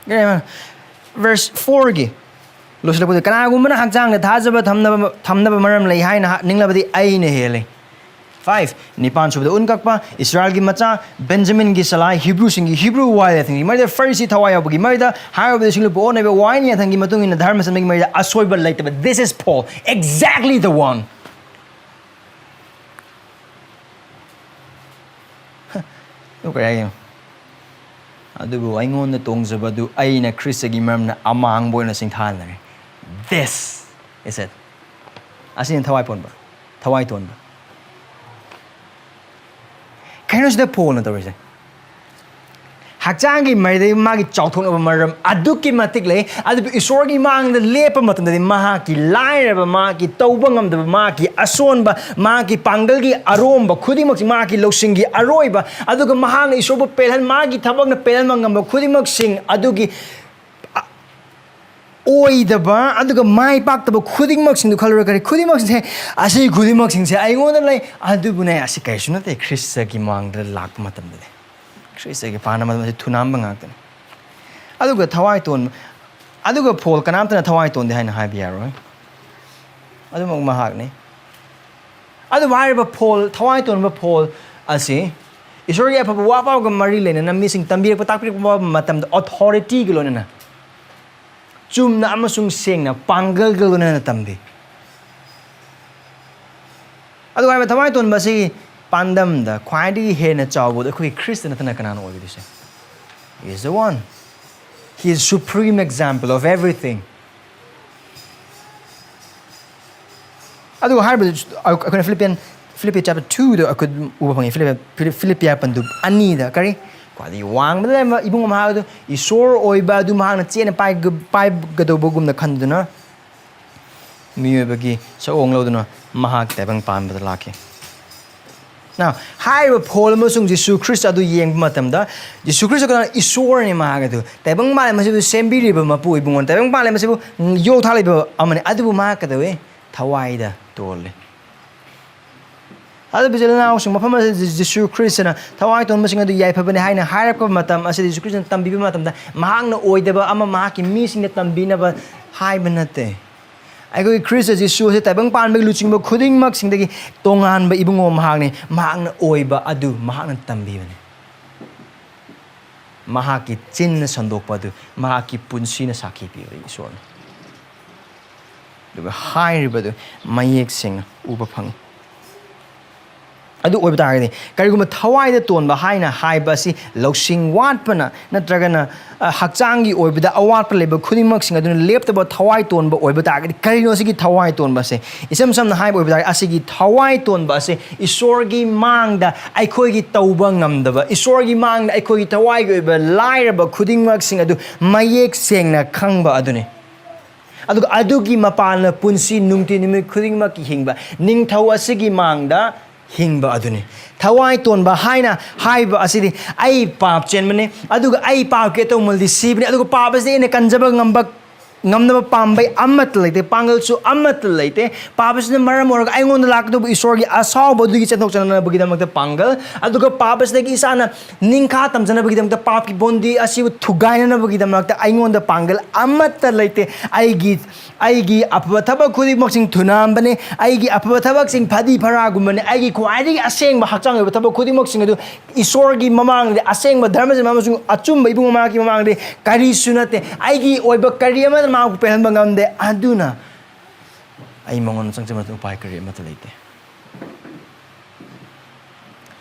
ꯚꯔꯁ ꯐꯣꯔꯒꯤ ꯂꯣꯏꯁꯤꯜꯂꯛꯄꯗ, "ꯀꯅꯥꯒꯨꯝꯕꯅ ꯍꯛꯆꯥꯡꯗ ꯊꯥꯖꯕ ꯊꯝꯅꯕ, ꯊꯝꯅꯕ ꯃꯔꯝ ꯂꯩ ꯍꯥꯏꯅ ꯍꯥ-, ꯅꯤꯡꯂꯕꯗꯤ ꯑꯩꯅ ꯍꯦꯜꯂꯤ"꯫ ꯐꯥꯏꯚ, ꯅꯤꯄꯥꯟ ꯁꯨꯕꯗ ꯎꯟ ꯀꯛꯄ, "ꯏꯁꯔꯥꯌꯦꯜꯒꯤ ꯃꯆꯥ, ꯕꯦꯟꯖꯥꯃꯤꯟꯒꯤ ꯁꯂꯥꯏ, ꯍꯤꯕ꯭ꯔꯨꯁꯤꯡꯒꯤ ꯍꯤꯕ꯭ꯔꯨ ꯋꯥꯌꯦꯜꯁꯤꯡꯒꯤ ꯃꯔꯛꯇ ꯐꯔꯤꯁꯤ ꯊꯋꯥꯏ ꯌꯥꯎꯕꯒꯤ ꯃꯔꯛꯇ ꯍꯥꯏꯔꯕꯗꯤ ꯁꯤꯡꯂꯨꯞꯄ ꯑꯣꯟꯅꯕ ꯋꯥꯏꯟ ꯌꯥꯊꯪꯒꯤ ꯃꯇꯨꯡ ꯏꯟꯅ ꯙꯔꯃ ꯆꯠꯅꯕꯒꯤ ꯃꯔꯛꯇ ꯑꯁꯣꯏꯕ ꯂꯩꯇꯕ"꯫ This is Paul, exactly the one. ꯑꯗꯨ ꯀꯔꯤ ꯍꯥꯏꯒꯦ? "ꯑꯗꯨꯕꯨ ꯑꯩꯉꯣꯟꯗ ꯇꯣꯡꯖꯕꯗꯨ ꯑꯩꯅ ꯈ꯭ꯔꯤꯁꯇꯒꯤ ꯃꯔꯝꯅ ꯑꯃꯥꯡꯕ ꯑꯣꯏꯅ ꯁꯤꯡꯊꯥꯅꯔꯦ"꯫ This is it. ꯑꯁꯤꯅ ꯊꯋꯥꯏ ꯄꯣꯟꯕ, ꯊꯋꯥꯏ ꯇꯣꯟꯕ꯫ ꯀꯩꯅꯣ ꯁꯤꯗ ꯄꯣꯜꯅ ꯇꯧꯔꯤꯁꯦ? ꯍꯛꯆꯥꯡꯒꯤ ꯃꯥꯏꯗꯩ ꯃꯥꯒꯤ ꯆꯥꯎꯊꯣꯛꯅꯕ ꯃꯔꯝ ꯑꯗꯨꯛꯀꯤ ꯃꯇꯤꯛ ꯂꯩ, ꯑꯗꯨꯕꯨ ꯏꯁꯣꯔꯒꯤ ꯃꯥꯡꯗ ꯂꯦꯞꯄ ꯃꯇꯝꯗꯗꯤ ꯃꯍꯥꯛꯀꯤ ꯂꯥꯏꯔꯕ, ꯃꯍꯥꯛꯀꯤ ꯇꯧꯕ ꯉꯝꯗꯕ, ꯃꯍꯥꯛꯀꯤ ꯑꯁꯣꯟꯕ, ꯃꯍꯥꯛꯀꯤ ꯄꯥꯡꯒꯜꯒꯤ ꯑꯔꯣꯝꯕ ꯈꯨꯗꯤꯡꯃꯛꯁꯤ, ꯃꯍꯥꯛꯀꯤ ꯂꯧꯁꯤꯡꯒꯤ ꯑꯔꯣꯏꯕ, ꯑꯗꯨꯒ ꯃꯍꯥꯛꯅ ꯏꯁꯣꯔꯕꯨ ꯄꯦꯜꯍꯟ-, ꯃꯥꯒꯤ ꯊꯕꯛꯅ ꯄꯦꯜꯍꯟꯕ ꯉꯝꯕ ꯈꯨꯗꯤꯡꯃꯛꯁꯤꯡ ꯑꯗꯨꯒꯤ ꯑ-, ꯑꯣꯏꯗꯕ ꯑꯗꯨꯒ ꯃꯥꯏ ꯄꯥꯛꯇꯕ ꯈꯨꯗꯤꯡꯃꯛꯁꯤꯡꯗꯨ ꯈꯜꯂꯨꯔꯒꯗꯤ, ꯈꯨꯗꯤꯡꯃꯛꯁꯤꯡꯁꯦ, ꯑꯁꯤ ꯈꯨꯗꯤꯡꯃꯛꯁꯤꯡꯁꯦ ꯑꯩꯉꯣꯟꯗ ꯂꯩ, ꯑꯗꯨꯕꯨꯅꯦ, ꯑꯁꯤ ꯀꯔꯤꯁꯨ ꯅꯠꯇꯦ, ꯈ꯭ꯔꯤꯁꯇꯒꯤ ꯃꯥꯡꯗ ꯂꯥꯛꯄ ꯃꯇꯝꯗꯗꯤ꯫ ꯈ꯭ꯔꯤꯁꯇꯒꯤ ꯄꯥꯟꯕ ꯃꯇꯝꯗ ꯊꯨꯅꯥꯝꯕ ꯉꯥꯛꯇꯅꯤ꯫ ꯑꯗꯨꯒ ꯊꯋꯥꯏ ꯇꯣꯟꯕ, ꯑꯗꯨꯒ ꯄꯣꯜ ꯀꯅꯥꯝꯇꯅ ꯊꯋꯥꯏ ꯇꯣꯟꯗꯦ ꯍꯥꯏꯅ ꯍꯥꯏꯕ ꯌꯥꯔꯣꯏ꯫ ꯑꯗꯨꯃꯛ ꯃꯍꯥꯛꯅꯤ꯫ ꯑꯗꯨꯕꯨ ꯍꯥꯏꯔꯤꯕ ꯄꯣꯜ, ꯊꯋꯥꯏ ꯇꯣꯟꯕ ꯄꯣꯜ ꯑꯁꯤ ꯏꯁꯣꯔꯒꯤ ꯑꯐꯕ ꯋꯥ ꯄꯥꯎꯒ ꯃꯔꯤ ꯂꯩꯅꯅ ꯃꯤꯁꯤꯡ ꯇꯝꯕꯤꯔꯛꯄ, ꯇꯥꯛꯄꯤꯔꯛꯄ ꯃꯇꯝꯗ authority ꯒ ꯂꯣꯏꯅꯅ, ꯆꯨꯝꯅ ꯑꯃꯁꯨꯡ ꯁꯦꯡꯅ ꯄꯥꯡꯒꯜꯒ ꯂꯣꯏꯅꯅ ꯇꯝꯕꯤ꯫ ꯑꯗꯨꯒ ꯍꯥꯏꯕ ꯊꯋꯥꯏ ꯇꯣꯟꯕ ꯑꯁꯤꯒꯤ ꯄꯥꯟꯗꯝꯗ ꯈ꯭ꯋꯥꯏꯗꯒꯤ ꯍꯦꯟꯅ ꯆꯥꯎꯕꯗ ꯑꯩꯈꯣꯏꯒꯤ ꯈ꯭ꯔꯤꯁꯇ ꯅꯠꯇꯅ ꯀꯅꯥꯅ ꯑꯣꯏꯒꯗꯣꯏꯁꯦ? He is the one. He is supreme example of everything. ꯑꯗꯨꯒ ꯍꯥꯏꯔꯤꯕꯗꯨ ꯑꯩꯈꯣꯏꯅ ꯐꯤꯂꯤꯄꯤꯌꯟ, ꯐꯤꯂꯤꯄꯤ chapter two ꯗ ꯑꯩꯈꯣꯏ ꯎꯕ ꯐꯪꯉꯤ꯫ ꯐꯤꯂꯤꯄꯤ-, ꯐꯤꯂꯤꯞ-, ꯐꯤꯂꯤꯄꯤꯌꯥ ꯄꯟꯗꯨꯞ ꯑꯅꯤꯗ ꯀꯔꯤ? ꯈ꯭ꯋꯥꯏꯗꯒꯤ ꯋꯥꯡꯃꯗ ꯂꯩꯔꯝꯕ ꯏꯕꯨꯡ ꯑꯃ ꯍꯥꯏꯕꯗꯨ ꯏꯁꯣꯔ ꯑꯣꯏꯕ ꯑꯗꯨ ꯃꯍꯥꯛꯅ ꯆꯦꯅ ꯄꯥꯏꯒ-, ꯄꯥꯏꯒꯗꯧꯕꯒꯨꯝꯅ ꯈꯟꯗꯨꯅ ꯃꯤꯑꯣꯏꯕꯒꯤ ꯁꯛꯑꯣꯡ ꯂꯧꯗꯨꯅ ꯃꯍꯥꯛ ꯇꯥꯏꯕꯪ ꯄꯥꯟꯕꯗ ꯂꯥꯛꯈꯤ꯫ Now, ꯍꯥꯏꯔꯤꯕ ꯄꯣꯜ ꯑꯃꯁꯨꯡ ꯖꯤꯁꯨ ꯈ꯭ꯔꯤꯁꯇ ꯑꯗꯨ ꯌꯦꯡꯕ ꯃꯇꯝꯗ, ꯖꯤꯁꯨ ꯈ꯭ꯔꯤꯁꯇ ꯀꯅꯥ? ꯏꯁꯣꯔꯅꯤ ꯃꯍꯥꯛ ꯑꯗꯨ꯫ ꯇꯥꯏꯕꯪ ꯃꯥꯂꯦꯝ ꯑꯁꯤꯕꯨ ꯁꯦꯝꯕꯤꯔꯤꯕ ꯃꯄꯨ ꯏꯕꯨꯡꯉꯣ, ꯇꯥꯏꯕꯪ ꯃꯥꯂꯦꯝ ꯑꯁꯤꯕꯨ ꯌꯣꯛ ꯊꯥꯛꯂꯤꯕ ꯑꯃꯅꯤ꯫ ꯑꯗꯨꯕꯨ ꯃꯍꯥꯛ ꯀꯩꯗꯧꯏ? ꯊꯋꯥꯏꯗ ꯇꯣꯜꯂꯤ꯫ ꯑꯗꯨꯕꯨ ꯏꯆꯤꯜ ꯏꯅꯥꯎꯁꯤꯡ, ꯃꯐꯝ ꯑꯁꯤꯗ ꯖꯤꯁꯨ ꯈ꯭ꯔꯤꯁꯇꯅ ꯊꯋꯥꯏ ꯇꯣꯟꯕꯁꯤꯡ ꯑꯗꯨ ꯌꯥꯏꯐꯕꯅꯤ ꯍꯥꯏꯅ ꯍꯥꯏꯔꯛꯄ ꯃꯇꯝ ꯑꯁꯤꯗ, ꯖꯤꯁꯨ ꯈ꯭ꯔꯤꯁꯇꯅ ꯇꯝꯕꯤꯕ ꯃꯇꯝꯗ, ꯃꯍꯥꯛꯅ ꯑꯣꯏꯗꯕ ꯑꯃ ꯃꯍꯥꯛꯀꯤ ꯃꯤꯁꯤꯡꯗ ꯇꯝꯕꯤꯅꯕ ꯍꯥꯏꯕ ꯅꯠꯇꯦ꯫ ꯑꯩꯈꯣꯏꯒꯤ ꯈ꯭ꯔꯤꯁꯇ ꯖꯤꯁꯨ ꯑꯁꯤ ꯇꯥꯏꯕꯪ ꯄꯥꯟꯕꯒꯤ ꯂꯨꯆꯤꯡꯕ ꯈꯨꯗꯤꯡꯃꯛꯁꯤꯡꯗꯒꯤ ꯇꯣꯉꯥꯟꯕ ꯏꯕꯨꯡꯉꯣ ꯃꯍꯥꯛꯅꯤ꯫ ꯃꯍꯥꯛꯅ ꯑꯣꯏꯕ ꯑꯗꯨ ꯃꯍꯥꯛꯅ ꯇꯝꯕꯤꯕꯅꯤ꯫ ꯃꯍꯥꯛꯀꯤ ꯆꯤꯟꯅ ꯁꯟꯗꯣꯛꯄ ꯑꯗꯨ ꯃꯍꯥꯛꯀꯤ ꯄꯨꯟꯁꯤꯅ ꯁꯥꯈꯤ ꯄꯤꯕ ꯏꯁꯣꯔꯅꯤ꯫ ꯑꯗꯨꯒ ꯍꯥꯏꯔꯤꯕꯗꯨ ꯃꯌꯦꯛ ꯁꯦꯡꯅ ꯎꯕ ꯐꯪꯏ꯫ ꯑꯗꯨ ꯑꯣꯏꯕ ꯇꯥꯔꯒꯗꯤ, ꯀꯔꯤꯒꯨꯝꯕ ꯊꯋꯥꯏꯗ ꯇꯣꯟꯕ ꯍꯥꯏꯅ ꯍꯥꯏꯕ ꯑꯁꯤ ꯂꯧꯁꯤꯡ ꯋꯥꯠꯄꯅ ꯅꯠꯇ꯭ꯔꯒꯅ, ꯑ, ꯍꯛꯆꯥꯡꯒꯤ ꯑꯣꯏꯕꯗ ꯑꯋꯥꯠꯄ ꯂꯩꯕ ꯈꯨꯗꯤꯡꯃꯛꯁꯤꯡ ꯑꯗꯨꯅ ꯂꯦꯞꯇꯕ ꯊꯋꯥꯏ ꯇꯣꯟꯕ ꯑꯣꯏꯕ ꯇꯥꯔꯒꯗꯤ, ꯀꯔꯤꯅꯣ ꯑꯁꯤꯒꯤ ꯊꯋꯥꯏ ꯇꯣꯟꯕ ꯑꯁꯦ? ꯏꯁꯝ ꯁꯝꯅ ꯍꯥꯏꯕ ꯑꯣꯏꯕ ꯇꯥꯔꯒꯗꯤ, ꯑꯁꯤꯒꯤ ꯊꯋꯥꯏ ꯇꯣꯟꯕ ꯑꯁꯦ ꯏꯁꯣꯔꯒꯤ ꯃꯥꯡꯗ ꯑꯩꯈꯣꯏꯒꯤ ꯇꯧꯕ ꯉꯝꯗꯕ, ꯏꯁꯣꯔꯒꯤ ꯃꯥꯡꯗ ꯑꯩꯈꯣꯏꯒꯤ ꯊꯋꯥꯏꯒꯤ ꯑꯣꯏꯕ ꯂꯥꯏꯔꯕ ꯈꯨꯗꯤꯡꯃꯛꯁꯤꯡ ꯑꯗꯨ ꯃꯌꯦꯛ ꯁꯦꯡꯅ ꯈꯪꯕ ꯑꯗꯨꯅꯤ꯫ ꯑꯗꯨꯒ ꯑꯗꯨꯒꯤ ꯃꯄꯥꯟꯅ ꯄꯨꯟꯁꯤ ꯅꯨꯡꯇꯤ ꯅꯨꯃꯤꯠ ꯈꯨꯗꯤꯡꯃꯛꯀꯤ ꯍꯤꯡꯕ ꯅꯤꯡꯊꯧ ꯑꯁꯤꯒꯤ ꯃꯥꯡꯗ ꯍꯤꯡꯕ ꯑꯗꯨꯅꯤ꯫ ꯊꯋꯥꯏ ꯇꯣꯟꯕ ꯍꯥꯏꯅ ꯍꯥꯏꯕ ꯑꯁꯤꯗꯤ, "ꯑꯩ ꯄꯥꯞ ꯆꯦꯟꯕꯅꯤ, ꯑꯗꯨꯒ ꯑꯩ ꯄꯥꯞꯀꯤ ꯑꯇꯧꯃꯜꯗꯤ ꯁꯤꯕꯅꯤ, ꯑꯗꯨꯒ ꯄꯥꯞ ꯑꯁꯤꯗꯤ ꯑꯩꯅ ꯀꯟꯖꯕ ꯉꯝꯕ, ꯉꯝꯅꯕ ꯄꯥꯝꯕꯩ ꯑꯃꯠꯇ ꯂꯩꯇꯦ, ꯄꯥꯡꯒꯜꯁꯨ ꯑꯃꯠꯇ ꯂꯩꯇꯦ꯫ ꯄꯥꯞ ꯑꯁꯤꯅ ꯃꯔꯝ ꯑꯣꯏꯔꯒ ꯑꯩꯉꯣꯟꯗ ꯂꯥꯛꯀꯗꯧꯕ ꯏꯁꯣꯔꯒꯤ ꯑꯁꯥꯎꯕ ꯑꯗꯨꯒꯤ ꯆꯦꯟꯊꯣꯛ ꯆꯠꯅꯅꯕꯒꯤꯗꯃꯛꯇ ꯄꯥꯡꯒꯜ, ꯑꯗꯨꯒ ꯄꯥꯞ ꯑꯁꯤꯗꯒꯤ ꯏꯁꯥꯅ ꯅꯤꯡꯈꯥ ꯇꯝꯖꯅꯕꯒꯤꯗꯃꯛꯇ, ꯄꯥꯞꯀꯤ ꯕꯣꯟꯗꯤ ꯑꯁꯤꯕꯨ ꯊꯨꯒꯥꯏꯅꯅꯕꯒꯤꯗꯃꯛꯇ ꯑꯩꯉꯣꯟꯗ ꯄꯥꯡꯒꯜ ꯑꯃꯠꯇ ꯂꯩꯇꯦ꯫ ꯑꯩꯒꯤ, ꯑꯩꯒꯤ ꯑꯐꯕ ꯊꯕꯛ ꯈꯨꯗꯤꯡꯃꯛꯁꯤꯡ ꯊꯨꯅꯥꯝꯕꯅꯤ꯫ ꯑꯩꯒꯤ ꯑꯐꯕ ꯊꯕꯛꯁꯤꯡ ꯐꯗꯤ ꯐꯔꯥꯒꯨꯝꯕꯅꯤ꯫ ꯑꯩꯒꯤ ꯈ꯭ꯋꯥꯏꯗꯒꯤ ꯑꯁꯦꯡꯕ ꯍꯛꯆꯥꯡꯒꯤ ꯑꯣꯏꯕ ꯊꯕꯛ ꯈꯨꯗꯤꯡꯃꯛꯁꯤꯡ ꯑꯗꯨ ꯏꯁꯣꯔꯒꯤ ꯃꯃꯥꯡꯗ, ꯑꯁꯦꯡꯕ ꯙꯔꯃꯁꯤꯡ ꯑꯃꯁꯨꯡ ꯑꯆꯨꯝꯕ ꯏꯕꯨꯡ ꯃꯃꯥꯡꯒꯤ ꯃꯃꯥꯡꯗ ꯀꯔꯤꯁꯨ ꯅꯠꯇꯦ꯫ ꯑꯩꯒꯤ ꯑꯣꯏꯕ ꯀꯔꯤ ꯑꯃꯅ ꯃꯍꯥꯛꯄꯨ ꯄꯦꯜꯍꯟꯕ ꯉꯝꯗꯦ꯫ ꯑꯗꯨꯅ ꯑꯩ ꯃꯉꯣꯟꯗ ꯆꯪꯖꯕꯗ ꯎꯄꯥꯏ ꯀꯔꯤ ꯑꯃꯠꯇ ꯂꯩꯇꯦ꯫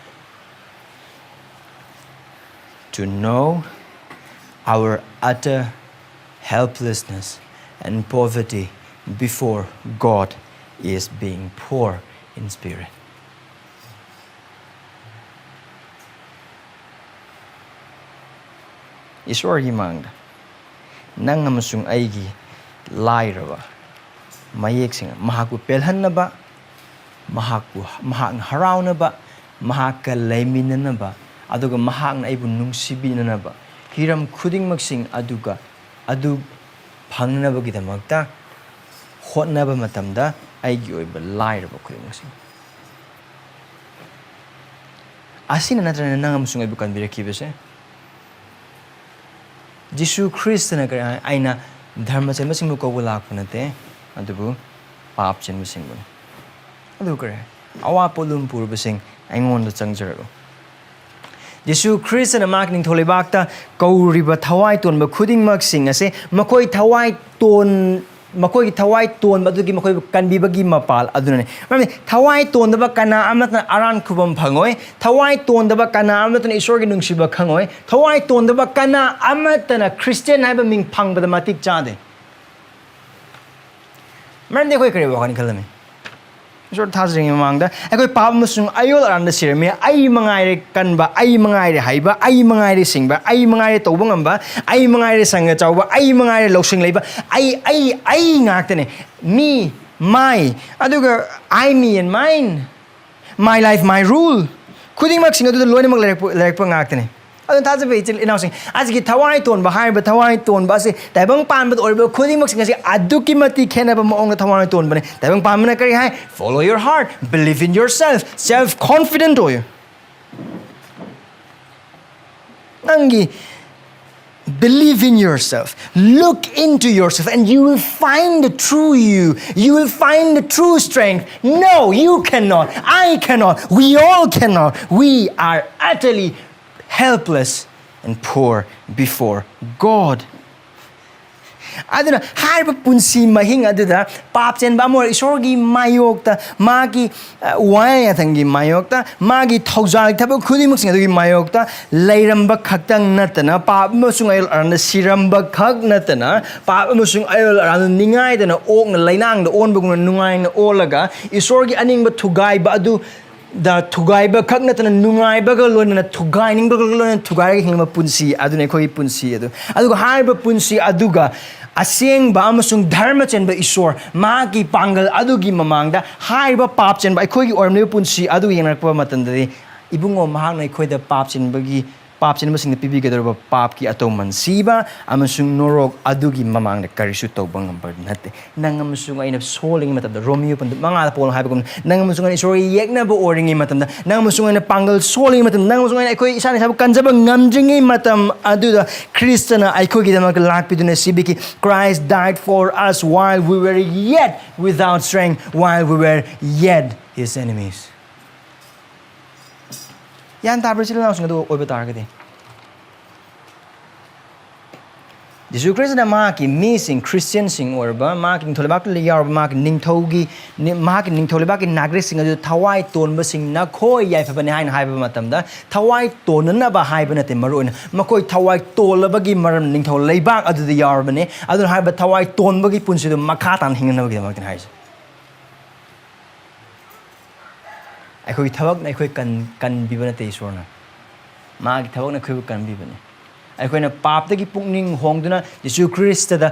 To know our utter helplessness and poverty before God is being poor in spirit. ꯏꯁꯣꯔꯒꯤ ꯃꯥꯡꯗ ꯅꯪ ꯑꯃꯁꯨꯡ ꯑꯩꯒꯤ ꯂꯥꯏꯔꯕ ꯃꯌꯦꯛꯁꯤꯡ ꯃꯍꯥꯛꯄꯨ ꯄꯦꯜꯍꯟꯅꯕ, ꯃꯍꯥꯛꯄꯨ, ꯃꯍꯥꯛꯅ ꯍꯔꯥꯎꯅꯕ, ꯃꯍꯥꯛꯀ ꯂꯩꯃꯤꯟꯅꯅꯕ, ꯑꯗꯨꯒ ꯃꯍꯥꯛꯅ ꯑꯩꯕꯨ ꯅꯨꯡꯁꯤꯕꯤꯅꯅꯕ ꯍꯤꯔꯝ ꯈꯨꯗꯤꯡꯃꯛꯁꯤꯡ ꯑꯗꯨꯒ ꯑꯗꯨ ꯐꯪꯅꯕꯒꯤꯗꯃꯛꯇ ꯍꯣꯠꯅꯕ ꯃꯇꯝꯗ ꯑꯩꯒꯤ ꯑꯣꯏꯕ ꯂꯥꯏꯔꯕ ꯈꯨꯗꯤꯡꯃꯛꯁꯤꯡ ꯑꯁꯤꯅ ꯅꯠꯇ꯭ꯔꯅ ꯅꯪ ꯑꯃꯁꯨꯡ ꯑꯩꯕꯨ ꯀꯟꯕꯤꯔꯛꯈꯤꯕꯁꯦ? ꯖꯤꯁꯨ ꯈ꯭ꯔꯤꯁꯇꯅ ꯀꯔꯤ ꯍꯥꯏ? "ꯑꯩꯅ ꯙꯔꯃ ꯆꯦꯟꯕꯁꯤꯡꯕꯨ ꯀꯧꯕ ꯂꯥꯛꯄ ꯅꯠꯇꯦ, ꯑꯗꯨꯕꯨ ꯄꯥꯞ ꯆꯦꯟꯕꯁꯤꯡꯕꯨꯅꯤ"꯫ ꯑꯗꯨ ꯀꯔꯤ? "ꯑꯋꯥ ꯄꯣꯠꯂꯨꯝ ꯄꯨꯔꯕꯁꯤꯡ, ꯑꯩꯉꯣꯟꯗ ꯆꯪꯖꯔꯛꯎ"꯫ ꯖꯤꯁꯨ ꯈ꯭ꯔꯤꯁꯇꯅ ꯃꯍꯥꯛꯀꯤ ꯅꯤꯡꯊꯧ ꯂꯩꯕꯥꯛꯇ ꯀꯧꯔꯤꯕ ꯊꯋꯥꯏ ꯇꯣꯟꯕ ꯈꯨꯗꯤꯡꯃꯛꯁꯤꯡ ꯑꯁꯦ ꯃꯈꯣꯏ ꯊꯋꯥꯏ ꯇꯣꯟ-, ꯃꯈꯣꯏꯒꯤ ꯊꯋꯥꯏ ꯇꯣꯟꯕ ꯑꯗꯨꯒꯤ ꯃꯈꯣꯏꯕꯨ ꯀꯟꯕꯤꯕꯒꯤ ꯃꯄꯥꯜ ꯑꯗꯨꯅꯅꯤ꯫ ꯃꯔꯝꯗꯤ ꯊꯋꯥꯏ ꯇꯣꯟꯗꯕ ꯀꯅꯥ ꯑꯃꯠꯇꯅ ꯑꯔꯥꯟ ꯈꯨꯕꯝ ꯐꯪꯉꯣꯏ꯫ ꯊꯋꯥꯏ ꯇꯣꯟꯗꯕ ꯀꯅꯥ ꯑꯃꯠꯇꯅ ꯏꯁꯣꯔꯒꯤ ꯅꯨꯡꯁꯤꯕ ꯈꯪꯉꯣꯏ꯫ ꯊꯋꯥꯏ ꯇꯣꯟꯗꯕ ꯀꯅꯥ ꯑꯃꯠꯇꯅ ꯈ꯭ꯔꯤꯁꯇꯤꯌꯥꯟ ꯍꯥꯏꯕ ꯃꯤꯡ ꯐꯪꯕꯗ ꯃꯇꯤꯛ ꯆꯥꯗꯦ꯫ ꯃꯔꯝꯗꯤ ꯑꯩꯈꯣꯏ ꯀꯔꯤ ꯋꯥꯈꯜ ꯈꯜꯂꯝꯃꯤ? ꯏꯁꯣꯔ ꯊꯥꯖꯗ꯭ꯔꯤꯉꯩ ꯃꯃꯥꯡꯗ ꯑꯩꯈꯣꯏ ꯄꯥꯞ ꯑꯃꯁꯨꯡ ꯑꯌꯣꯜ ꯑꯔꯥꯟꯗ ꯁꯤꯔꯝꯃꯤ꯫ "ꯑꯩ ꯃꯉꯥꯏꯔꯦ ꯀꯟꯕ, ꯑꯩ ꯃꯉꯥꯏꯔꯦ ꯍꯩꯕ, ꯑꯩ ꯃꯉꯥꯏꯔꯦ ꯁꯤꯡꯕ, ꯑꯩ ꯃꯉꯥꯏꯔꯦ ꯇꯧꯕ ꯉꯝꯕ, ꯑꯩ ꯃꯉꯥꯏꯔꯦ ꯁꯪꯒ ꯆꯥꯎꯕ, ꯑꯩ ꯃꯉꯥꯏꯔꯦ ꯂꯧꯁꯤꯡ ꯂꯩꯕ, ꯑꯩ, ꯑꯩ, ꯑꯩ ꯉꯥꯛꯇꯅꯦ"꯫ Me, my, ꯑꯗꯨꯒ "I, me and mine", "My life, my rule", ꯈꯨꯗꯤꯡꯃꯛꯁꯤꯡ ꯑꯗꯨꯗ ꯂꯣꯏꯅꯃꯛ ꯂꯩꯔꯛꯄ, ꯂꯩꯔꯛꯄ ꯉꯥꯛꯇꯅꯤ꯫ ꯑꯗꯨꯅ ꯊꯥꯖꯕ ꯏꯆꯤꯜ ꯏꯅꯥꯎꯁꯤꯡ, ꯑꯁꯤꯒꯤ ꯊꯋꯥꯏ ꯇꯣꯟꯕ ꯍꯥꯏꯔꯤꯕ ꯊꯋꯥꯏ ꯇꯣꯟꯕ ꯑꯁꯤ ꯇꯥꯏꯕꯪ ꯄꯥꯟꯕꯗ ꯑꯣꯏꯔꯤꯕ ꯈꯨꯗꯤꯡꯃꯛꯁꯤꯡ ꯑꯁꯤ ꯑꯗꯨꯛꯀꯤ ꯃꯇꯤꯛ ꯈꯦꯠꯅꯕ ꯃꯑꯣꯡꯗ ꯊꯋꯥꯏ ꯇꯣꯟꯕꯅꯤ꯫ ꯇꯥꯏꯕꯪ ꯄꯥꯟꯕꯅ ꯀꯔꯤ ꯍꯥꯏ? "Follow your heart, believe in yourself, self confident ꯑꯣꯏꯌꯨ"꯫ ꯅꯪꯒꯤ "Believe in yourself. Look into yourself, and you will find the true you. You will find the true strength." No, you cannot. I cannot. We all cannot. We are utterly helpless and poor before God. ꯑꯗꯨꯅ ꯍꯥꯏꯔꯤꯕ ꯄꯨꯟꯁꯤ ꯃꯍꯤꯡ ꯑꯗꯨꯗ ꯄꯥꯞ ꯆꯦꯟꯕ ꯑꯃ ꯑꯣꯏꯔꯣ, ꯏꯁꯣꯔꯒꯤ ꯃꯥꯌꯣꯛꯇ, ꯃꯥꯒꯤ, ꯑ, ꯋꯥꯌꯦꯜ ꯌꯥꯊꯪꯒꯤ ꯃꯥꯌꯣꯛꯇ, ꯃꯥꯒꯤ ꯊꯧꯖꯥꯜꯒꯤ ꯊꯕꯛ ꯈꯨꯗꯤꯡꯃꯛꯁꯤꯡ ꯑꯗꯨꯒꯤ ꯃꯥꯌꯣꯛꯇ ꯂꯩꯔꯝꯕ ꯈꯛꯇꯪ ꯅꯠꯇꯅ, ꯄꯥꯞ ꯑꯃꯁꯨꯡ ꯑꯌꯣꯜ ꯑꯔꯥꯟꯗ ꯁꯤꯔꯝꯕ ꯈꯛ ꯅꯠꯇꯅ, ꯄꯥꯞ ꯑꯃꯁꯨꯡ ꯑꯌꯣꯜ ꯑꯔꯥꯟꯗ ꯅꯤꯡꯉꯥꯏꯗꯅ ꯑꯣꯛꯅ ꯂꯩꯅꯥꯡꯗ ꯑꯣꯟꯕꯒꯨꯝꯅ ꯅꯨꯡꯉꯥꯏꯅ ꯑꯣꯜꯂꯒ, ꯏꯁꯣꯔꯒꯤ ꯑꯅꯤꯡꯕ ꯊꯨꯒꯥꯏꯕ ꯑꯗꯨ ꯗ ꯊꯨꯒꯥꯏꯕ ꯈꯛ ꯅꯠꯇꯅ ꯅꯨꯡꯉꯥꯏꯕꯒ ꯂꯣꯏꯅꯅ ꯊꯨꯒꯥꯏꯅꯤꯡꯕꯒ ꯂꯣꯏꯅꯅ ꯊꯨꯒꯥꯏꯔꯒ ꯍꯤꯡꯕ ꯄꯨꯟꯁꯤ ꯑꯗꯨꯅ ꯑꯩꯈꯣꯏꯒꯤ ꯄꯨꯟꯁꯤ ꯑꯗꯨ꯫ ꯑꯗꯨꯒ ꯍꯥꯏꯔꯤꯕ ꯄꯨꯟꯁꯤ ꯑꯗꯨꯒ ꯑꯁꯦꯡꯕ ꯑꯃꯁꯨꯡ ꯙꯔꯃ ꯆꯦꯟꯕ ꯏꯁꯣꯔ, ꯃꯍꯥꯛꯀꯤ ꯄꯥꯡꯒꯜ ꯑꯗꯨꯒꯤ ꯃꯃꯥꯡꯗ ꯍꯥꯏꯔꯤꯕ ꯄꯥꯞ ꯆꯦꯟꯕ ꯑꯩꯈꯣꯏꯒꯤ ꯑꯣꯏꯔꯝꯂꯤꯕ ꯄꯨꯟꯁꯤ ꯑꯗꯨ ꯌꯦꯡꯅꯔꯛꯄ ꯃꯇꯝꯗꯗꯤ, ꯏꯕꯨꯡꯉꯣ, ꯃꯍꯥꯛꯅ ꯑꯩꯈꯣꯏꯗ ꯄꯥꯞ ꯆꯦꯟꯕꯒꯤ ꯄꯥꯞ ꯆꯦꯟꯕꯁꯤꯡꯗ ꯄꯤꯕꯤꯒꯗꯧꯔꯤꯕ ꯄꯥꯞꯀꯤ ꯑꯇꯧꯃꯟ ꯁꯤꯕ ꯑꯃꯁꯨꯡ ꯅꯣꯔꯣꯛ ꯑꯗꯨꯒꯤ ꯃꯃꯥꯡꯗ ꯀꯔꯤꯁꯨ ꯇꯧꯕ ꯉꯝꯕ ꯅꯠꯇꯦ꯫ ꯅꯪ ꯑꯃꯁꯨꯡ ꯑꯩꯅ ꯁꯣꯜꯂꯤꯉꯩ ꯃꯇꯝꯗ, ꯔꯣꯃꯤꯌꯣ ꯄꯟꯗꯨꯞ ꯃꯉꯥꯗ ꯄꯣꯜ ꯍꯥꯏꯕꯒꯨꯝ, ꯅꯪ ꯑꯃꯁꯨꯡ ꯑꯩꯅ ꯏꯁꯣꯔꯒꯤ ꯌꯦꯛꯅꯕ ꯑꯣꯏꯔꯤꯉꯩ ꯃꯇꯝꯗ, ꯅꯪ ꯑꯃꯁꯨꯡ ꯑꯩꯅ ꯄꯥꯡꯒꯜ ꯁꯣꯜꯂꯤꯉꯩ ꯃꯇꯝꯗ, ꯅꯪ ꯑꯃꯁꯨꯡ ꯑꯩꯅ ꯑꯩꯈꯣꯏ ꯏꯁꯥꯅ ꯏꯁꯥꯕꯨ ꯀꯟꯖꯕ ꯉꯝꯗ꯭ꯔꯤꯉꯩ ꯃꯇꯝ ꯑꯗꯨꯗ ꯈ꯭ꯔꯤꯁꯇꯅ ꯑꯩꯈꯣꯏꯒꯤꯗꯃꯛꯇ ꯂꯥꯛꯄꯤꯗꯨꯅ ꯁꯤꯕꯤꯈꯤ꯫ Christ died for us while we were yet without strength, while we were yet his enemies. ꯒ꯭ꯌꯥꯟ ꯇꯥꯕ꯭ꯔꯥ, ꯏꯆꯤꯜ ꯏꯅꯥꯎꯁꯤꯡ? ꯑꯗꯨ ꯑꯣꯏꯕ ꯇꯥꯔꯒꯗꯤ, ꯖꯤꯁꯨ ꯈ꯭ꯔꯤꯁꯇꯅ ꯃꯍꯥꯛꯀꯤ ꯃꯤꯁꯤꯡ, ꯈ꯭ꯔꯤꯁꯇꯤꯌꯟꯁꯤꯡ ꯑꯣꯏꯔꯕ, ꯃꯍꯥꯛꯀꯤ ꯅꯤꯡꯊꯧ ꯂꯩꯕꯥꯛꯇ ꯌꯥꯎꯔꯕ, ꯃꯍꯥꯛꯀꯤ ꯅꯤꯡꯊꯧꯒꯤ, ꯅꯤ-, ꯃꯍꯥꯛꯀꯤ ꯅꯤꯡꯊꯧ ꯂꯩꯕꯥꯛꯀꯤ ꯅꯥꯒꯔꯤꯛꯁꯤꯡ ꯑꯗꯨ ꯊꯋꯥꯏ ꯇꯣꯟꯕꯁꯤꯡ ꯅꯈꯣꯏ ꯌꯥꯏꯐꯕꯅꯤ ꯍꯥꯏꯅ ꯍꯥꯏꯕ ꯃꯇꯝꯗ, ꯊꯋꯥꯏ ꯇꯣꯟꯅꯅꯕ ꯍꯥꯏꯕ ꯅꯠꯇꯦ, ꯃꯔꯨ ꯑꯣꯏꯅ ꯃꯈꯣꯏ ꯊꯋꯥꯏ ꯇꯣꯜꯂꯕꯒꯤ ꯃꯔꯝ ꯅꯤꯡꯊꯧ ꯂꯩꯕꯥꯛ ꯑꯗꯨꯗ ꯌꯥꯎꯔꯕꯅꯤ꯫ ꯑꯗꯨꯅ ꯍꯥꯏꯕ ꯊꯋꯥꯏ ꯇꯣꯟꯕꯒꯤ ꯄꯨꯟꯁꯤꯗꯨ ꯃꯈꯥ ꯇꯥꯅ ꯍꯤꯡꯅꯅꯕꯒꯤꯗꯃꯛꯇꯅꯤ ꯍꯥꯏꯁꯦ꯫ ꯑꯩꯈꯣꯏꯒꯤ ꯊꯕꯛꯅ ꯑꯩꯈꯣꯏ ꯀꯟ-, ꯀꯟꯕꯤꯕ ꯅꯠꯇꯦ ꯏꯁꯣꯔꯅ꯫ ꯃꯥꯒꯤ ꯊꯕꯛꯅ ꯑꯩꯈꯣꯏꯕꯨ ꯀꯟꯕꯤꯕꯅꯤ꯫ ꯑꯩꯈꯣꯏꯅ ꯄꯥꯞꯇꯒꯤ ꯄꯨꯛꯅꯤꯡ ꯍꯣꯡꯗꯨꯅ ꯖꯤꯁꯨ ꯈ꯭ꯔꯤꯁꯇꯗ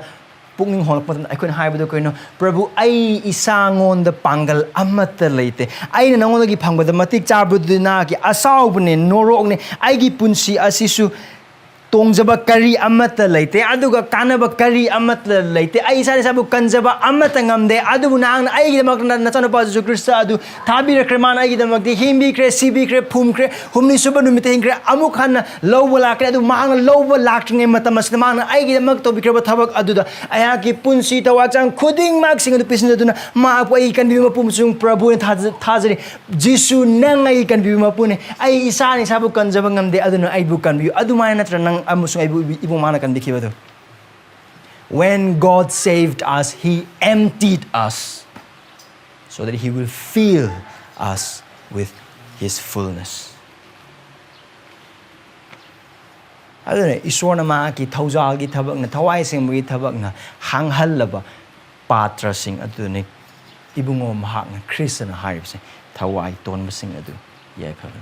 ꯄꯨꯛꯅꯤꯡ ꯍꯣꯡꯂꯛꯄ ꯃꯇꯝꯗ ꯑꯩꯈꯣꯏꯅ ꯍꯥꯏꯕꯗꯣ ꯀꯩꯅꯣ? "ꯄ꯭ꯔꯚꯨ, ꯑꯩ ꯏꯁꯥꯉꯣꯟꯗ ꯄꯥꯡꯒꯜ ꯑꯃꯠꯇ ꯂꯩꯇꯦ꯫ ꯑꯩꯅ ꯅꯉꯣꯟꯗꯒꯤ ꯐꯪꯕꯗ ꯃꯇꯤꯛ ꯆꯥꯕꯗꯨꯗꯤ ꯅꯍꯥꯛꯀꯤ ꯑꯁꯥꯎꯕꯅꯦ, ꯅꯣꯔꯣꯛꯅꯦ꯫ ꯑꯩꯒꯤ ꯄꯨꯟꯁꯤ ꯑꯁꯤꯁꯨ ꯇꯣꯡꯖꯕ ꯀꯔꯤ ꯑꯃꯠꯇ ꯂꯩꯇꯦ, ꯑꯗꯨꯒ ꯀꯥꯟꯅꯕ ꯀꯔꯤ ꯑꯃꯠꯇ ꯂꯩꯇꯦ꯫ ꯑꯩ ꯏꯁꯥꯅ ꯏꯁꯥꯕꯨ ꯀꯟꯖꯕ ꯑꯃꯠꯇ ꯉꯝꯗꯦ, ꯑꯗꯨꯕꯨ ꯅꯍꯥꯛꯅ ꯑꯩꯒꯤꯗꯃꯛꯇ ꯅꯆꯥꯅꯨꯄꯥ ꯖꯤꯁꯨ ꯈ꯭ꯔꯤꯁꯇ ꯑꯗꯨ ꯊꯥꯕꯤꯔꯛꯈ꯭ꯔꯦ꯫ ꯃꯥꯅ ꯑꯩꯒꯤꯗꯃꯛꯇ ꯍꯤꯡꯕꯤꯈ꯭ꯔꯦ, ꯁꯤꯕꯤꯈ꯭ꯔꯦ, ꯐꯨꯝꯈ꯭ꯔꯦ, ꯍꯨꯝꯅꯤ ꯁꯨꯕ ꯅꯨꯃꯤꯠꯇ ꯍꯤꯡꯈ꯭ꯔꯦ, ꯑꯃꯨꯛ ꯍꯟꯅ ꯂꯧꯕ ꯂꯥꯛꯀꯅꯤ꯫ ꯑꯗꯨ ꯃꯍꯥꯛꯅ ꯂꯧꯕ ꯂꯥꯛꯇ꯭ꯔꯤꯉꯩ ꯃꯇꯝ ꯑꯁꯤꯗ ꯃꯍꯥꯛꯅ ꯑꯩꯒꯤꯗꯃꯛ ꯇꯧꯕꯤꯈ꯭ꯔꯕ ꯊꯕꯛ ꯑꯗꯨꯗ ꯑꯩꯍꯥꯛꯀꯤ ꯄꯨꯟꯁꯤ ꯊꯋꯥꯏ ꯍꯛꯆꯥꯡ ꯈꯨꯗꯤꯡꯃꯛꯁꯤꯡ ꯑꯗꯨ ꯄꯤꯁꯤꯟꯖꯗꯨꯅ ꯃꯍꯥꯛꯄꯨ ꯑꯩꯒꯤ ꯀꯟꯕꯤꯕ ꯃꯄꯨ ꯑꯃꯁꯨꯡ ꯄ꯭ꯔꯚꯨ ꯑꯣꯏꯅ ꯊꯥꯖ-, ꯊꯥꯖꯔꯤ꯫ ꯖꯤꯁꯨ, ꯅꯪ ꯑꯩꯒꯤ ꯀꯟꯕꯤꯕ ꯃꯄꯨꯅꯤ꯫ ꯑꯩ ꯏꯁꯥꯅ ꯏꯁꯥꯕꯨ ꯀꯟꯖꯕ ꯉꯝꯗꯦ, ꯑꯗꯨꯅ ꯑꯩꯕꯨ ꯀꯟꯕꯤꯌꯨ꯫" ꯑꯗꯨꯃꯥꯏꯅ ꯅꯠꯇ꯭ꯔ ꯅꯪ ꯑꯃꯁꯨꯡ ꯑꯩꯕꯨ ꯏꯕꯨꯡ ꯃꯥꯅ ꯀꯟꯕꯤꯈꯤꯕꯗꯨ? When God saved us, He emptied us so that He will fill us with His fullness. ꯑꯗꯨꯅ ꯏꯁꯣꯔꯅ ꯃꯍꯥꯛꯀꯤ ꯊꯧꯖꯥꯜꯒꯤ ꯊꯕꯛꯅ, ꯊꯋꯥꯏ ꯑꯁꯦꯡꯕꯒꯤ ꯊꯕꯛꯅ ꯍꯥꯡꯍꯜꯂꯕ ꯄꯥꯇ꯭ꯔꯁꯤꯡ ꯑꯗꯨꯅꯤ ꯏꯕꯨꯡꯉꯣ ꯃꯍꯥꯛꯅ, ꯈ꯭ꯔꯤꯁꯇꯅ ꯍꯥꯏꯔꯤꯕꯁꯦ, ꯊꯋꯥꯏ ꯇꯣꯟꯕꯁꯤꯡ ꯑꯗꯨ ꯌꯥꯏꯐꯕꯅꯤ꯫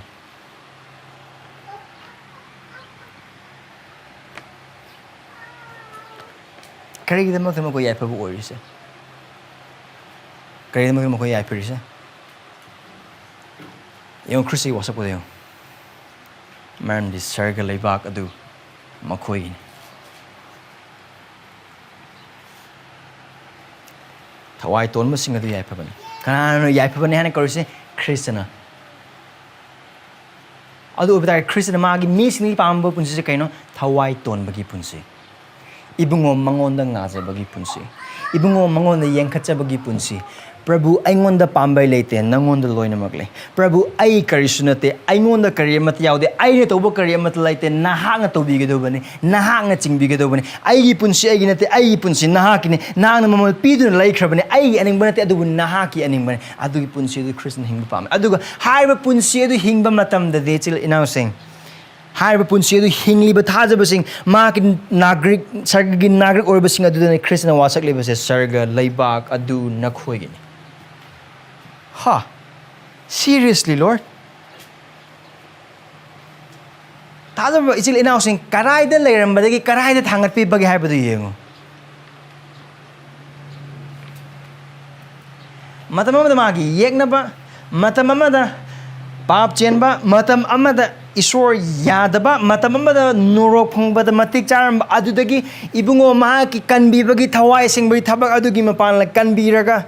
ꯀꯔꯤꯒꯤꯗꯃꯛꯇ ꯃꯈꯣꯏ ꯌꯥꯏꯐꯕ ꯑꯣꯏꯔꯤꯁꯦ? ꯀꯔꯤꯒꯤꯗꯃꯛꯇ ꯃꯈꯣꯏ ꯌꯥꯏꯐꯔꯤꯁꯦ? ꯌꯦꯡꯉꯨ, ꯈ꯭ꯔꯤꯁꯇꯒꯤ ꯋꯥꯁꯛꯄꯗ ꯌꯦꯡꯉꯨ꯫ ꯃꯔꯝꯗꯤ ꯁꯔꯒ ꯂꯩꯕꯥꯛ ꯑꯗꯨ ꯃꯈꯣꯏꯒꯤꯅꯤ꯫ ꯊꯋꯥꯏ ꯇꯣꯟꯕꯁꯤꯡ ꯑꯗꯨ ꯌꯥꯏꯐꯕꯅꯤ꯫ ꯀꯅꯥꯅꯣ ꯌꯥꯏꯐꯕꯅꯤ ꯍꯥꯏꯅ ꯀꯧꯔꯤꯁꯦ? ꯈ꯭ꯔꯤꯁꯇꯅ꯫ ꯑꯗꯨ ꯑꯣꯏꯕ ꯇꯥꯔꯗꯤ ꯈ꯭ꯔꯤꯁꯇꯅ ꯃꯥꯒꯤ ꯃꯤꯁꯤꯡꯒꯤ ꯄꯥꯝꯕ ꯄꯨꯟꯁꯤꯁꯦ ꯀꯩꯅꯣ? ꯊꯋꯥꯏ ꯇꯣꯟꯕꯒꯤ ꯄꯨꯟꯁꯤ꯫ ꯏꯕꯨꯡꯉꯣ ꯃꯉꯣꯟꯗ ꯉꯥꯖꯕꯒꯤ ꯄꯨꯟꯁꯤ꯫ ꯏꯕꯨꯡꯉꯣ ꯃꯉꯣꯟꯗ ꯌꯦꯡꯈꯠꯆꯕꯒꯤ ꯄꯨꯟꯁꯤ꯫ "ꯄ꯭ꯔꯚꯨ, ꯑꯩꯉꯣꯟꯗ ꯄꯥꯝꯕꯩ ꯂꯩꯇꯦ, ꯅꯪꯉꯣꯟꯗ ꯂꯣꯏꯅꯃꯛ ꯂꯩ꯫ ꯄ꯭ꯔꯚꯨ, ꯑꯩ ꯀꯔꯤꯁꯨ ꯅꯠꯇꯦ, ꯑꯩꯉꯣꯟꯗ ꯀꯔꯤ ꯑꯃꯠꯇ ꯌꯥꯎꯗꯦ, ꯑꯩꯅ ꯇꯧꯕ ꯀꯔꯤ ꯑꯃꯠꯇ ꯂꯩꯇꯦ, ꯅꯍꯥꯛꯅ ꯇꯧꯕꯤꯒꯗꯧꯕꯅꯤ, ꯅꯍꯥꯛꯅ ꯆꯤꯡꯕꯤꯒꯗꯧꯕꯅꯤ꯫ ꯑꯩꯒꯤ ꯄꯨꯟꯁꯤ ꯑꯩꯒꯤ ꯅꯠꯇꯦ, ꯑꯩꯒꯤ ꯄꯨꯟꯁꯤ ꯅꯍꯥꯛꯀꯤꯅꯤ꯫ ꯅꯍꯥꯛꯅ ꯃꯃꯜ ꯄꯤꯗꯨꯅ ꯂꯩꯈ꯭ꯔꯕꯅꯤ, ꯑꯩꯒꯤ ꯑꯅꯤꯡꯕ ꯅꯠꯇꯦ, ꯑꯗꯨꯕꯨ ꯅꯍꯥꯛꯀꯤ ꯑꯅꯤꯡꯕꯅꯤ꯫" ꯑꯗꯨꯒꯤ ꯄꯨꯟꯁꯤ ꯑꯗꯨ ꯈ꯭ꯔꯤꯁꯇꯅ ꯍꯤꯡꯕ ꯄꯥꯝꯃꯤ꯫ ꯑꯗꯨꯒ ꯍꯥꯏꯔꯤꯕ ꯄꯨꯟꯁꯤ ꯑꯗꯨ ꯍꯤꯡꯕ ꯃꯇꯝꯗꯗꯤ, ꯏꯆꯤꯜ ꯏꯅꯥꯎꯁꯤꯡ, ꯍꯥꯏꯔꯤꯕ ꯄꯨꯟꯁꯤ ꯑꯗꯨ ꯍꯤꯡꯂꯤꯕ ꯊꯥꯖꯕꯁꯤꯡ, ꯃꯍꯥꯛꯀꯤ ꯅꯥꯒ꯭ꯔꯤꯛ, ꯁꯔꯒꯒꯤ ꯅꯥꯒ꯭ꯔꯤꯛ ꯑꯣꯏꯔꯤꯕꯁꯤꯡ ꯑꯗꯨꯗꯅꯤ ꯈ꯭ꯔꯤꯁꯇꯅ ꯋꯥꯁꯛꯂꯤꯕꯁꯦ, "ꯁꯔꯒ ꯂꯩꯕꯥꯛ ꯑꯗꯨ ꯅꯈꯣꯏꯒꯤꯅꯤ꯫" ꯍꯥ? Seriously, Lord? ꯊꯥꯖꯕ ꯏꯆꯤꯜ ꯏꯅꯥꯎꯁꯤꯡ ꯀꯔꯥꯏꯗ ꯂꯩꯔꯝꯕꯗꯒꯤ ꯀꯔꯥꯏꯗ ꯊꯥꯡꯒꯠꯄꯤꯕꯒꯦ ꯍꯥꯏꯕꯗꯨ ꯌꯦꯡꯉꯨ꯫ ꯃꯇꯝ ꯑꯃꯗ ꯃꯥꯒꯤ ꯌꯦꯛꯅꯕ, ꯃꯇꯝ ꯑꯃꯗ ꯄꯥꯞ ꯆꯦꯟꯕ, ꯃꯇꯝ ꯑꯃꯗ ꯏꯁꯣꯔ ꯌꯥꯗꯕ, ꯃꯇꯝ ꯑꯃꯗ ꯅꯣꯔꯣꯛ ꯐꯪꯕꯗ ꯃꯇꯤꯛ ꯆꯥꯔꯝꯕ, ꯑꯗꯨꯗꯒꯤ ꯏꯕꯨꯡꯉꯣ ꯃꯍꯥꯛꯀꯤ ꯀꯟꯕꯤꯕꯒꯤ, ꯊꯋꯥꯏ ꯑꯁꯦꯡꯕꯒꯤ ꯊꯕꯛ ꯑꯗꯨꯒꯤ ꯃꯄꯥꯟꯅ ꯀꯟꯕꯤꯔꯒ,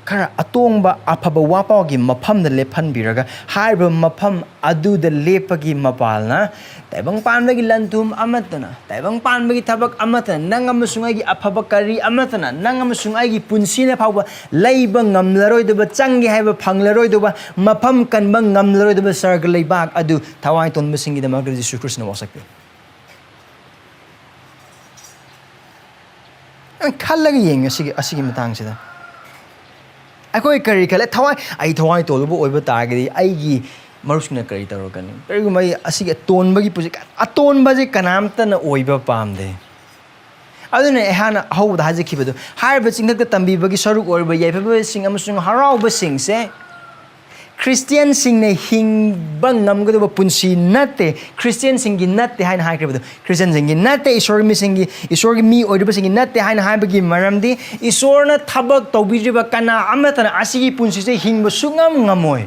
ꯈꯔ ꯑꯇꯣꯡꯕ ꯑꯐꯕ ꯋꯥꯄꯥꯎꯒꯤ ꯃꯐꯝꯗ ꯂꯦꯞꯍꯟꯕꯤꯔꯒ, ꯍꯥꯏꯔꯤꯕ ꯃꯐꯝ ꯑꯗꯨꯗ ꯂꯦꯞꯄꯒꯤ ꯃꯄꯥꯜꯅ ꯇꯥꯏꯕꯪ ꯄꯥꯟꯕꯒꯤ ꯂꯟ ꯊꯨꯝ ꯑꯃꯠꯇꯅ, ꯇꯥꯏꯕꯪ ꯄꯥꯟꯕꯒꯤ ꯊꯕꯛ ꯑꯃꯠꯇꯅ, ꯅꯪ ꯑꯃꯁꯨꯡ ꯑꯩꯒꯤ ꯑꯐꯕ ꯀꯔꯤ ꯑꯃꯠꯇꯅ, ꯅꯪ ꯑꯃꯁꯨꯡ ꯑꯩꯒꯤ ꯄꯨꯟꯁꯤꯅ ꯐꯥꯎꯕ ꯂꯩꯕ ꯉꯝꯂꯔꯣꯏꯗꯕ, ꯆꯪꯒꯦ ꯍꯥꯏꯕ ꯐꯪꯂꯔꯣꯏꯗꯕ, ꯃꯐꯝ ꯀꯟꯕ ꯉꯝꯂꯔꯣꯏꯗꯕ ꯁꯔꯒ ꯂꯩꯕꯥꯛ ꯑꯗꯨ ꯊꯋꯥꯏ ꯇꯣꯟꯕꯁꯤꯡꯒꯤꯗꯃꯛꯇ ꯖꯤꯁꯨ ꯈ꯭ꯔꯤꯁꯇꯅ ꯋꯥꯁꯛꯄꯤ꯫ ꯅꯪ ꯈꯜꯂꯒ ꯌꯦꯡꯉꯦ ꯑꯁꯤꯒꯤ, ꯑꯁꯤꯒꯤ ꯃꯇꯥꯡꯁꯤꯗ꯫ ꯑꯩꯈꯣꯏ ꯀꯔꯤ ꯈꯜꯂꯦ? ꯊꯋꯥꯏ, ꯑꯩ ꯊꯋꯥꯏ ꯇꯣꯜꯂꯨꯕ ꯑꯣꯏꯕ ꯇꯥꯔꯒꯗꯤ ꯑꯩꯒꯤ ꯃꯔꯨꯞꯁꯤꯡꯅ ꯀꯔꯤ ꯇꯧꯔꯛꯀꯅꯤ? ꯀꯔꯤꯒꯨꯝꯕ ꯑꯩ ꯑꯁꯤꯒꯤ ꯑꯇꯣꯟꯕꯒꯤ ꯄꯨꯟꯁꯤ, ꯑꯇꯣꯟꯕꯁꯦ ꯀꯅꯥꯝꯇꯅ ꯑꯣꯏꯕ ꯄꯥꯝꯗꯦ꯫ ꯑꯗꯨꯅ ꯑꯩꯍꯥꯛꯅ ꯑꯍꯧꯕꯗ ꯍꯥꯏꯖꯈꯤꯕꯗꯣ, ꯍꯥꯏꯔꯤꯕ ꯆꯤꯡꯊꯛꯇ ꯇꯝꯕꯤꯕꯒꯤ ꯁꯔꯨꯛ ꯑꯣꯏꯔꯤꯕ ꯌꯥꯏꯐꯕꯁꯤꯡ ꯑꯃꯁꯨꯡ ꯍꯔꯥꯎꯕꯁꯤꯡꯁꯦ ꯈ꯭ꯔꯤꯁꯇꯤꯌꯥꯟꯁꯤꯡꯅ ꯍꯤꯡꯕ ꯉꯝꯒꯗꯕ ꯄꯨꯟꯁꯤ ꯅꯠꯇꯦ, ꯈ꯭ꯔꯤꯁꯇꯤꯌꯥꯟꯁꯤꯡꯒꯤ ꯅꯠꯇꯦ ꯍꯥꯏꯅ ꯍꯥꯏꯈ꯭ꯔꯤꯕꯗꯣ, ꯈ꯭ꯔꯤꯁꯇꯤꯌꯥꯟꯁꯤꯡꯒꯤ ꯅꯠꯇꯦ, ꯏꯁꯣꯔꯒꯤ ꯃꯤꯁꯤꯡꯒꯤ, ꯏꯁꯣꯔꯒꯤ ꯃꯤ ꯑꯣꯏꯔꯤꯕꯁꯤꯡꯒꯤ ꯅꯠꯇꯦ ꯍꯥꯏꯅ ꯍꯥꯏꯕꯒꯤ ꯃꯔꯝꯗꯤ, ꯏꯁꯣꯔꯅ ꯊꯕꯛ ꯇꯧꯕꯤꯗ꯭ꯔꯤꯕ ꯀꯅꯥ ꯑꯃꯠꯇꯅ ꯑꯁꯤꯒꯤ ꯄꯨꯟꯁꯤꯁꯦ ꯍꯤꯡꯕ ꯁꯨꯡꯉꯝ ꯉꯝꯃꯣꯏ꯫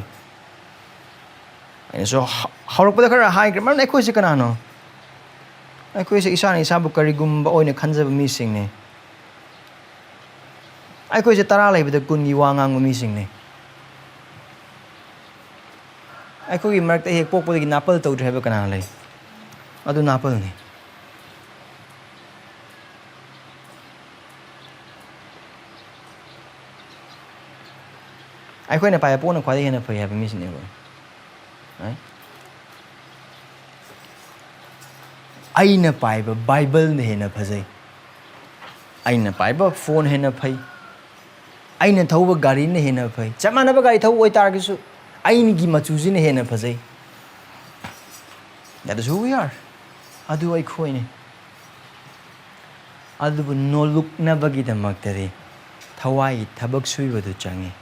ꯑꯩꯅꯁꯨ ꯍ-, ꯍꯧꯔꯛꯄꯗ ꯈꯔ ꯍꯥꯏꯈ꯭ꯔꯦ, ꯃꯔꯝꯗꯤ ꯑꯩꯈꯣꯏꯁꯦ ꯀꯅꯥꯅꯣ? ꯑꯩꯈꯣꯏꯁꯦ ꯏꯁꯥꯅ ꯏꯁꯥꯕꯨ ꯀꯔꯤꯒꯨꯝꯕ ꯑꯣꯏꯅ ꯈꯟꯖꯕ ꯃꯤꯁꯤꯡꯅꯤ꯫ ꯑꯩꯈꯣꯏꯁꯦ ꯇꯔꯥ ꯂꯩꯕꯗ ꯀꯨꯟꯒꯤ ꯋꯥ ꯉꯥꯡꯕ ꯃꯤꯁꯤꯡꯅꯤ꯫ ꯑꯩꯈꯣꯏꯒꯤ ꯃꯔꯛꯇ ꯍꯦꯛ ꯄꯣꯛꯄꯗꯒꯤ ꯅꯥꯄꯜ ꯇꯧꯗ꯭ꯔꯦ ꯍꯥꯏꯕ ꯀꯅꯥ ꯂꯩ? ꯑꯗꯨ ꯅꯥꯄꯜꯅꯤ꯫ ꯑꯩꯈꯣꯏꯅ ꯄꯥꯏꯕ ꯄꯣꯠꯅ ꯈ꯭ꯋꯥꯏꯗꯒꯤ ꯍꯦꯟꯅ ꯐꯩ ꯍꯥꯏꯕ ꯃꯤꯁꯤꯅꯦꯕ꯫ ꯑꯩꯅ ꯄꯥꯏꯕ ꯕꯥꯏꯕꯜꯅ ꯍꯦꯟꯅ ꯐꯖꯩ꯫ ꯑꯩꯅ ꯄꯥꯏꯕ ꯐꯣꯟ ꯍꯦꯟꯅ ꯐꯩ꯫ ꯑꯩꯅ ꯊꯧꯕ ꯒꯥꯔꯤꯅ ꯍꯦꯟꯅ ꯐꯩ꯫ ꯆꯞ ꯃꯥꯟꯅꯕ ꯒꯥꯔꯤ ꯊꯧꯕ ꯑꯣꯏꯇꯥꯔꯒꯁꯨ ꯑꯩꯒꯤ ꯃꯆꯨꯁꯤꯅ ꯍꯦꯟꯅ ꯐꯖꯩ꯫ That is who we are. ꯑꯗꯨ ꯑꯩꯈꯣꯏꯅꯤ꯫ ꯑꯗꯨꯕꯨ ꯅꯣꯜꯂꯨꯛꯅꯕꯒꯤꯗꯃꯛꯇꯗꯤ ꯊꯋꯥꯏꯒꯤ ꯊꯕꯛ ꯁꯨꯕꯗꯨ ꯆꯪꯉꯤ꯫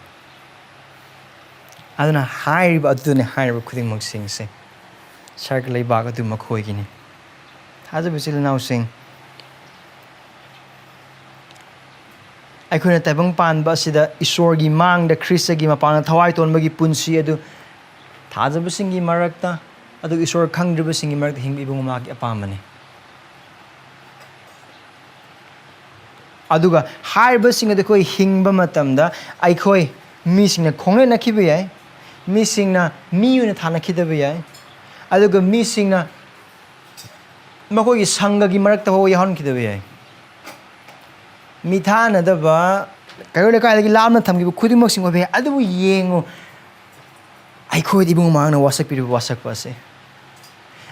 ꯑꯗꯨꯅ ꯍꯥꯏꯔꯤꯕ ꯑꯗꯨꯅꯤ, ꯍꯥꯏꯔꯤꯕ ꯈꯨꯗꯤꯡꯃꯛꯁꯤꯡꯁꯦ ꯁꯔꯒ ꯂꯩꯕꯥꯛ ꯑꯗꯨ ꯃꯈꯣꯏꯒꯤꯅꯤ꯫ ꯊꯥꯖꯕ ꯏꯆꯤꯜ ꯏꯅꯥꯎꯁꯤꯡ, ꯑꯩꯈꯣꯏꯅ ꯇꯥꯏꯕꯪ ꯄꯥꯟꯕ ꯑꯁꯤꯗ ꯏꯁꯣꯔꯒꯤ ꯃꯥꯡꯗ ꯈ꯭ꯔꯤꯁꯇꯒꯤ ꯃꯄꯥꯟꯗ ꯊꯋꯥꯏ ꯇꯣꯟꯕꯒꯤ ꯄꯨꯟꯁꯤ ꯑꯗꯨ ꯊꯥꯖꯕꯁꯤꯡꯒꯤ ꯃꯔꯛꯇ, ꯑꯗꯨꯒ ꯏꯁꯣꯔ ꯈꯪꯗ꯭ꯔꯤꯕꯁꯤꯡꯒꯤ ꯃꯔꯛꯇ ꯍꯤꯡꯕ ꯏꯕꯨꯡꯉꯣ ꯃꯍꯥꯛꯀꯤ ꯑꯄꯥꯝꯕꯅꯤ꯫ ꯑꯗꯨꯒ ꯍꯥꯏꯔꯤꯕꯁꯤꯡ ꯑꯗꯨ ꯑꯩꯈꯣꯏ ꯍꯤꯡꯕ ꯃꯇꯝꯗ ꯑꯩꯈꯣꯏ ꯃꯤꯁꯤꯡꯅ ꯈꯣꯡꯅꯅꯈꯤꯕ ꯌꯥꯏ, ꯃꯤꯁꯤꯡꯅ ꯃꯤ ꯑꯣꯏꯅ ꯊꯥꯅꯈꯤꯗꯕ ꯌꯥꯏ, ꯑꯗꯨꯒ ꯃꯤꯁꯤꯡꯅ ꯃꯈꯣꯏꯒꯤ ꯁꯪꯒꯒꯤ ꯃꯔꯛꯇ ꯐꯥꯎꯕ ꯌꯥꯎꯍꯟꯈꯤꯗꯕ ꯌꯥꯏ꯫ ꯃꯤꯊꯥꯅꯗꯕ, ꯀꯩꯔꯣꯜ ꯂꯩꯀꯥꯏꯗꯒꯤ ꯂꯥꯞꯅ ꯊꯝꯈꯤꯕ ꯈꯨꯗꯤꯡꯃꯛꯁꯤꯡ ꯑꯣꯏꯕ ꯌꯥꯏ꯫ ꯑꯗꯨꯕꯨ ꯌꯦꯡꯉꯨ, ꯑꯩꯈꯣꯏꯗ ꯏꯕꯨꯡ ꯃꯍꯥꯛꯅ ꯋꯥꯁꯛꯄꯤꯔꯤꯕ ꯋꯥꯁꯛꯄ ꯑꯁꯦ꯫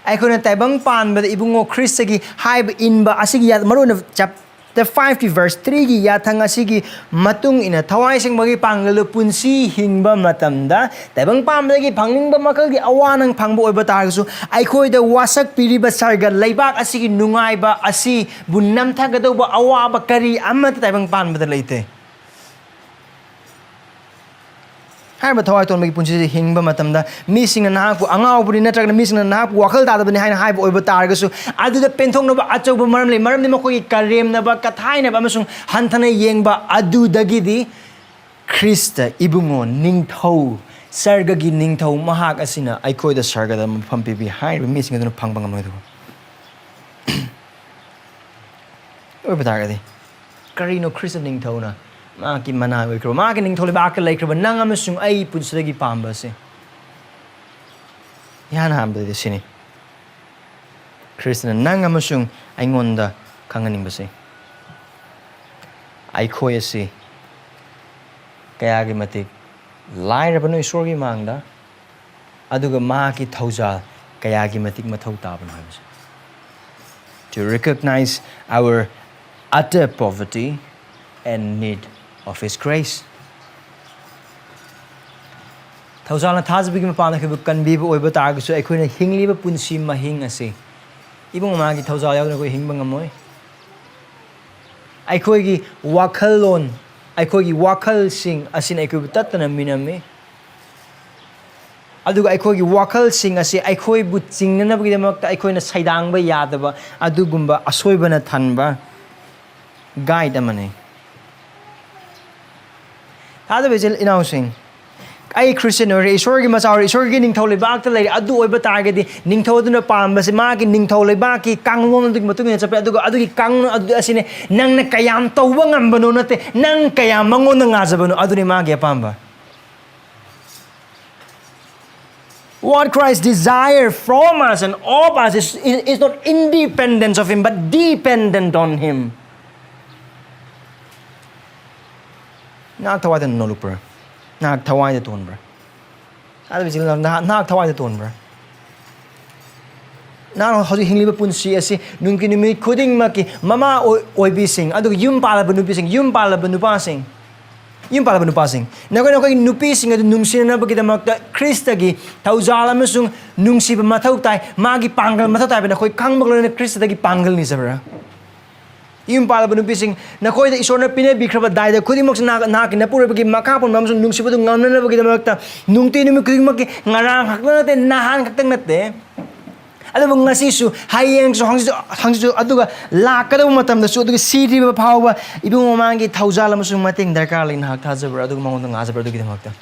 ꯑꯩꯈꯣꯏꯅ ꯇꯥꯏꯕꯪ ꯄꯥꯟꯕꯗ ꯏꯕꯨꯡꯉꯣ ꯈ꯭ꯔꯤꯁꯇꯒꯤ ꯍꯥꯏꯕ ꯏꯟꯕ ꯑꯁꯤꯒꯤ ꯌꯥ-, ꯃꯔꯨꯑꯣꯏꯅ chapter five ꯀꯤ verse three ꯒꯤ ꯌꯥꯊꯪ ꯑꯁꯤꯒꯤ ꯃꯇꯨꯡ ꯏꯟꯅ ꯊꯋꯥꯏ ꯁꯦꯡꯕꯒꯤ ꯄꯥꯡꯒꯜꯗ ꯄꯨꯟꯁꯤ ꯍꯤꯡꯕ ꯃꯇꯝꯗ ꯇꯥꯏꯕꯪ ꯄꯥꯟꯕꯗꯒꯤ ꯐꯪꯅꯤꯡꯕ ꯃꯈꯜꯒꯤ ꯑꯋꯥ ꯅꯪ ꯐꯪꯕ ꯑꯣꯏꯕ ꯇꯥꯔꯒꯁꯨ, ꯑꯩꯈꯣꯏꯗ ꯋꯥꯁꯛꯄꯤꯔꯤꯕ ꯁꯔꯒ ꯂꯩꯕꯥꯛ ꯑꯁꯤꯒꯤ ꯅꯨꯡꯉꯥꯏꯕ ꯑꯁꯤꯕꯨ ꯅꯝꯊꯒꯗꯧꯕ ꯑꯋꯥꯕ ꯀꯔꯤ ꯑꯃꯠꯇ ꯇꯥꯏꯕꯪ ꯄꯥꯟꯕꯗ ꯂꯩꯇꯦ꯫ ꯍꯥꯏꯔꯤꯕ ꯊꯋꯥꯏ ꯇꯣꯟꯕꯒꯤ ꯄꯨꯟꯁꯤꯁꯦ ꯍꯤꯡꯕ ꯃꯇꯝꯗ ꯃꯤꯁꯤꯡꯅ ꯅꯍꯥꯛꯄꯨ ꯑꯉꯥꯎꯕꯅꯤ ꯅꯠꯇ꯭ꯔꯒꯅ ꯃꯤꯁꯤꯡꯅ ꯅꯍꯥꯛꯄꯨ ꯋꯥꯈꯜ ꯇꯥꯗꯕꯅꯤ ꯍꯥꯏꯅ ꯍꯥꯏꯕ ꯑꯣꯏꯕ ꯇꯥꯔꯒꯁꯨ, ꯑꯗꯨꯗ ꯄꯦꯟꯊꯣꯛꯅꯕ ꯑꯆꯧꯕ ꯃꯔꯝ ꯂꯩ꯫ ꯃꯔꯝꯗꯤ ꯃꯈꯣꯏꯒꯤ ꯀꯔꯦꯝꯅꯕ, ꯀꯊꯥꯏꯅꯕ ꯑꯃꯁꯨꯡ ꯍꯟꯊꯅ ꯌꯦꯡꯕ ꯑꯗꯨꯗꯒꯤꯗꯤ ꯈ꯭ꯔꯤꯁꯇ ꯏꯕꯨꯡꯉꯣ ꯅꯤꯡꯊꯧ ꯁꯔꯒꯒꯤ ꯅꯤꯡꯊꯧ ꯃꯍꯥꯛ ꯑꯁꯤꯅ ꯑꯩꯈꯣꯏꯗ ꯁꯔꯒꯗ ꯃꯐꯝ ꯄꯤꯕꯤ ꯍꯥꯏꯔꯤꯕ ꯃꯤꯁꯤꯡ ꯑꯗꯨꯅ ꯐꯪꯕ ꯉꯝꯂꯣꯏꯗꯕ ꯑꯣꯏꯕ ꯇꯥꯔꯒꯗꯤ, ꯀꯔꯤꯅꯣ ꯈ꯭ꯔꯤꯁꯇ ꯅꯤꯡꯊꯧꯅ ꯃꯍꯥꯛꯀꯤ ꯃꯅꯥ ꯑꯣꯏꯈ꯭ꯔꯕ, ꯃꯍꯥꯛꯀꯤ ꯅꯤꯡꯊꯧ ꯂꯩꯕꯥꯛꯇ ꯂꯩꯈ꯭ꯔꯕ ꯅꯪ ꯑꯃꯁꯨꯡ ꯑꯩ ꯄꯨꯟꯁꯤꯗꯒꯤ ꯄꯥꯝꯕ ꯑꯁꯤ? ꯏꯍꯥꯟ ꯍꯥꯟꯕꯗꯗꯤ ꯁꯤꯅꯤ꯫ ꯈ꯭ꯔꯤꯁꯇꯅ ꯅꯪ ꯑꯃꯁꯨꯡ ꯑꯩꯉꯣꯟꯗ ꯈꯪꯍꯟꯅꯤꯡꯕꯁꯤ, ꯑꯩꯈꯣꯏ ꯑꯁꯤ ꯀꯌꯥꯒꯤ ꯃꯇꯤꯛ ꯂꯥꯏꯔꯕꯅꯣ ꯏꯁꯣꯔꯒꯤ ꯃꯥꯡꯗ, ꯑꯗꯨꯒ ꯃꯍꯥꯛꯀꯤ ꯊꯧꯖꯥꯜ ꯀꯌꯥꯒꯤ ꯃꯇꯤꯛ ꯃꯊꯧ ꯇꯥꯕꯅꯣ ꯍꯥꯏꯕꯁꯦ꯫ To recognize our utter poverty and need of His grace. ꯊꯧꯖꯥꯜꯅ ꯊꯥꯖꯕꯒꯤ ꯃꯄꯥꯟꯗ ꯑꯩꯈꯣꯏꯕꯨ ꯀꯟꯕꯤꯕ ꯑꯣꯏꯕ ꯇꯥꯔꯒꯁꯨ, ꯑꯩꯈꯣꯏꯅ ꯍꯤꯡꯂꯤꯕ ꯄꯨꯟꯁꯤ ꯃꯍꯤꯡ ꯑꯁꯤ ꯏꯕꯨꯡ ꯃꯥꯒꯤ ꯊꯧꯖꯥꯜ ꯌꯥꯎꯗꯅ ꯑꯩꯈꯣꯏ ꯍꯤꯡꯕ ꯉꯝꯃꯣꯏ꯫ ꯑꯩꯈꯣꯏꯒꯤ ꯋꯥꯈꯜꯂꯣꯟ, ꯑꯩꯈꯣꯏꯒꯤ ꯋꯥꯈꯜꯁꯤꯡ ꯑꯁꯤꯅ ꯑꯩꯈꯣꯏꯕꯨ ꯇꯠꯇꯅ ꯃꯤꯅꯝꯃꯤ꯫ ꯑꯗꯨꯒ ꯑꯩꯈꯣꯏꯒꯤ ꯋꯥꯈꯜꯁꯤꯡ ꯑꯁꯤ ꯑꯩꯈꯣꯏꯕꯨ ꯆꯤꯡꯅꯅꯕꯒꯤꯗꯃꯛꯇ ꯑꯩꯈꯣꯏꯅ ꯁꯩꯗꯥꯡꯕ ꯌꯥꯗꯕ ꯑꯗꯨꯒꯨꯝꯕ ꯑꯁꯣꯏꯕꯅ ꯊꯟꯕ ꯒꯥꯏꯗ ꯑꯃꯅꯤ꯫ ꯊꯥꯖꯕ ꯏꯆꯤꯜ ꯏꯅꯥꯎꯁꯤꯡ, ꯑꯩ ꯈ꯭ꯔꯤꯁꯇꯤꯌꯟ ꯑꯣꯏꯔꯦ, ꯏꯁꯣꯔꯒꯤ ꯃꯆꯥ ꯑꯣꯏꯔꯦ, ꯏꯁꯣꯔꯒꯤ ꯅꯤꯡꯊꯧ ꯂꯩꯕꯥꯛꯇ ꯂꯩꯔꯦ, ꯑꯗꯨ ꯑꯣꯏꯕ ꯇꯥꯔꯒꯗꯤ ꯅꯤꯡꯊꯧ ꯑꯗꯨꯅ ꯄꯥꯝꯕꯁꯦ, ꯃꯥꯒꯤ ꯅꯤꯡꯊꯧ ꯂꯩꯕꯥꯛꯀꯤ ꯀꯥꯡꯂꯣꯟ ꯑꯗꯨꯒꯤ ꯃꯇꯨꯡ ꯏꯟꯅ ꯆꯠꯄ ꯌꯥꯏ꯫ ꯑꯗꯨꯒ ꯑꯗꯨꯒꯤ ꯀꯥꯡꯂꯣꯟ ꯑꯗꯨ ꯑꯁꯤꯅꯦ, ꯅꯪꯅ ꯀꯌꯥꯝ ꯇꯧꯕ ꯉꯝꯕꯅꯣ ꯅꯠꯇꯦ, ꯅꯪ ꯀꯌꯥꯝ ꯃꯉꯣꯟꯗ ꯉꯥꯖꯕꯅꯣ, ꯑꯗꯨꯅꯤ ꯃꯥꯒꯤ ꯑꯄꯥꯝꯕ꯫ What Christ desire from us and of us is, is, is not independent of Him, but dependent on Him. ꯅꯍꯥꯛ ꯊꯋꯥꯏꯗ ꯅꯣꯂꯨꯛꯄ꯭ꯔꯥ? ꯅꯍꯥꯛ ꯊꯋꯥꯏꯗ ꯇꯣꯟꯕ꯭ꯔꯥ? ꯑꯗꯨꯒꯤ ꯏꯆꯤꯜ ꯏꯅꯥꯎ, ꯅꯍꯥꯛ, ꯅꯍꯥꯛ ꯊꯋꯥꯏꯗ ꯇꯣꯟꯕ꯭ꯔꯥ? ꯅꯍꯥꯛ ꯍꯧꯖꯤꯛ ꯍꯤꯡꯂꯤꯕ ꯄꯨꯟꯁꯤ ꯑꯁꯤ ꯅꯨꯡꯒꯤ ꯅꯨꯃꯤꯠ ꯈꯨꯗꯤꯡꯃꯛꯀꯤ ꯃꯃꯥ ꯑꯣꯏ-, ꯑꯣꯏꯕꯤꯁꯤꯡ, ꯑꯗꯨꯒ ꯌꯨꯝ ꯄꯥꯜꯂꯕ ꯅꯨꯄꯤꯁꯤꯡ, ꯌꯨꯝ ꯄꯥꯜꯂꯕ ꯅꯨꯄꯥꯁꯤꯡ, ꯌꯨꯝ ꯄꯥꯜꯂꯕ ꯅꯨꯄꯥꯁꯤꯡ, ꯅꯈꯣꯏ, ꯅꯈꯣꯏꯒꯤ ꯅꯨꯄꯤꯁꯤꯡ ꯑꯗꯨ ꯅꯨꯡꯁꯤꯅꯅꯕꯒꯤꯗꯃꯛꯇ ꯈ꯭ꯔꯤꯁꯇꯒꯤ ꯊꯧꯖꯥꯜ ꯑꯃꯁꯨꯡ ꯅꯨꯡꯁꯤꯕ ꯃꯊꯧ ꯇꯥꯏ, ꯃꯥꯒꯤ ꯄꯥꯡꯒꯜ ꯃꯊꯧ ꯇꯥꯏ ꯍꯥꯏꯕ ꯅꯈꯣꯏ ꯈꯪꯕꯒ ꯂꯣꯏꯅꯅ ꯈ꯭ꯔꯤꯁꯇꯗꯒꯤ ꯄꯥꯡꯒꯜ ꯅꯤꯖꯕ꯭ꯔꯥ? ꯌꯨꯝ ꯄꯥꯜꯂꯕ ꯅꯨꯄꯤꯁꯤꯡ, ꯅꯈꯣꯏꯗ ꯏꯁꯣꯔꯅ ꯄꯤꯅꯕꯤꯈ꯭ꯔꯕ ꯗꯥꯏꯗ ꯈꯨꯗꯤꯡꯃꯛꯁꯦ ꯅꯍꯥꯛ, ꯅꯍꯥꯛꯀꯤ ꯅꯄꯨꯔꯣꯏꯕꯒꯤ ꯃꯈꯥ ꯄꯣꯟꯕ ꯑꯃꯁꯨꯡ ꯅꯨꯡꯁꯤꯕꯗꯨ ꯉꯝꯅꯅꯕꯒꯤꯗꯃꯛꯇ ꯅꯨꯡꯇꯤ ꯅꯨꯃꯤꯠ ꯈꯨꯗꯤꯡꯃꯛꯀꯤ, ꯉꯔꯥꯡ ꯈꯛꯇ ꯅꯠꯇꯦ, ꯅꯍꯥꯟ ꯈꯛꯇꯪ ꯅꯠꯇꯦ, ꯑꯗꯨꯕꯨ ꯉꯁꯤꯁꯨ, ꯍꯌꯦꯡꯁꯨ, ꯍꯪꯆꯤꯠꯁꯨ, ꯍꯪꯆꯤꯠꯁꯨ, ꯑꯗꯨꯒ ꯂꯥꯛꯀꯗꯕ ꯃꯇꯝꯗꯁꯨ, ꯑꯗꯨꯒ ꯁꯤꯗ꯭ꯔꯤꯕ ꯐꯥꯎꯕ ꯏꯕꯨꯡ ꯃꯃꯥꯡꯒꯤ ꯊꯧꯖꯥꯜ ꯑꯃꯁꯨꯡ ꯃꯇꯦꯡ ꯗꯔꯀꯥꯔ ꯂꯩ꯫ ꯅꯍꯥꯛ ꯊꯥꯖꯕ꯭ꯔꯥ? ꯑꯗꯨꯒ ꯃꯉꯣꯟꯗ ꯉꯥꯖꯕ꯭ꯔꯥ? ꯑꯗꯨꯒꯤꯗꯃꯛꯇ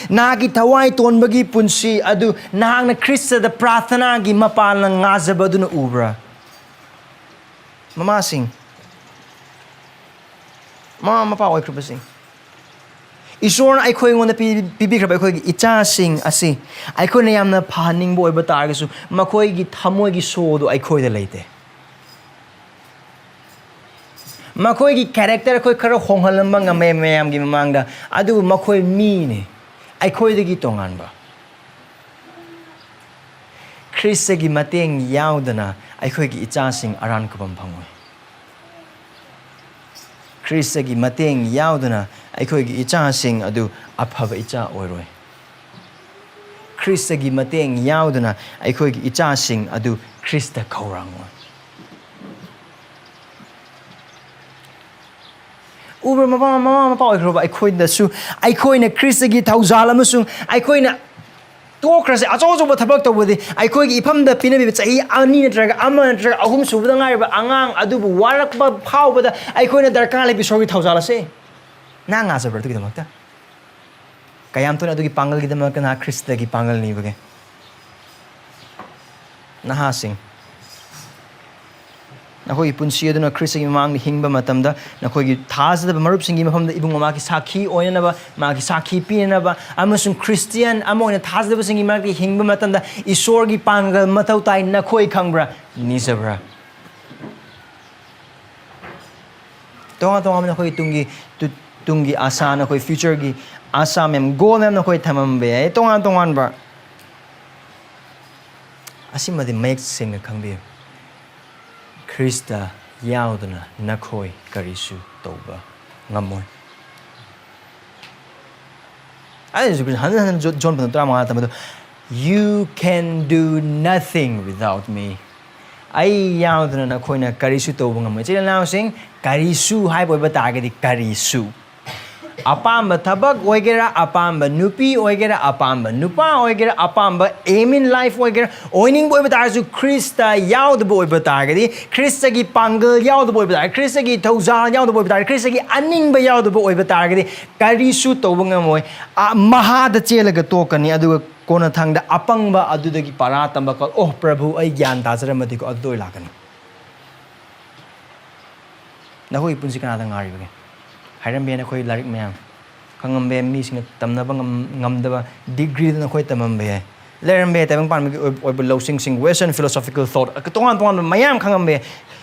ꯅꯍꯥꯛꯀꯤ ꯊꯋꯥꯏ ꯇꯣꯟꯕꯒꯤ ꯄꯨꯟꯁꯤ ꯑꯗꯨ ꯅꯍꯥꯛꯅ ꯈ꯭ꯔꯤꯁꯇꯗ ꯄ꯭ꯔꯥꯔꯊꯅꯥꯒꯤ ꯃꯄꯥꯜꯅ ꯉꯥꯖꯕ ꯑꯗꯨꯅ ꯎꯕ꯭ꯔꯥ? ꯃꯃꯥꯁꯤꯡ, ꯃꯃꯥ ꯃꯄꯥ ꯑꯣꯏꯈ꯭ꯔꯕꯁꯤꯡ, ꯏꯁꯣꯔꯅ ꯑꯩꯈꯣꯏꯉꯣꯟꯗ ꯄꯤ-, ꯄꯤꯕꯤꯈ꯭ꯔꯕ ꯑꯩꯈꯣꯏꯒꯤ ꯏꯆꯥꯁꯤꯡ ꯑꯁꯤ ꯑꯩꯈꯣꯏꯅ ꯌꯥꯝꯅ ꯐꯍꯟꯅꯤꯡꯕ ꯑꯣꯏꯕ ꯇꯥꯔꯒꯁꯨ, ꯃꯈꯣꯏꯒꯤ ꯊꯃꯣꯏꯒꯤ ꯁꯣꯗꯨ ꯑꯩꯈꯣꯏꯗ ꯂꯩꯇꯦ꯫ ꯃꯈꯣꯏꯒꯤ ꯀꯦꯔꯦꯛꯇꯔ ꯑꯩꯈꯣꯏ ꯈꯔ ꯍꯣꯡꯍꯜꯂꯝꯕ ꯉꯝꯃꯦ ꯃꯌꯥꯝꯒꯤ ꯃꯃꯥꯡꯗ, ꯑꯗꯨꯕꯨ ꯃꯈꯣꯏ ꯃꯤꯅꯤ, ꯑꯩꯈꯣꯏꯗꯒꯤ ꯇꯣꯉꯥꯟꯕ꯫ ꯈ꯭ꯔꯤꯁꯇꯒꯤ ꯃꯇꯦꯡ ꯌꯥꯎꯗꯅ ꯑꯩꯈꯣꯏꯒꯤ ꯏꯆꯥꯁꯤꯡ ꯑꯔꯥꯟ ꯈꯨꯕꯝ ꯐꯪꯉꯣꯏ꯫ ꯈ꯭ꯔꯤꯁꯇꯒꯤ ꯃꯇꯦꯡ ꯌꯥꯎꯗꯅ ꯑꯩꯈꯣꯏꯒꯤ ꯏꯆꯥꯁꯤꯡ ꯑꯗꯨ ꯑꯐꯕ ꯏꯆꯥ ꯑꯣꯏꯔꯣꯏ꯫ ꯈ꯭ꯔꯤꯁꯇꯒꯤ ꯃꯇꯦꯡ ꯌꯥꯎꯗꯅ ꯑꯩꯈꯣꯏꯒꯤ ꯏꯆꯥꯁꯤꯡ ꯑꯗꯨ ꯈ꯭ꯔꯤꯁꯇ ꯈꯧꯔꯥꯡꯉꯣꯏ꯫ ꯎꯕ꯭ꯔꯥ, ꯃꯃꯥ, ꯃꯃꯥ ꯃꯄꯥ ꯑꯣꯏꯈ꯭ꯔꯕ ꯑꯩꯈꯣꯏꯗꯁꯨ, ꯑꯩꯈꯣꯏꯅ ꯈ꯭ꯔꯤꯁꯇꯒꯤ ꯊꯧꯖꯥꯜ ꯑꯃꯁꯨꯡ ꯑꯩꯈꯣꯏꯅ ꯇꯣꯛꯈ꯭ꯔꯁꯦ, ꯑꯆꯧ ꯑꯆꯧꯕ ꯊꯕꯛ ꯇꯧꯕꯗꯤ, ꯑꯩꯈꯣꯏꯒꯤ ꯏꯐꯝꯗ ꯄꯤꯅꯕꯤꯕ ꯆꯍꯤ ꯑꯅꯤ ꯅꯠꯇ꯭ꯔꯒ ꯑꯃ ꯅꯠꯇ꯭ꯔꯒ ꯑꯍꯨꯝ ꯁꯨꯕꯗ ꯉꯥꯏꯔꯤꯕ ꯑꯉꯥꯡ ꯑꯗꯨꯕꯨ ꯋꯥꯔꯛꯄ ꯐꯥꯎꯕꯗ ꯑꯩꯈꯣꯏꯅ ꯗꯔꯀꯥꯔ ꯂꯩꯕ ꯏꯁꯣꯔꯒꯤ ꯊꯧꯖꯥꯜ ꯑꯁꯦ꯫ ꯅꯍꯥꯛ ꯉꯥꯖꯕ꯭ꯔꯥ ꯑꯗꯨꯒꯤꯗꯃꯛꯇ? ꯀꯌꯥꯝ ꯊꯨꯅ ꯑꯗꯨꯒꯤ ꯄꯥꯡꯒꯜꯒꯤꯗꯃꯛꯇ ꯅꯍꯥꯛ ꯈ꯭ꯔꯤꯁꯇꯒꯤ ꯄꯥꯡꯒꯜ ꯅꯤꯕꯒꯦ? ꯅꯍꯥꯁꯤꯡ, ꯅꯈꯣꯏꯒꯤ ꯄꯨꯟꯁꯤ ꯑꯗꯨꯅ ꯈ꯭ꯔꯤꯁꯇꯒꯤ ꯃꯃꯥꯡꯗ ꯍꯤꯡꯕ ꯃꯇꯝꯗ, ꯅꯈꯣꯏꯒꯤ ꯊꯥꯖꯗꯕ ꯃꯔꯨꯞꯁꯤꯡꯒꯤ ꯃꯐꯝꯗ ꯏꯕꯨꯡꯉꯣ ꯃꯍꯥꯛꯀꯤ ꯁꯥꯈꯤ ꯑꯣꯏꯅꯅꯕ, ꯃꯍꯥꯛꯀꯤ ꯁꯥꯈꯤ ꯄꯤꯅꯅꯕ, ꯑꯃꯁꯨꯡ ꯈ꯭ꯔꯤꯁꯇꯤꯌꯥꯟ ꯑꯃ ꯑꯣꯏꯅ ꯊꯥꯖꯗꯕꯁꯤꯡꯒꯤ ꯃꯔꯛꯇ ꯍꯤꯡꯕ ꯃꯇꯝꯗ ꯏꯁꯣꯔꯒꯤ ꯄꯥꯡꯒꯜ ꯃꯊꯧ ꯇꯥꯏ꯫ ꯅꯈꯣꯏ ꯈꯪꯕ꯭ꯔꯥ? ꯅꯤꯖꯕ꯭ꯔꯥ? ꯇꯣꯉꯥꯟ ꯇꯣꯉꯥꯟꯕ ꯅꯈꯣꯏꯒꯤ ꯇꯨꯡꯒꯤ, ꯇꯨ-, ꯇꯨꯡꯒꯤ ꯑꯁꯥ, ꯅꯈꯣꯏ ꯐ꯭ꯌꯨꯆꯔꯒꯤ ꯑꯁꯥ ꯃꯌꯥꯝ, ꯒꯣꯜ ꯃꯌꯥꯝ ꯅꯈꯣꯏ ꯊꯝꯃꯝꯕ ꯌꯥꯏ, ꯇꯣꯉꯥꯟ ꯇꯣꯉꯥꯟꯕ꯫ ꯑꯁꯤꯃꯗꯤ ꯃꯌꯦꯛ ꯁꯦꯡꯅ ꯈꯪꯕꯤꯌꯨ, ꯈ꯭ꯔꯤꯁꯇ ꯌꯥꯎꯗꯅ ꯅꯈꯣꯏ ꯀꯔꯤꯁꯨ ꯇꯧꯕ ꯉꯝꯃꯣꯏ꯫ ꯑꯩꯅꯁꯨ ꯍꯟꯖꯤꯟ ꯍꯟꯖꯤꯟ ꯖꯣ-, ꯖꯣꯟ ꯄꯟꯊꯨꯞ ꯇꯔꯥꯃꯉꯥ ꯇꯝꯕꯗꯣ, "You can do nothing without me." ꯑꯩ ꯌꯥꯎꯗꯅ ꯅꯈꯣꯏꯅ ꯀꯔꯤꯁꯨ ꯇꯧꯕ ꯉꯝꯃꯣꯏ꯫ ꯏꯆꯤꯜ ꯏꯅꯥꯎꯁꯤꯡ, ꯀꯔꯤꯁꯨ ꯍꯥꯏꯕ ꯑꯣꯏꯕ ꯇꯥꯔꯒꯗꯤ ꯀꯔꯤꯁꯨ꯫ ꯑꯄꯥꯝꯕ ꯊꯕꯛ ꯑꯣꯏꯒꯦꯔꯥ, ꯑꯄꯥꯝꯕ ꯅꯨꯄꯤ ꯑꯣꯏꯒꯦꯔꯥ, ꯑꯄꯥꯝꯕ ꯅꯨꯄꯥ ꯑꯣꯏꯒꯦꯔꯥ, ꯑꯄꯥꯝꯕ aim in life ꯑꯣꯏꯒꯦꯔꯥ, ꯑꯣꯏꯅꯤꯡꯕ ꯑꯣꯏꯕ ꯇꯥꯔꯁꯨ, ꯈ꯭ꯔꯤꯁꯇ ꯌꯥꯎꯗꯕ ꯑꯣꯏꯕ ꯇꯥꯔꯒꯗꯤ, ꯈ꯭ꯔꯤꯁꯇꯒꯤ ꯄꯥꯡꯒꯜ ꯌꯥꯎꯗꯕ ꯑꯣꯏꯕ ꯇꯥꯔꯒꯗꯤ, ꯈ꯭ꯔꯤꯁꯇꯒꯤ ꯊꯧꯖꯥꯜ ꯌꯥꯎꯗꯕ ꯑꯣꯏꯕ ꯇꯥꯔꯒꯗꯤ, ꯈ꯭ꯔꯤꯁꯇꯒꯤ ꯑꯅꯤꯡꯕ ꯌꯥꯎꯗꯕ ꯑꯣꯏꯕ ꯇꯥꯔꯒꯗꯤ, ꯀꯔꯤꯁꯨ ꯇꯧꯕ ꯉꯝꯃꯣꯏ꯫ ꯑ, ꯃꯍꯥꯗ ꯆꯦꯜꯂꯒ ꯇꯣꯛꯀꯅꯤ, ꯑꯗꯨꯒ ꯀꯣꯟꯅꯊꯪꯗ ꯑꯄꯪꯕ ꯑꯗꯨꯗꯒꯤ ꯄꯔꯥ ꯇꯝꯕ ꯀꯧ, "ꯑꯣ ꯄ꯭ꯔꯚꯨ, ꯑꯩ ꯒ꯭ꯌꯥꯟ ꯇꯥꯖꯔꯝꯃꯗꯤꯀꯣ", ꯑꯗꯨꯗ ꯑꯣꯏ ꯂꯥꯛꯀꯅꯤ꯫ ꯅꯈꯣꯏꯒꯤ ꯄꯨꯟꯁꯤ ꯀꯅꯥꯗ ꯉꯥꯏꯔꯤꯕꯒꯦ? ꯍꯥꯏꯔꯝꯕ ꯌꯥꯏ ꯅꯈꯣꯏ ꯂꯥꯏꯔꯤꯛ ꯃꯌꯥꯝ ꯈꯪꯉꯝꯕ ꯌꯥꯏ, ꯃꯤꯁꯤꯡꯅ ꯇꯝꯅꯕ ꯉꯝ-, ꯉꯝꯗꯕ ꯗꯤꯒ꯭ꯔꯤꯗ ꯅꯈꯣꯏ ꯇꯝꯃꯝꯕ ꯌꯥꯏ, ꯂꯩꯔꯝꯕ ꯌꯥꯏ, ꯇꯥꯏꯕꯪ ꯄꯥꯟꯕꯒꯤ ꯑꯣꯏ-, ꯑꯣꯏꯕ ꯂꯧꯁꯤꯡꯁꯤꯡ, Western philosophical thought, ꯇꯣꯉꯥꯟ ꯇꯣꯉꯥꯟꯕ ꯃꯌꯥꯝ ꯈꯪꯉꯝꯕ ꯌꯥꯏ꯫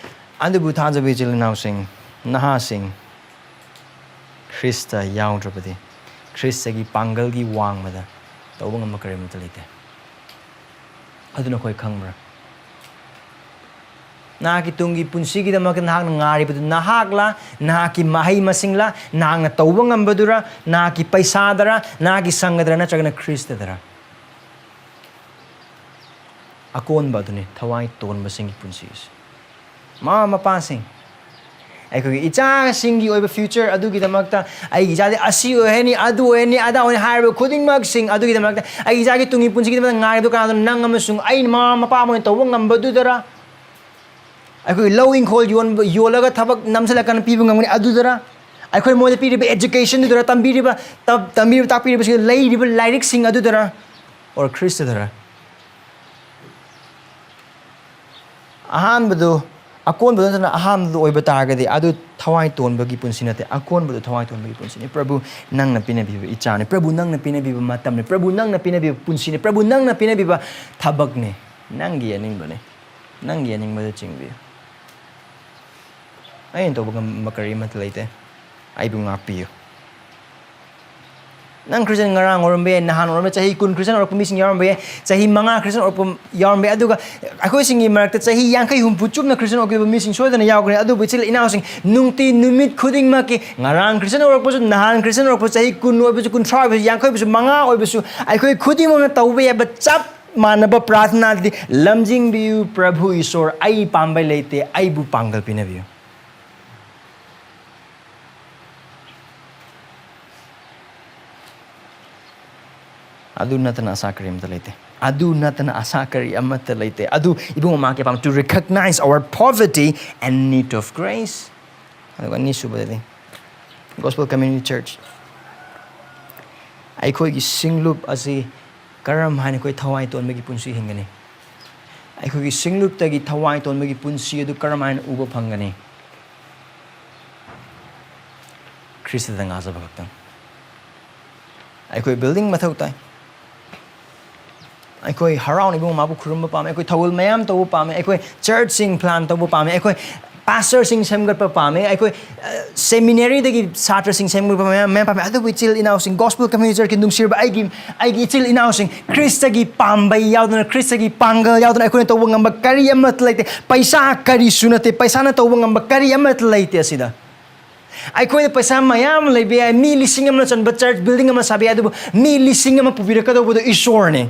ꯑꯗꯨꯕꯨ ꯊꯥꯖꯕ ꯏꯆꯤꯜ ꯏꯅꯥꯎꯁꯤꯡ, ꯅꯍꯥꯁꯤꯡ, ꯈ꯭ꯔꯤꯁꯇ ꯌꯥꯎꯗ꯭ꯔꯕꯗꯤ, ꯈ꯭ꯔꯤꯁꯇꯒꯤ ꯄꯥꯡꯒꯜꯒꯤ ꯋꯥꯡꯃꯗ ꯇꯧꯕ ꯉꯝꯕ ꯀꯔꯤꯃꯠꯇ ꯂꯩꯇꯦ꯫ ꯑꯗꯨ ꯅꯈꯣꯏ ꯈꯪꯕ꯭ꯔꯥ? ꯅꯍꯥꯛꯀꯤ ꯇꯨꯡꯒꯤ ꯄꯨꯟꯁꯤꯒꯤꯗꯃꯛꯇ ꯅꯍꯥꯛꯅ ꯉꯥꯏꯔꯤꯕꯗꯨ ꯅꯍꯥꯛꯂꯥ, ꯅꯍꯥꯛꯀꯤ ꯃꯍꯩ ꯃꯁꯤꯡꯂꯥ, ꯅꯍꯥꯛꯅ ꯇꯧꯕ ꯉꯝꯕꯗꯨꯔꯥ, ꯅꯍꯥꯛꯀꯤ ꯄꯩꯁꯥꯗꯔꯥ, ꯅꯍꯥꯛꯀꯤ ꯁꯪꯒꯗꯔꯥ, ꯅꯠꯇ꯭ꯔꯒꯅ ꯈ꯭ꯔꯤꯁꯇꯗꯔꯥ? ꯑꯀꯣꯟꯕ ꯑꯗꯨꯅꯤ ꯊꯋꯥꯏ ꯇꯣꯟꯕꯁꯤꯡꯒꯤ ꯄꯨꯟꯁꯤ ꯑꯁꯤ꯫ ꯃꯃꯥ ꯃꯄꯥꯁꯤꯡ, ꯑꯩꯈꯣꯏꯒꯤ ꯏꯆꯥꯁꯤꯡꯒꯤ ꯑꯣꯏꯕ future ꯑꯗꯨꯒꯤꯗꯃꯛꯇ, ꯑꯩꯒꯤ ꯏꯆꯥꯗꯤ ꯑꯁꯤ ꯑꯣꯏꯍꯟꯅꯤ, ꯑꯗꯨ ꯑꯣꯏꯍꯟꯅꯤ, ꯑꯗꯥ ꯑꯣꯏꯍꯟꯅꯤ ꯍꯥꯏꯔꯤꯕ ꯈꯨꯗꯤꯡꯃꯛꯁꯤꯡ ꯑꯗꯨꯒꯤꯗꯃꯛꯇ, ꯑꯩꯒꯤ ꯏꯆꯥꯒꯤ ꯇꯨꯡꯒꯤ ꯄꯨꯟꯁꯤꯒꯤꯗꯃꯛꯇ ꯉꯥꯏꯔꯤꯕꯗꯨ ꯀꯅꯥꯗꯅꯣ? ꯅꯪ ꯑꯃꯁꯨꯡ ꯑꯩꯅ ꯃꯃꯥ ꯃꯄꯥ ꯑꯃ ꯑꯣꯏꯅ ꯇꯧꯕ ꯉꯝꯕꯗꯨꯗꯔ? ꯑꯩꯈꯣꯏꯒꯤ ꯂꯧ ꯏꯪꯈꯣꯜ ꯌꯣꯟꯕ, ꯌꯣꯜꯂꯒ ꯊꯕꯛ ꯅꯝꯁꯤꯜꯂꯀꯥꯟꯗ ꯄꯤꯕ ꯉꯝꯒꯅꯤ ꯑꯗꯨꯗꯔ? ꯑꯩꯈꯣꯏ ꯃꯣꯏꯗ ꯄꯤꯔꯤꯕ educationꯗꯨꯗꯔ? ꯇꯝꯕꯤꯔꯤꯕ, ꯇꯝ-, ꯇꯝꯕꯤꯔꯤꯕ, ꯇꯥꯛꯄꯤꯔꯤꯕꯁꯤꯡ, ꯂꯩꯔꯤꯕ ꯂꯥꯏꯔꯤꯛꯁꯤꯡ ꯑꯗꯨꯗꯔ? Or ꯈ꯭ꯔꯤꯁꯇꯗꯔ? ꯑꯍꯥꯟꯕꯗꯨ, ꯑꯀꯣꯟꯕꯗꯨ ꯅꯠꯇꯅ ꯑꯍꯥꯟꯕꯗꯨ ꯑꯣꯏꯕ ꯇꯥꯔꯒꯗꯤ, ꯑꯗꯨ ꯊꯋꯥꯏ ꯇꯣꯟꯕꯒꯤ ꯄꯨꯟꯁꯤ ꯅꯠꯇꯦ꯫ ꯑꯀꯣꯟꯕꯗꯨ ꯊꯋꯥꯏ ꯇꯣꯟꯕꯒꯤ ꯄꯨꯟꯁꯤꯅꯤ꯫ ꯄ꯭ꯔꯚꯨ, ꯅꯪꯅ ꯄꯤꯅꯕꯤꯕ ꯏꯆꯥꯅꯤ꯫ ꯄ꯭ꯔꯚꯨ, ꯅꯪꯅ ꯄꯤꯅꯕꯤꯕ ꯃꯇꯝꯅꯤ꯫ ꯄ꯭ꯔꯚꯨ, ꯅꯪꯅ ꯄꯤꯅꯕꯤꯕ ꯄꯨꯟꯁꯤꯅꯤ꯫ ꯄ꯭ꯔꯚꯨ, ꯅꯪꯅ ꯄꯤꯅꯕꯤꯕ ꯊꯕꯛꯅꯤ꯫ ꯅꯪꯒꯤ ꯑꯅꯤꯡꯕꯅꯤ꯫ ꯅꯪꯒꯤ ꯑꯅꯤꯡꯕꯗ ꯆꯤꯡꯕꯤꯌꯨ꯫ ꯑꯩꯅ ꯇꯧꯕ ꯉꯝꯕ ꯀꯔꯤ ꯑꯃꯠꯇ ꯂꯩꯇꯦ꯫ ꯑꯩꯕꯨ ꯉꯥꯛꯄꯤꯌꯨ꯫ ꯅꯪ ꯈ꯭ꯔꯤꯁꯇꯤꯌꯥꯟ ꯉꯔꯥꯡ ꯑꯣꯏꯔꯝꯕ ꯌꯥꯏ, ꯅꯍꯥꯟ ꯑꯣꯏꯔꯝꯕ ꯌꯥꯏ, ꯆꯍꯤ ꯀꯨꯟ ꯈ꯭ꯔꯤꯁꯇꯤꯌꯥꯟ ꯑꯣꯏꯔꯛꯄ ꯃꯤꯁꯤꯡ ꯌꯥꯎꯔꯝꯕ ꯌꯥꯏ, ꯆꯍꯤ ꯃꯉꯥ ꯈ꯭ꯔꯤꯁꯇꯤꯌꯥꯟ ꯑꯣꯏꯔꯛꯄ ꯌꯥꯎꯔꯝꯕ ꯌꯥꯏ, ꯑꯗꯨꯒ ꯑꯩꯈꯣꯏꯁꯤꯡꯒꯤ ꯃꯔꯛꯇ ꯆꯍꯤ ꯌꯥꯡꯈꯩ ꯍꯨꯝꯐꯨ ꯆꯨꯞꯅ ꯈ꯭ꯔꯤꯁꯇꯤꯌꯥꯟ ꯑꯣꯏꯔꯛꯈꯤꯕ ꯃꯤꯁꯤꯡ ꯁꯣꯏꯗꯅ ꯌꯥꯎꯒꯅꯤ꯫ ꯑꯗꯨꯕꯨ ꯏꯆꯤꯜ ꯏꯅꯥꯎꯁꯤꯡ, ꯅꯨꯡꯇꯤ ꯅꯨꯃꯤꯠ ꯈꯨꯗꯤꯡꯃꯛꯀꯤ, ꯉꯔꯥꯡ ꯈ꯭ꯔꯤꯁꯇꯤꯌꯥꯟ ꯑꯣꯏꯔꯛꯄꯁꯨ, ꯅꯍꯥꯟ ꯈ꯭ꯔꯤꯁꯇꯤꯌꯥꯟ ꯑꯣꯏꯔꯛꯄꯁꯨ, ꯆꯍꯤ ꯀꯨꯟ ꯑꯣꯏꯕꯁꯨ, ꯀꯨꯟꯊ꯭ꯔꯥ ꯑꯣꯏꯕꯁꯨ, ꯌꯥꯡꯈꯩ ꯑꯣꯏꯕꯁꯨ, ꯃꯉꯥ ꯑꯣꯏꯕꯁꯨ, ꯑꯩꯈꯣꯏ ꯈꯨꯗꯤꯡꯃꯛꯅ ꯇꯧꯕ ꯌꯥꯕ ꯆꯞ ꯃꯥꯟꯅꯕ ꯄ꯭ꯔꯥꯊꯅꯥꯗꯤ, "ꯂꯝꯖꯤꯡꯕꯤꯌꯨ ꯄ꯭ꯔꯚꯨ ꯏꯁꯣꯔ, ꯑꯩ ꯄꯥꯝꯕꯩ ꯂꯩꯇꯦ, ꯑꯩꯕꯨ ꯄꯥꯡꯒꯜ ꯄꯤꯅꯕꯤꯌꯨ"꯫ ꯑꯗꯨ ꯅꯠꯇꯅ ꯑꯁꯥ ꯀꯔꯤ ꯑꯃꯠꯇ ꯂꯩꯇꯦ꯫ ꯑꯗꯨ ꯅꯠꯇꯅ ꯑꯁꯥ ꯀꯔꯤ ꯑꯃꯠꯇ ꯂꯩꯇꯦ꯫ ꯑꯗꯨ ꯏꯕꯨꯡꯉꯣ ꯃꯥꯀꯤ ꯄꯥꯝ to recognize our poverty and need of grace꯫ ꯑꯗꯨꯒ ꯑꯅꯤꯁꯨꯕꯗꯗꯤ Gospel Community Church, ꯑꯩꯈꯣꯏꯒꯤ ꯁꯤꯡꯂꯨꯞ ꯑꯁꯤ ꯀꯔꯝ ꯍꯥꯏꯅ ꯑꯩꯈꯣꯏ ꯊꯋꯥꯏ ꯇꯣꯟꯕꯒꯤ ꯄꯨꯟꯁꯤ ꯍꯤꯡꯒꯅꯤ? ꯑꯩꯈꯣꯏꯒꯤ ꯁꯤꯡꯂꯨꯞꯇꯒꯤ ꯊꯋꯥꯏ ꯇꯣꯟꯕꯒꯤ ꯄꯨꯟꯁꯤ ꯑꯗꯨ ꯀꯔꯝ ꯍꯥꯏꯅ ꯎꯕ ꯐꯪꯒꯅꯤ? ꯈ꯭ꯔꯤꯁꯇꯗ ꯉꯥꯖꯕ ꯈꯛꯇꯪ꯫ ꯑꯩꯈꯣꯏ building ꯃꯊꯧ ꯇꯥꯏ꯫ ꯑꯩꯈꯣꯏ ꯍꯔꯥꯎꯅ ꯏꯕꯨꯡ ꯃꯥꯕꯨ ꯈꯨꯔꯨꯝꯕ ꯄꯥꯝꯃꯦ꯫ ꯑꯩꯈꯣꯏ ꯊꯧꯒꯜ ꯃꯌꯥꯝ ꯇꯧꯕ ꯄꯥꯝꯃꯦ꯫ ꯑꯩꯈꯣꯏ churchꯁꯤꯡ plan ꯇꯧꯕ ꯄꯥꯝꯃꯦ꯫ ꯑꯩꯈꯣꯏ pastorꯁꯤꯡ ꯁꯦꯝꯒꯠꯄ ꯄꯥꯝꯃꯦ꯫ ꯑꯩꯈꯣꯏ, ꯑ, seminaryꯗꯒꯤ ꯁꯥꯇ꯭ꯔꯁꯤꯡ ꯁꯦꯝꯒꯠꯄ ꯃꯌꯥꯝ, ꯃꯌꯥꯝ ꯄꯥꯝꯃꯦ꯫ ꯑꯗꯨꯕꯨ ꯏꯆꯤꯜ ꯏꯅꯥꯎꯁꯤꯡ, Gospel Community Churchꯀꯤ ꯅꯨꯡꯁꯤꯔꯕ ꯑꯩꯒꯤ, ꯑꯩꯒꯤ ꯏꯆꯤꯜ ꯏꯅꯥꯎꯁꯤꯡ, ꯈ꯭ꯔꯤꯁꯇꯒꯤ ꯄꯥꯝꯕꯩ ꯌꯥꯎꯗꯅ, ꯈ꯭ꯔꯤꯁꯇꯒꯤ ꯄꯥꯡꯒꯜ ꯌꯥꯎꯗꯅ ꯑꯩꯈꯣꯏꯅ ꯇꯧꯕ ꯉꯝꯕ ꯀꯔꯤ ꯑꯃꯠꯇ ꯂꯩꯇꯦ꯫ ꯄꯩꯁꯥ ꯀꯔꯤꯁꯨ ꯅꯠꯇꯦ꯫ ꯄꯩꯁꯥꯅ ꯇꯧꯕ ꯉꯝꯕ ꯀꯔꯤ ꯑꯃꯠꯇ ꯂꯩꯇꯦ ꯑꯁꯤꯗ꯫ ꯑꯩꯈꯣꯏꯗ ꯄꯩꯁꯥ ꯃꯌꯥꯝ ꯑꯃ ꯂꯩꯕ ꯌꯥꯏ, ꯃꯤ ꯂꯤꯁꯤꯡ ꯑꯃꯅ ꯆꯟꯕ church building ꯑꯃ ꯁꯥꯕ ꯌꯥꯏ, ꯑꯗꯨꯕꯨ ꯃꯤ ꯂꯤꯁꯤꯡ ꯑꯃ ꯄꯨꯕꯤꯔꯛꯀꯗꯧꯕꯗꯣ ꯏꯁꯣꯔꯅꯤ꯫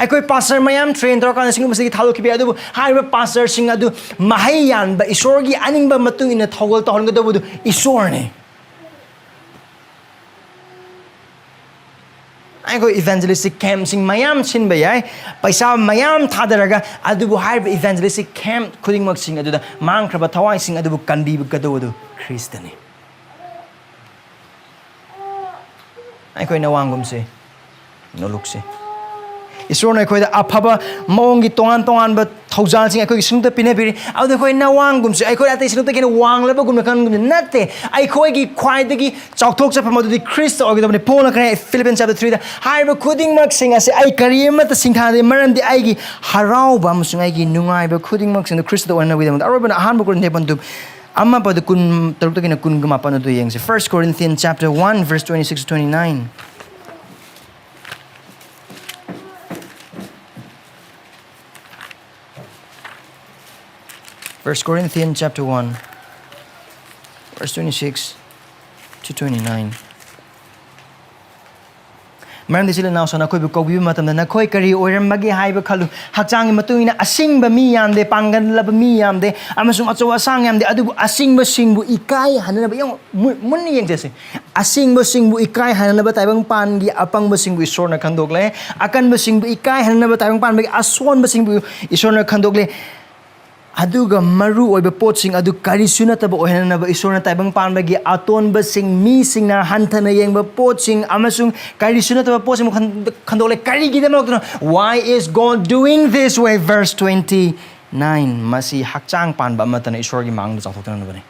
ꯑꯩꯈꯣꯏ pastor ꯃꯌꯥꯝ train ꯇꯧꯔꯀꯥꯟꯗ ꯁꯤꯒꯨꯝꯕꯁꯤꯒꯤ ꯊꯥꯗꯣꯛꯈꯤꯕ ꯌꯥꯏ, ꯑꯗꯨꯕꯨ ꯍꯥꯏꯔꯤꯕ pastorꯁꯤꯡ ꯑꯗꯨ ꯃꯍꯩ ꯌꯥꯟꯕ, ꯏꯁꯣꯔꯒꯤ ꯑꯅꯤꯡꯕ ꯃꯇꯨꯡ ꯏꯟꯅ ꯊꯧꯒꯜ ꯇꯧꯍꯟꯒꯗꯧꯕꯗꯨ ꯏꯁꯣꯔꯅꯤ꯫ ꯑꯩꯈꯣꯏ evangelistic campꯁꯤꯡ ꯃꯌꯥꯝ ꯁꯤꯟꯕ ꯌꯥꯏ, ꯄꯩꯁꯥ ꯃꯌꯥꯝ ꯊꯥꯗꯔꯒ, ꯑꯗꯨꯕꯨ ꯍꯥꯏꯔꯤꯕ evangelistic camp ꯈꯨꯗꯤꯡꯃꯛꯁꯤꯡ ꯑꯗꯨꯗ ꯃꯥꯡꯈ꯭ꯔꯕ ꯊꯋꯥꯏꯁꯤꯡ ꯑꯗꯨꯕꯨ ꯀꯟꯕꯤꯒꯗꯧꯕꯗꯨ ꯈ꯭ꯔꯤꯁꯇꯅꯤ꯫ ꯑꯩꯈꯣꯏ ꯅꯋꯥꯡꯒꯨꯝꯁꯦ, ꯅꯣꯂꯨꯛꯁꯦ꯫ ꯏꯁꯣꯔꯅ ꯑꯩꯈꯣꯏꯗ ꯑꯐꯕ ꯃꯑꯣꯡꯒꯤ ꯇꯣꯉꯥꯟ ꯇꯣꯉꯥꯟꯕ ꯊꯧꯖꯥꯜꯁꯤꯡ ꯑꯩꯈꯣꯏꯒꯤ ꯁꯤꯡꯂꯨꯞꯇ ꯄꯤꯅꯕꯤꯔꯤ꯫ ꯑꯗꯨꯗ ꯑꯩꯈꯣꯏ ꯅꯋꯥꯡꯒꯨꯝꯁꯦ, ꯑꯩꯈꯣꯏ ꯑꯇꯩ ꯁꯤꯡꯂꯨꯞꯇꯒꯤ ꯍꯦꯟꯅ ꯋꯥꯡꯂꯕꯒꯨꯝꯅ ꯈꯟꯒꯨꯝꯁꯦ ꯅꯠꯇꯦ꯫ ꯑꯩꯈꯣꯏꯒꯤ ꯈ꯭ꯋꯥꯏꯗꯒꯤ ꯆꯥꯎꯊꯣꯛꯆꯐꯝ ꯑꯗꯨꯗꯤ ꯈ꯭ꯔꯤꯁꯇ ꯑꯣꯏꯒꯗꯕꯅꯤ꯫ ꯄꯣꯜꯅ ꯀꯔꯤ ꯍꯥꯏ? Philippians chapter threeꯗ ꯍꯥꯏꯔꯤꯕ ꯈꯨꯗꯤꯡꯃꯛꯁꯤꯡ ꯑꯁꯤ ꯑꯩ ꯀꯔꯤ ꯑꯃꯠꯇ ꯁꯤꯡꯊꯥꯅꯗꯦ, ꯃꯔꯝꯗꯤ ꯑꯩꯒꯤ ꯍꯔꯥꯎꯕ ꯑꯃꯁꯨꯡ ꯑꯩꯒꯤ ꯅꯨꯡꯉꯥꯏꯕ ꯈꯨꯗꯤꯡꯃꯛꯁꯤꯡꯗꯨ ꯈ꯭ꯔꯤꯁꯇꯗ ꯑꯣꯏꯅꯕꯒꯤꯗꯃꯛꯇ꯫ ꯑꯔꯣꯏꯕꯅ ꯑꯍꯥꯟꯕ ꯀꯣꯔꯤꯟꯊꯤꯌꯟ ꯄꯟꯗꯨꯞ ꯑꯃ ꯄꯗ ꯀꯨꯟ ꯇꯔꯨꯛꯇꯒꯤꯅ ꯀꯨꯟꯒ ꯃꯥꯄꯟ ꯑꯗꯨ ꯌꯦꯡꯁꯤ꯫ First Corinthians chapter one, verse twenty-six to twenty-nine. First Corinthians chapter one, verse twenty-six to twenty-nine. ꯃꯔꯝꯗꯤ ꯏꯆꯤꯜ ꯏꯅꯥꯎꯁꯤꯡꯅ ꯑꯩꯈꯣꯏꯕꯨ ꯀꯧꯕꯤꯕ ꯃꯇꯝꯗ ꯅꯈꯣꯏ ꯀꯔꯤ ꯑꯣꯏꯔꯝꯕꯒꯦ ꯍꯥꯏꯕ ꯈꯜꯂꯨ꯫ ꯍꯛꯆꯥꯡꯒꯤ ꯃꯇꯨꯡ ꯏꯟꯅ ꯑꯁꯤꯡꯕ ꯃꯤ ꯌꯥꯝꯗꯦ, ꯄꯥꯡꯒꯜꯂꯕ ꯃꯤ ꯌꯥꯝꯗꯦ, ꯑꯃꯁꯨꯡ ꯑꯆꯧ ꯑꯁꯥꯡ ꯌꯥꯝꯗꯦ, ꯑꯗꯨꯕꯨ ꯑꯁꯤꯡꯕꯁꯤꯡꯕꯨ ꯏꯀꯥꯏ ꯍꯟꯅꯅꯕ ꯌꯦꯡꯉꯨ, ꯃꯨ-, ꯃꯨꯟꯅ ꯌꯦꯡꯖꯁꯤ꯫ ꯑꯁꯤꯡꯕꯁꯤꯡꯕꯨ ꯏꯀꯥꯏ ꯍꯟꯅꯅꯕ ꯇꯥꯏꯕꯪ ꯄꯥꯟꯒꯤ ꯑꯄꯪꯕꯁꯤꯡꯕꯨ ꯏꯁꯣꯔꯅ ꯈꯟꯗꯣꯛꯂꯦ꯫ ꯑꯀꯟꯕꯁꯤꯡꯕꯨ ꯏꯀꯥꯏ ꯍꯟꯅꯅꯕ ꯇꯥꯏꯕꯪ ꯄꯥꯟꯕꯒꯤ ꯑꯁꯣꯟꯕꯁꯤꯡꯕꯨ ꯏꯁꯣꯔꯅ ꯈꯟꯗꯣꯛꯂꯦ꯫ ꯑꯗꯨꯒ ꯃꯔꯨ ꯑꯣꯏꯕ ꯄꯣꯠꯁꯤꯡ ꯑꯗꯨ ꯀꯔꯤꯁꯨ ꯅꯠꯇꯕ ꯑꯣꯏꯍꯟꯅꯕ ꯏꯁꯣꯔꯅ ꯇꯥꯏꯕꯪ ꯄꯥꯟꯕꯒꯤ ꯑꯇꯣꯟꯕꯁꯤꯡ, ꯃꯤꯁꯤꯡꯅ ꯍꯟꯊꯅ ꯌꯦꯡꯕ ꯄꯣꯠꯁꯤꯡ ꯑꯃꯁꯨꯡ ꯀꯔꯤꯁꯨ ꯅꯠꯇꯕ ꯄꯣꯠꯁꯤꯡꯕꯨ ꯈꯟ-, ꯈꯟꯗꯣꯛꯂꯦ꯫ ꯀꯔꯤꯒꯤꯗꯃꯛꯇꯅꯣ? Why is God doing this way? Verse twenty nine, ꯃꯁꯤ ꯍꯛꯆꯥꯡ ꯄꯥꯟꯕ ꯑꯃꯠꯇꯅ ꯏꯁꯣꯔꯒꯤ ꯃꯥꯡꯗ ꯆꯥꯎꯊꯣꯛꯇꯅꯕꯅꯤ꯫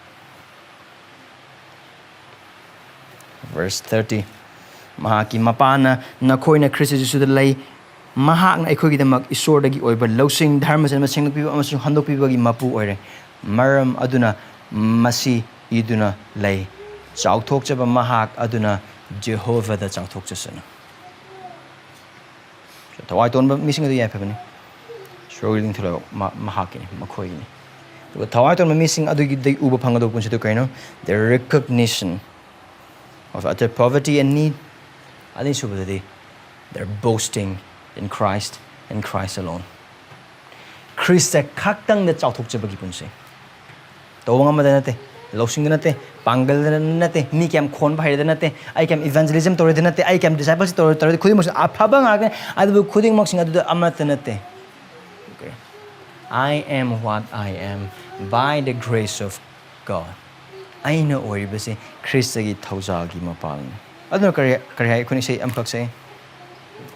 Verse thirty, ꯃꯍꯥꯛꯀꯤ ꯃꯄꯥꯅ ꯅꯈꯣꯏꯅ ꯈ꯭ꯔꯤꯁꯇ ꯖꯤꯁꯨꯗ ꯂꯩ, ꯃꯍꯥꯛꯅ ꯑꯩꯈꯣꯏꯒꯤꯗꯃꯛ ꯏꯁꯣꯔꯗꯒꯤ ꯑꯣꯏꯕ ꯂꯧꯁꯤꯡ, ꯙꯔꯃ ꯆꯦꯟꯕ ꯁꯦꯡꯗꯣꯛꯄꯤꯕ ꯑꯃꯁꯨꯡ ꯍꯟꯗꯣꯛꯄꯤꯕꯒꯤ ꯃꯄꯨ ꯑꯣꯏꯔꯦ꯫ ꯃꯔꯝ ꯑꯗꯨꯅ ꯃꯁꯤ ꯏꯗꯨꯅ ꯂꯩ, ꯆꯥꯎꯊꯣꯛꯆꯕ ꯃꯍꯥꯛ ꯑꯗꯨꯅ ꯖꯦꯍꯣꯚꯥꯗ ꯆꯥꯎꯊꯣꯛꯆꯁꯅꯨ꯫ ꯊꯋꯥꯏ ꯇꯣꯟꯕ ꯃꯤꯁꯤꯡ ꯑꯗꯨ ꯌꯥꯏꯐꯕꯅꯤ꯫ ꯏꯁꯣꯔꯒꯤ ꯅꯤꯡꯊꯤꯔꯕ ꯃ-, ꯃꯍꯥꯛꯀꯤꯅꯤ, ꯃꯈꯣꯏꯒꯤꯅꯤ꯫ ꯑꯗꯨꯒ ꯊꯋꯥꯏ ꯇꯣꯟꯕ ꯃꯤꯁꯤꯡ ꯑꯗꯨꯒꯤꯗꯒꯤ ꯎꯕ ꯐꯪꯒꯗꯧꯕ ꯄꯨꯟꯁꯤ ꯑꯗꯨ ꯀꯩꯅꯣ? The recognition of utter poverty and need. ꯑꯅꯤꯁꯨꯕꯗꯗꯤ, they're boasting in Christ and Christ alone. Christ ꯈꯛꯇꯪꯗ ꯆꯥꯎꯊꯣꯛꯆꯕꯒꯤ ꯄꯨꯟꯁꯤ꯫ ꯇꯧꯕ ꯉꯝꯕꯗ ꯅꯠꯇꯦ, ꯂꯧꯁꯤꯡꯗ ꯅꯠꯇꯦ, ꯄꯥꯡꯒꯜꯗ ꯅꯠꯇꯦ, ꯃꯤ ꯀꯌꯥꯝ ꯈꯣꯟꯕ ꯍꯩꯔꯦꯗ ꯅꯠꯇꯦ, ꯑꯩ ꯀꯌꯥꯝ evangelism ꯇꯧꯔꯦꯗ ꯅꯠꯇꯦ, ꯑꯩ ꯀꯌꯥꯝ discipleship ꯇꯧꯔꯦ, ꯇꯧꯔꯦ, ꯈꯨꯗꯤꯡꯃꯛꯁꯨ ꯑꯐꯕ ꯉꯥꯛꯇꯅꯤ, ꯑꯗꯨꯕꯨ ꯈꯨꯗꯤꯡꯃꯛꯁꯤꯡ ꯑꯗꯨꯗ ꯑꯃꯠꯇ ꯅꯠꯇꯦ꯫ Okay. I am what I am by the grace of God. ꯑꯩꯅ ꯑꯣꯏꯔꯤꯕꯁꯤ ꯈ꯭ꯔꯤꯁꯇꯒꯤ ꯊꯧꯖꯥꯜꯒꯤ ꯃꯄꯥꯜꯅꯤ꯫ ꯑꯗꯨꯅ ꯀꯔꯤ, ꯀꯔꯤ ꯍꯥꯏ? ꯑꯩꯈꯣꯏꯅ ꯏꯁꯩ ꯑꯃꯈꯛ ꯁꯛꯏ,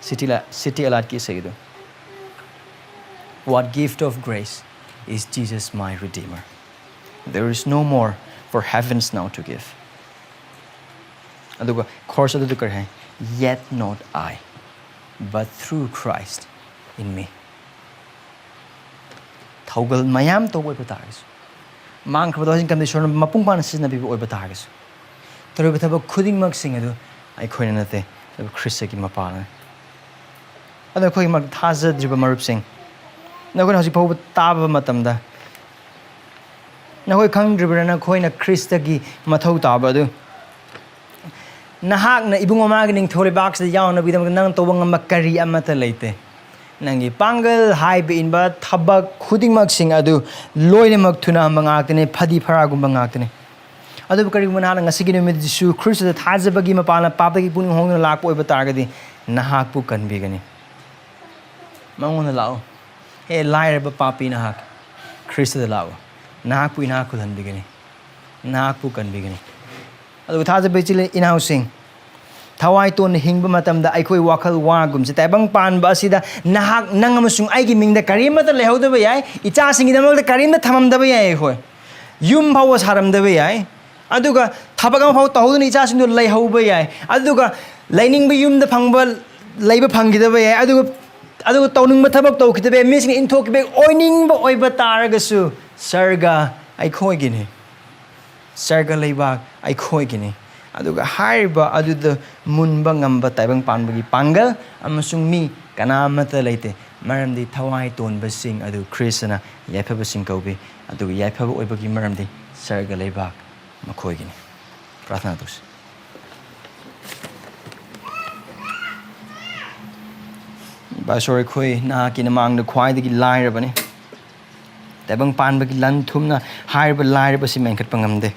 ꯁꯤꯇꯤ ꯂꯥ-, city ꯑꯂꯥꯠꯀꯤ ꯏꯁꯩꯗꯨ, "What gift of grace is Jesus my Redeemer. There is no more for heavens now to give." ꯑꯗꯨꯒ chorus ꯑꯗꯨꯗ ꯀꯔꯤ ꯍꯥꯏ? "Yet not I, but through Christ in me." ꯊꯧꯒꯜ ꯃꯌꯥꯝ ꯇꯧꯕ ꯑꯣꯏꯕ ꯇꯥꯔꯒꯁꯨ, ꯃꯥꯡꯈ꯭ꯔꯕꯗꯣ ꯍꯧꯖꯤꯛ ꯃꯇꯝꯗ ꯏꯁꯣꯔꯅ ꯃꯄꯨꯡ ꯐꯥꯅ ꯁꯤꯖꯤꯟꯅꯕꯤꯕ ꯑꯣꯏꯕ ꯇꯥꯔꯒꯁꯨ, ꯇꯧꯔꯤꯕ ꯊꯕꯛ ꯈꯨꯗꯤꯡꯃꯛꯁꯤꯡ ꯑꯗꯨ ꯑꯩꯈꯣꯏꯅ ꯅꯠꯇꯦ, ꯑꯗꯨꯕꯨ ꯈ꯭ꯔꯤꯁꯇꯒꯤ ꯃꯄꯥꯜꯅꯤ꯫ ꯑꯗꯣ ꯑꯩꯈꯣꯏꯒꯤ ꯃꯔꯛꯇ ꯊꯥꯖꯗ꯭ꯔꯤꯕ ꯃꯔꯨꯞꯁꯤꯡ, ꯅꯈꯣꯏꯅ ꯍꯧꯖꯤꯛ ꯐꯥꯎꯕ ꯇꯥꯕ ꯃꯇꯝꯗ, ꯅꯈꯣꯏ ꯈꯪꯗ꯭ꯔꯤꯕ꯭ꯔꯥ ꯅꯈꯣꯏꯅ ꯈ꯭ꯔꯤꯁꯇꯒꯤ ꯃꯊꯧ ꯇꯥꯕ ꯑꯗꯨ? ꯅꯍꯥꯛꯅ ꯏꯕꯨꯡ ꯑꯃꯒꯤ ꯅꯤꯡꯊꯧ ꯂꯩꯕꯥꯛꯁꯤꯗ ꯌꯥꯎꯅꯕꯒꯤꯗꯃꯛꯇ ꯅꯪ ꯇꯧꯕ ꯉꯝꯕ ꯀꯔꯤ ꯑꯃꯠꯇ ꯂꯩꯇꯦ꯫ ꯅꯪꯒꯤ ꯄꯥꯡꯒꯜ ꯍꯥꯏꯕ ꯏꯟꯕ ꯊꯕꯛ ꯈꯨꯗꯤꯡꯃꯛꯁꯤꯡ ꯑꯗꯨ ꯂꯣꯏꯅꯃꯛ ꯊꯨꯅꯥꯟꯕ ꯉꯥꯛꯇꯅꯤ, ꯐꯗꯤ ꯐꯔꯥꯒꯨꯝꯕ ꯉꯥꯛꯇꯅꯤ꯫ ꯑꯗꯨꯕꯨ ꯀꯔꯤꯒꯨꯝꯕ ꯅꯍꯥꯛꯅ ꯉꯁꯤꯒꯤ ꯅꯨꯃꯤꯠ ꯖꯤꯁꯨ ꯈ꯭ꯔꯤꯁꯇꯗ ꯊꯥꯖꯕꯒꯤ ꯃꯄꯥꯟꯅ ꯄꯥꯞꯇꯒꯤ ꯄꯨꯛꯅꯤꯡ ꯍꯣꯡꯗꯨꯅ ꯂꯥꯛꯄ ꯑꯣꯏꯕ ꯇꯥꯔꯒꯗꯤ, ꯅꯍꯥꯛꯄꯨ ꯀꯟꯕꯤꯒꯅꯤ꯫ ꯃꯉꯣꯟꯗ ꯂꯥꯛꯎ꯫ ꯍꯦ ꯂꯥꯏꯔꯕ ꯄꯥꯄꯤ ꯅꯍꯥꯛ, ꯈ꯭ꯔꯤꯁꯇꯗ ꯂꯥꯛꯎ꯫ ꯅꯍꯥꯛꯄꯨ ꯏꯅꯥꯛ ꯈꯨꯜꯍꯟꯕꯤꯒꯅꯤ, ꯅꯍꯥꯛꯄꯨ ꯀꯟꯕꯤꯒꯅꯤ꯫ ꯑꯗꯨꯒ ꯊꯥꯖꯕ ꯏꯆꯤꯜ ꯏꯅꯥꯎꯁꯤꯡ, ꯊꯋꯥꯏ ꯇꯣꯟꯅ ꯍꯤꯡꯕ ꯃꯇꯝꯗ ꯑꯩꯈꯣꯏ ꯋꯥꯈꯜ ꯋꯥꯒꯨꯝꯁꯦ꯫ ꯇꯥꯏꯕꯪ ꯄꯥꯟꯕ ꯑꯁꯤꯗ ꯅꯍꯥꯛ, ꯅꯪ ꯑꯃꯁꯨꯡ ꯑꯩꯒꯤ ꯃꯤꯡꯗ ꯀꯔꯤꯃꯠꯇ ꯂꯩꯍꯧꯗꯕ ꯌꯥꯏ, ꯏꯆꯥꯁꯤꯡꯒꯤꯗꯃꯛꯇ ꯀꯔꯤꯝꯇ ꯊꯝꯃꯝꯗꯕ ꯌꯥꯏ꯫ ꯑꯩꯈꯣꯏ ꯌꯨꯝ ꯐꯥꯎꯕ ꯁꯥꯔꯝꯗꯕ ꯌꯥꯏ, ꯑꯗꯨꯒ ꯊꯕꯛ ꯑꯃ ꯐꯥꯎ ꯇꯧꯍꯧꯗꯅ ꯏꯆꯥꯁꯤꯡꯗꯣ ꯂꯩꯍꯧꯕ ꯌꯥꯏ, ꯑꯗꯨꯒ ꯂꯩꯅꯤꯡꯕ ꯌꯨꯝꯗ ꯐꯪꯕ, ꯂꯩꯕ ꯐꯪꯈꯤꯗꯕ ꯌꯥꯏ, ꯑꯗꯨꯒ ꯑꯗꯨꯒ ꯇꯧꯅꯤꯡꯕ ꯊꯕꯛ ꯇꯧꯈꯤꯗꯕ ꯌꯥꯏ, ꯃꯤꯁꯤꯡꯅ ꯏꯟꯊꯣꯛꯈꯤꯕ ꯌꯥꯏ, ꯑꯣꯏꯅꯤꯡꯕ ꯑꯣꯏꯕ ꯇꯥꯔꯒꯁꯨ ꯁꯔꯒ ꯑꯩꯈꯣꯏꯒꯤꯅꯤ꯫ ꯁꯔꯒ ꯂꯩꯕꯥꯛ ꯑꯩꯈꯣꯏꯒꯤꯅꯤ꯫ ꯑꯗꯨꯒ ꯍꯥꯏꯔꯤꯕ ꯑꯗꯨꯗ ꯃꯨꯟꯕ ꯉꯝꯕ ꯇꯥꯏꯕꯪ ꯄꯥꯟꯕꯒꯤ ꯄꯥꯡꯒꯜ ꯑꯃꯁꯨꯡ ꯃꯤ ꯀꯅꯥ ꯑꯃꯠꯇ ꯂꯩꯇꯦ, ꯃꯔꯝꯗꯤ ꯊꯋꯥꯏ ꯇꯣꯟꯕꯁꯤꯡ ꯑꯗꯨ ꯈ꯭ꯔꯤꯁꯇꯅ ꯌꯥꯏꯐꯕꯁꯤꯡ ꯀꯧꯕꯤ, ꯑꯗꯨꯒ ꯌꯥꯏꯐꯕ ꯑꯣꯏꯕꯒꯤ ꯃꯔꯝꯗꯤ ꯁꯔꯒ ꯂꯩꯕꯥꯛ ꯃꯈꯣꯏꯒꯤꯅꯤ꯫ ꯄ꯭ꯔꯥꯊꯅꯥ ꯇꯧꯁꯤ꯫ ꯏꯄꯥ ꯏꯁꯣꯔ, ꯑꯩꯈꯣꯏ ꯅꯍꯥꯛꯀꯤ ꯅꯃꯥꯡꯗ ꯈ꯭ꯋꯥꯏꯗꯒꯤ ꯂꯥꯏꯔꯕꯅꯤ꯫ ꯇꯥꯏꯕꯪ ꯄꯥꯟꯕꯒꯤ ꯂꯟ ꯊꯨꯝꯅ ꯍꯥꯏꯔꯤꯕ ꯂꯥꯏꯔꯕ ꯑꯁꯤ ꯃꯦꯟꯈꯠꯄ ꯉꯝꯗꯦ꯫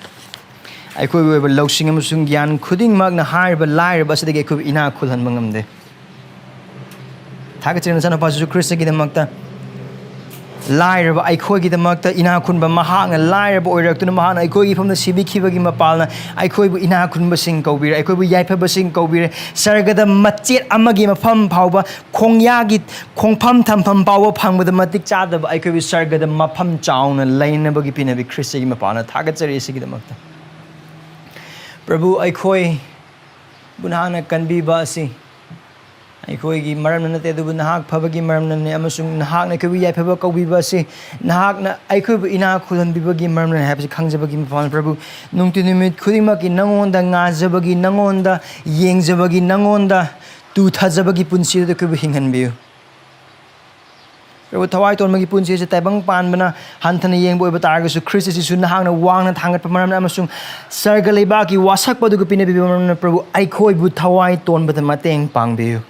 ꯑꯩꯈꯣꯏꯒꯤ ꯑꯣꯏꯕ ꯂꯧꯁꯤꯡ ꯑꯃꯁꯨꯡ ꯒ꯭ꯌꯥꯟ ꯈꯨꯗꯤꯡꯃꯛꯅ ꯍꯥꯏꯔꯤꯕ ꯂꯥꯏꯔꯕ ꯑꯁꯤꯗꯒꯤ ꯑꯩꯈꯣꯏꯕꯨ ꯏꯅꯥꯛ ꯈꯨꯜꯍꯟꯕ ꯉꯝꯗꯦ꯫ ꯊꯥꯒꯠꯆꯔꯤ ꯅꯆꯥꯅꯨꯄꯥ ꯖꯤꯁꯨ ꯈ꯭ꯔꯤꯁꯇꯒꯤꯗꯃꯛꯇ꯫ ꯂꯥꯏꯔꯕ ꯑꯩꯈꯣꯏꯒꯤꯗꯃꯛꯇ ꯏꯅꯥꯛ ꯈꯨꯟꯕ ꯃꯍꯥꯛꯅ ꯂꯥꯏꯔꯕ ꯑꯣꯏꯔꯛꯇꯨꯅ ꯃꯍꯥꯛꯅ ꯑꯩꯈꯣꯏꯒꯤ ꯏꯐꯝꯗ ꯁꯤꯕꯤꯈꯤꯕꯒꯤ ꯃꯄꯥꯜꯅ ꯑꯩꯈꯣꯏꯕꯨ ꯏꯅꯥꯛ ꯈꯨꯟꯕꯁꯤꯡ ꯀꯧꯕꯤꯔꯦ, ꯑꯩꯈꯣꯏꯕꯨ ꯌꯥꯏꯐꯕꯁꯤꯡ ꯀꯧꯕꯤꯔꯦ꯫ ꯁꯔꯒꯗ ꯃꯆꯦꯠ ꯑꯃꯒꯤ ꯃꯐꯝ ꯐꯥꯎꯕ ꯈꯣꯡꯌꯥꯒꯤ ꯈꯣꯡꯐꯝ ꯊꯝꯐꯝ ꯐꯥꯎꯕ ꯐꯪꯕꯗ ꯃꯇꯤꯛ ꯆꯥꯗꯕ ꯑꯩꯈꯣꯏꯕꯨ ꯁꯔꯒꯗ ꯃꯐꯝ ꯆꯥꯎꯅ ꯂꯩꯅꯕꯒꯤ ꯄꯤꯅꯕꯤ ꯈ꯭ꯔꯤꯁꯇꯒꯤ ꯃꯄꯥꯜꯅ ꯊꯥꯒꯠꯆꯔꯤ ꯑꯁꯤꯒꯤꯗꯃꯛꯇ꯫ ꯄ꯭ꯔꯚꯨ, ꯑꯩꯈꯣꯏꯕꯨ ꯅꯍꯥꯛꯅ ꯀꯟꯕꯤꯕ ꯑꯁꯤ ꯑꯩꯈꯣꯏꯒꯤ ꯃꯔꯝꯅ ꯅꯠꯇꯦ, ꯑꯗꯨꯕꯨ ꯅꯍꯥꯛ ꯐꯕꯒꯤ ꯃꯔꯝꯅꯅꯤ, ꯑꯃꯁꯨꯡ ꯅꯍꯥꯛꯅ ꯑꯩꯈꯣꯏꯕꯨ ꯌꯥꯏꯐꯕ ꯀꯧꯕꯤꯕ ꯑꯁꯤ ꯅꯍꯥꯛꯅ ꯑꯩꯈꯣꯏꯕꯨ ꯏꯅꯥꯛ ꯈꯨꯜꯍꯟꯕꯤꯕꯒꯤ ꯃꯔꯝꯅꯅꯤ ꯍꯥꯏꯕꯁꯤ ꯈꯪꯖꯕꯒꯤ ꯃꯄꯥꯟ, ꯄ꯭ꯔꯚꯨ, ꯅꯨꯡꯇꯤ ꯅꯨꯃꯤꯠ ꯈꯨꯗꯤꯡꯃꯛꯀꯤ ꯅꯉꯣꯟꯗ ꯉꯥꯖꯕꯒꯤ, ꯅꯉꯣꯟꯗ ꯌꯦꯡꯖꯕꯒꯤ, ꯅꯉꯣꯟꯗ ꯇꯨꯊꯖꯕꯒꯤ ꯄꯨꯟꯁꯤ ꯑꯗꯨ ꯑꯩꯈꯣꯏꯕꯨ ꯍꯤꯡꯍꯟꯕꯤꯌꯨ꯫ ꯄ꯭ꯔꯚꯨ, ꯊꯋꯥꯏ ꯇꯣꯟꯕꯒꯤ ꯄꯨꯟꯁꯤ ꯑꯁꯤ ꯇꯥꯏꯕꯪ ꯄꯥꯟꯕꯅ ꯍꯟꯊꯅ ꯌꯦꯡꯕ ꯑꯣꯏꯕ ꯇꯥꯔꯒꯁꯨ, ꯈ꯭ꯔꯤꯁꯇ ꯖꯤꯁꯨ ꯅꯍꯥꯛꯅ ꯋꯥꯡꯅ ꯊꯥꯡꯒꯠꯄ ꯃꯔꯝꯅ ꯑꯃꯁꯨꯡ ꯁꯔꯒ ꯂꯩꯕꯥꯛꯀꯤ ꯋꯥꯁꯛꯄ ꯑꯗꯨꯒ ꯄꯤꯅꯕꯤꯕ ꯃꯔꯝꯅ, ꯄ꯭ꯔꯚꯨ, ꯑꯩꯈꯣꯏꯕꯨ ꯊꯋꯥꯏ ꯇꯣꯟꯕꯗ ꯃꯇꯦꯡ ꯄꯥꯡꯕꯤꯌꯨ꯫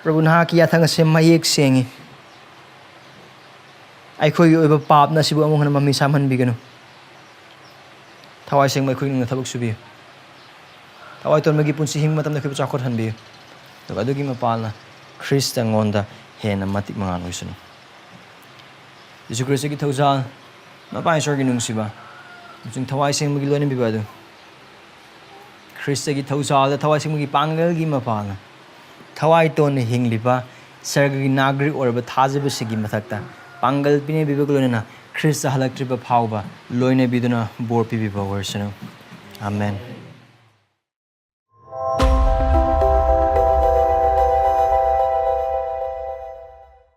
ꯄ꯭ꯔꯚꯨ, ꯅꯍꯥꯛꯀꯤ ꯌꯥꯊꯪ ꯑꯁꯤ ꯃꯌꯦꯛ ꯁꯦꯡꯏ꯫ ꯑꯩꯈꯣꯏꯒꯤ ꯑꯣꯏꯕ ꯄꯥꯞꯅ ꯑꯁꯤꯕꯨ ꯑꯃꯨꯛ ꯍꯟꯅ ꯃꯃꯤ ꯁꯥꯝꯍꯟꯕꯤꯒꯅꯨ꯫ ꯊꯋꯥꯏ ꯁꯦꯡꯕ ꯑꯩꯈꯣꯏ ꯅꯨꯡꯅ ꯊꯕꯛ ꯁꯨꯕꯤꯌꯨ꯫ ꯊꯋꯥꯏ ꯇꯣꯟꯕꯒꯤ ꯄꯨꯟꯁꯤ ꯍꯤꯡꯕ ꯃꯇꯝꯗ ꯑꯩꯈꯣꯏꯕꯨ ꯆꯥꯎꯈꯠꯍꯟꯕꯤꯌꯨ꯫ ꯑꯗꯨꯒ ꯑꯗꯨꯒꯤ ꯃꯄꯥꯜꯅ ꯈ꯭ꯔꯤꯁꯇ ꯑꯩꯉꯣꯟꯗ ꯍꯦꯟꯅ ꯃꯇꯤꯛ ꯃꯉꯥꯜ ꯑꯣꯏꯁꯅꯨ꯫ ꯌꯦꯁꯨ ꯈ꯭ꯔꯤꯁꯇꯒꯤ ꯊꯧꯖꯥꯜ, ꯃꯄꯥ ꯏꯁꯣꯔꯒꯤ ꯅꯨꯡꯁꯤꯕ, ꯑꯃꯁꯨꯡ ꯊꯋꯥꯏ ꯁꯦꯡꯕꯒꯤ ꯂꯣꯏꯅꯕꯤꯕ ꯑꯗꯨ, ꯈ꯭ꯔꯤꯁꯇꯒꯤ ꯊꯧꯖꯥꯜꯗ ꯊꯋꯥꯏ ꯁꯦꯡꯕꯒꯤ ꯄꯥꯡꯒꯜꯒꯤ ꯃꯄꯥꯜꯅ ꯊꯋꯥꯏ ꯇꯣꯟꯅ ꯍꯤꯡꯂꯤꯕ ꯁꯔꯒꯒꯤ ꯅꯥꯒꯔꯤꯛ ꯑꯣꯏꯔꯕ ꯊꯥꯖꯕꯁꯤꯡꯒꯤ ꯃꯊꯛꯇ ꯄꯥꯡꯒꯜ ꯄꯤꯅꯕꯤꯕꯒ ꯂꯣꯏꯅꯅ ꯈ꯭ꯔꯤꯁꯇ ꯍꯜꯂꯛꯇ꯭ꯔꯤꯕ ꯐꯥꯎꯕ ꯂꯣꯏꯅꯕꯤꯗꯨꯅ ꯕꯣꯔ ꯄꯤꯕꯤꯕ ꯑꯣꯏꯔꯁꯅꯨ꯫ ꯑꯥꯃꯦꯟ꯫